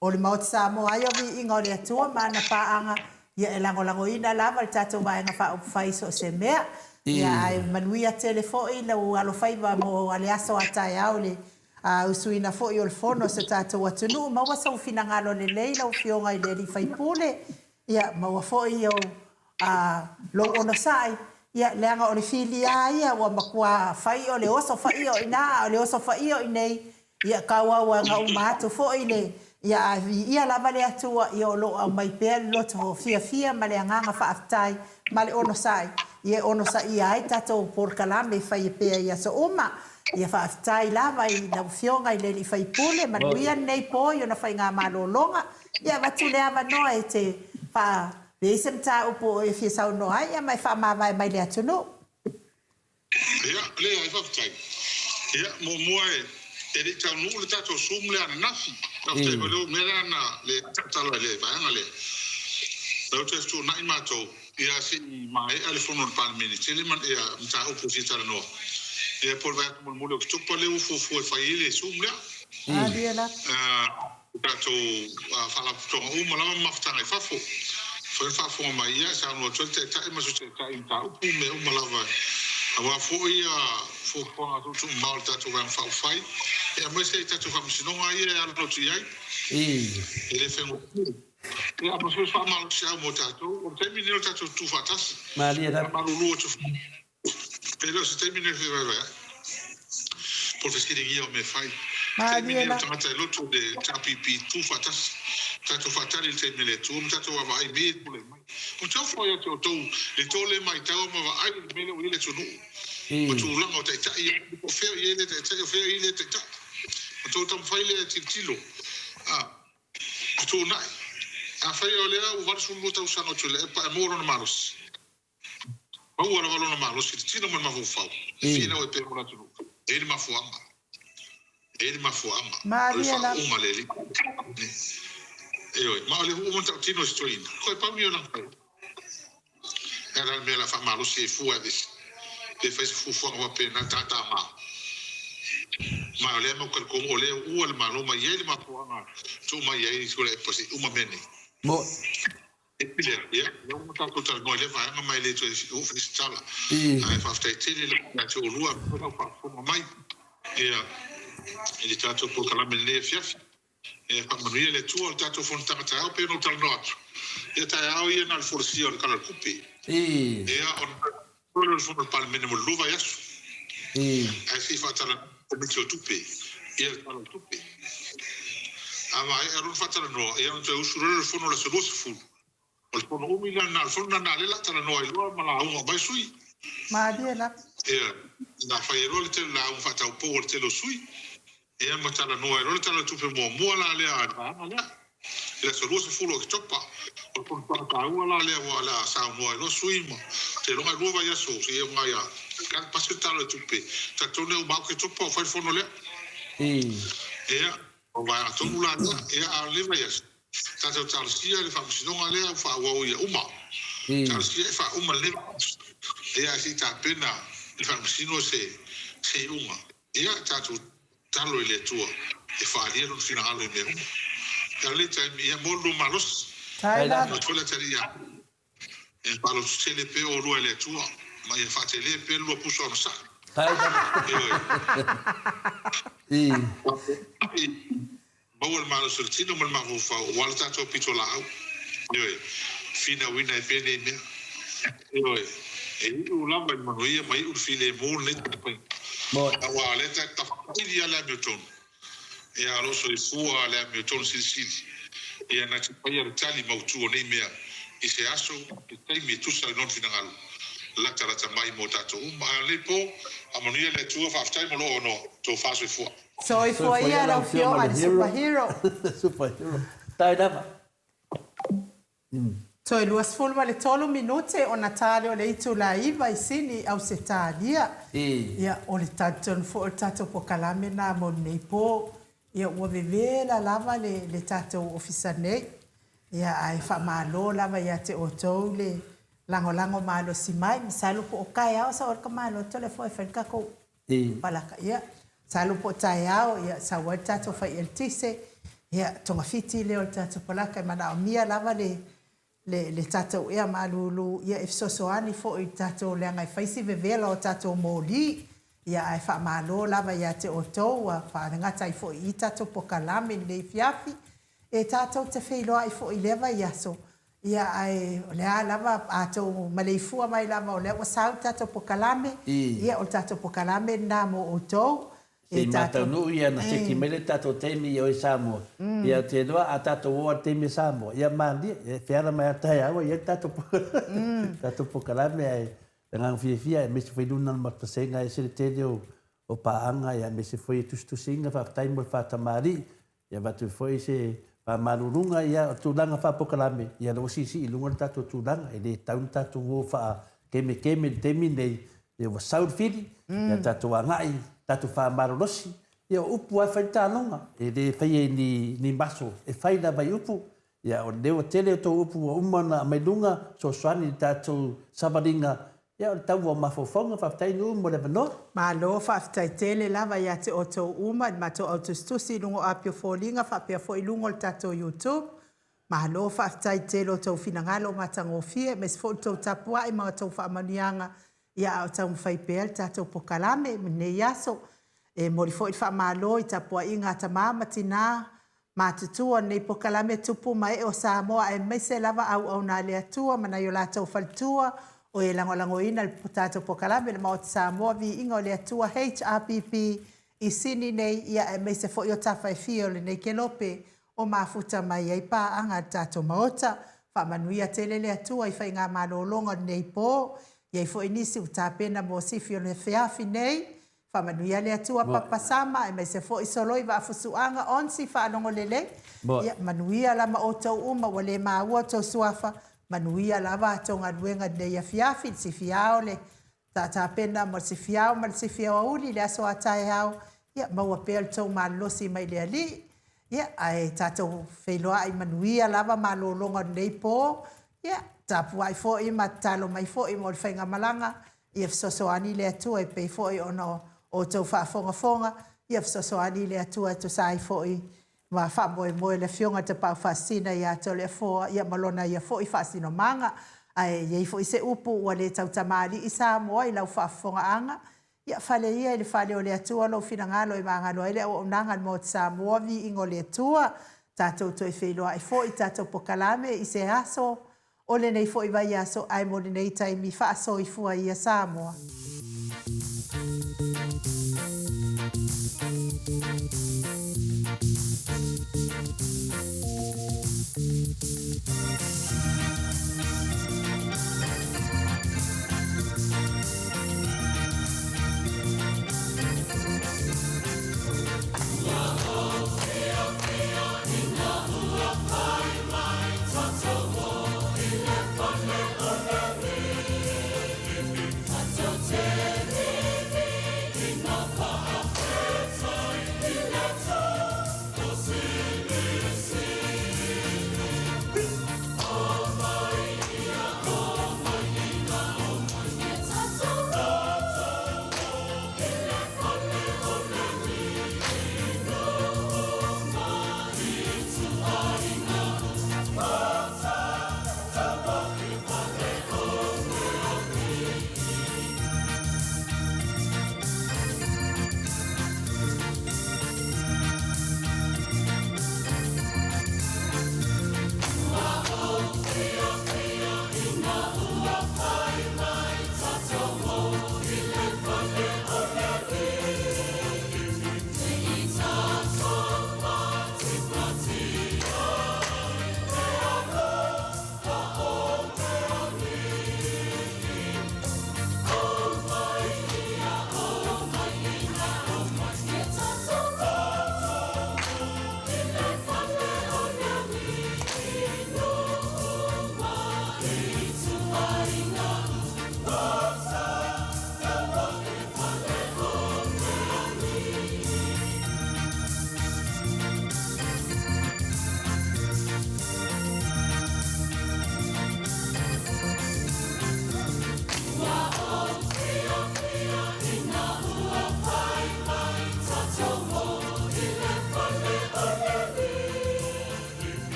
Speaker 1: o le Maota Samoa ai o viiga o le Atua ma ana paaga, ia e lagolagoina lava le tatou Vaega Faaupufai i so o se mea. Ia ae manuia tele foi lou alofaiva mo le aso a taeao i le A usuina foi o le fono a si o tatou atunuu, maua sou finagalo lelei lau Afioga i le alii faipule, ia maua foi ou, a, lou onosai, ia leaga o le filia ia ua matua fai o le oso faia o i ina a o le oso faia o i nei, ia tauauaga uma atu foi le, ia a viia lava le Atua, ia o lo o aumai pea le loto fiafia ma le agaga faafetai ma le onosai, ia e onosaia ai tatou polokalame e faia pea i aso uma. Ia faafetai lava i lau Afioga i le alii faipule, manuia lenei po i ona faigamalologa. Ia avatu le avanoa e te faa-ve ai se mataupu o e fia saunoa ai, ia ma e faamavae mai le atunuu.
Speaker 3: Ia, leai, faafetai. Ia, muamua e, e le i taunuu le tatou Zoom lea ananafi. Faafetai foi lea mea lea na le tautala i le vaega lea. Lea ua toe fetuunai matou. Ia se i maea le fono a le Palemene, tele ma ia mataupu e fia talanoa. Ia po o le vae atu mulimuli o Oketopa lea ua fuafua e fai ai le Zoom lea.
Speaker 1: Malie lava.
Speaker 3: I tatou faalapotopotoga uma lava ma mafutaga i fafo. Mafai ona faafofoga mai ia e saunoa atu ai le Taitai ma Sui Taitai i mataupu mea uma lava aua foi ia fuafuaga tuutuumamao a le tatou Vaega Faaupufai aemaise ai tatou faamasinoga ia e alo atu i ai. E le faigofie. Ia, ma se faamalosiau mo tatou. O le taimi lenei o le tatou tutu faatasi.
Speaker 2: Malie lava.
Speaker 3: Faamalulu atu foi, pe le o se taimi lenei o le fevaevaeai, po o le fesiligia o mea fai. O le taimi
Speaker 1: Malie
Speaker 3: lenei o
Speaker 1: lava.
Speaker 3: tagata e loto i le HRPP tutu faatasi. Tatou faatali i le taimi a le Atua ma tatou vaavaai i mea ia e tulai mai. Ou te ofo ia te outou i le tou le maitau ma vaai i le mea lea ua i ai le atunuu ma tulaga o taitai ia, po o fea o i ai lea taitai, o fea o i ai lea taitai. Ona outou taumafai lea e tilotilo. A. Fetuunai. Afai o lea ua 82 tausaga o Tuilaepa e maua lona malosi, maua lava lona malosi i le tino ma le mafaufau, e finau ai pea mo le atunuu. E i ai le mafuaaga. E i ai le mafuaaga. O le
Speaker 1: Malie lava.
Speaker 3: faauuga a le Alii. Ioe. Ma o lea foi ua uma ona tautino e si toeaina. Toe pau ia o lana faiva. E ala le mea o le a faamalosi ai fua e aveese, pe fai se fuafuaga faapena tātāmā. Ma o lea e mau talitonu o lea ua le Malo ma i ai le mafuaaga tuu mai ai Tuilaepa se i uma mea nei.
Speaker 2: Mo.
Speaker 3: E pi lea, ia, lea ua tatou talanoa i lea vaega ma e le toe oo foi se tala. Ae faafetai tele lava ia te oulua i lau faafofoga mai ia i le tatou polokalame i lenei afiafi. E faamanuia le Atua o le tatou fonotaga taeao pei ona ou talanoa atu. Ia taeao ia na o le folasia o le Tala o le Tupe. Ia ona toe lea o le fono a le Palemene mo le lua vaiaso. Ae se i faatalanoa le Komiti o Tupe ia le Tala o le Tupe. A maea loa ona faatalanoa, ia ona toe usu loa lea o le fono i le aso 20. O le fono umi lea lena, o le fono lena lea o le a talanoa ai loa ma lauga uma ai sui.
Speaker 1: Malie lava.
Speaker 3: Ia, na fai ai loa le tele lauga faataupou a le tele o sui. Ia ma talanoa ai loa le Tala o le Tupe muamua la lea a le vaega lea, i le aso 20 o Oketopa. O le fonotaga taua la lea ua o le a saunoa ai loa sui ma seiloga e lua vaiaso seia o gaia pasi le Tala o le Tupe. Talitonu e uma Oketopa o fai le fono lea. Ia, o vaega tonu la lea, ia a o lenei vaiaso, tatou talosia le faamasinoga lea ua faaauau ia uma. Talosia e faauma lenei vaiaso. Ia ae se i tapena le faamasino se se iuga. Ia tatou tatalo i le Atua e faaalia lona finagalo i mea uma. Ia o lenei taimi, ia mo le lua malosi.
Speaker 1: Tai lava.
Speaker 3: Avatu foi le atalii ia E faalototele pea oulua e le Atua, ma ia faatele pea le lua pusa onosai.
Speaker 2: Tai lava.
Speaker 6: Ioe.
Speaker 2: I.
Speaker 6: Maua le malosi o le tino ma le mafaufau aua le tatou pitolaau. Ioe. Finauina ai pea nei mea. Ioe. E iu lava i le manuia ma iu le filemu lenei taumafaiga. Aua o lea ta tafaili lava le amiotonu. Ia, o lou soifua le amiotonu silisili, ia na te faia le tali mautu o nei mea i se aso, se taimi e tusa ai lona finagalo latalata mai mo tatou uma. Ae o lenei po, faamanuia le Atua, faafetai mo lou avanoa, tofa soifua.
Speaker 1: Soifua ia lau Afioga i le Super Hero.
Speaker 2: Super Hero. Tai lava.
Speaker 1: Toe 23 minute ona ta lea o le itula 9 i Sini, Ausetalia. Ia, o le talitonu foi o le tatou pokalame lena mo lenei po. Ia, ua vevela lava le, le tatou ofisa nei. Ia, ae faamalo lava ia te outou le lagolago malosi mai. Masalo po o taeao sau ai le tamaloto lea foi e fai le tatou palaka. Ia, masalo po o taeao, ia, sau ai le tatou fai eletise, ia, togafiti lea o le tatou palaka. E manaomia lava le, le, le tatou ea malulu, ia, e fesoasoani foi i le tatou, leaga e fai si vevela o tatou moli. Ia, ae faamalo lava ia te outou ua faalegata ai foi i tatou pokalame i lenei afiafi. E tatou te feiloai foi i lea vaiaso, Ia, ae o le a lava, a tou maleifua mai lava o lea ua sau le tatou pokalame, ia, o le tatou pokalame lena mo outou.
Speaker 2: Se i mataunuu ia na seki mai le tatou taimi i o i Samoa, ia ou te iloa a tatou o a i le taimi a Samoa, ia malie, e feala mai a taeao e i ai le tatou pokalame, ae le agaga fiafia aemaise foi luna o le Maota Sega ese le tele o paaga aemaise foi tusitusiga, faafetai mo le faatamalii. Ia avatu foi se faamaluluga, ia o tulaga faapolokalame, ia lea ua siisii i luga le tatou tulaga, e le tatau ona tatou o faakemekeme i le taimi lenei, ia ua sau le fili, ia tatou agai, tatou faamalolosi, ia o upu lava e fai le taaloga, e le faia i ni maso, e fai lava i upu, ia o lea ua tele outou upu ua uma ona aumai luga, fesoasoani i le tatou savaliga Ia o le tau o mafaufauga, faafetai Nuu mo le avanoa.
Speaker 1: Malo faafetai tele lava ia te outou uma i le matou au tusitusi i luga o api o foliga faapea foi i luga o le tatou YouTube. Malo faafetai tele o tou finagalo matagofie aemaise foi o le tou tapuai ma outou faamanuiaga ia a o taumafai pea le tatou pokalame i lenei aso. E momoli foi le faamalo i tapuaiga a tama ma tina Matutua lenei pokalame tupu ma ee o Samoa aemaise lava auauna a le Atua ma nai o latou faletua o e lagolagoina le tatou pokalame le Maota Samoa Viiga o le Atua HRPP i Sini nei ia aemaise foi o tafa e fia o lenei kelope o mafuta mai ai paaga a le tatou Maota. Faamanuia tele le Atua i faigamalologa o lenei po. I ai foi nisi ua tapena mo sifi o le afiafi nei Faamanuia le Atua Papa Sama aemaise foi Soloi Vaafusuaga Onsi faalogo lelei. Ia manuia la ma outou uma ua le maua outou suafa, manuia lava a tou galuega i lenei afiafi, le sifiao le tapena mo le sifiao ma le sifiaoauli i le aso a taeao, ia maua pea le tou malolosi mai le Alii. Ia ae tatou feiloai manuia lava malologa o lenei po, ia tapuai foi ma tatalo mai foi mo le faigamalaga Ia fesoasoani le Atua e pei foi ona outou faafogafoga, ia fesoasoani le Atua e tusa ai foi ma faamoemoe le Afioga i le Tapaau Faasisina ia Toleafoa, ia ma lona ia foi faasinomaga. Ae i ai foi se upu ua le tautamalii Samoa i lau faafofogaaga, ia fale ia i le fale o le Atua lou finagalo e magalo ai le auaunaga a le Maota Samoa, viiga o le Atua. Tatou toe feiloai foi i tatou pokalame i se aso O lenei foi vaiaso ae mo lenei taimi faasoifua ia Samoa.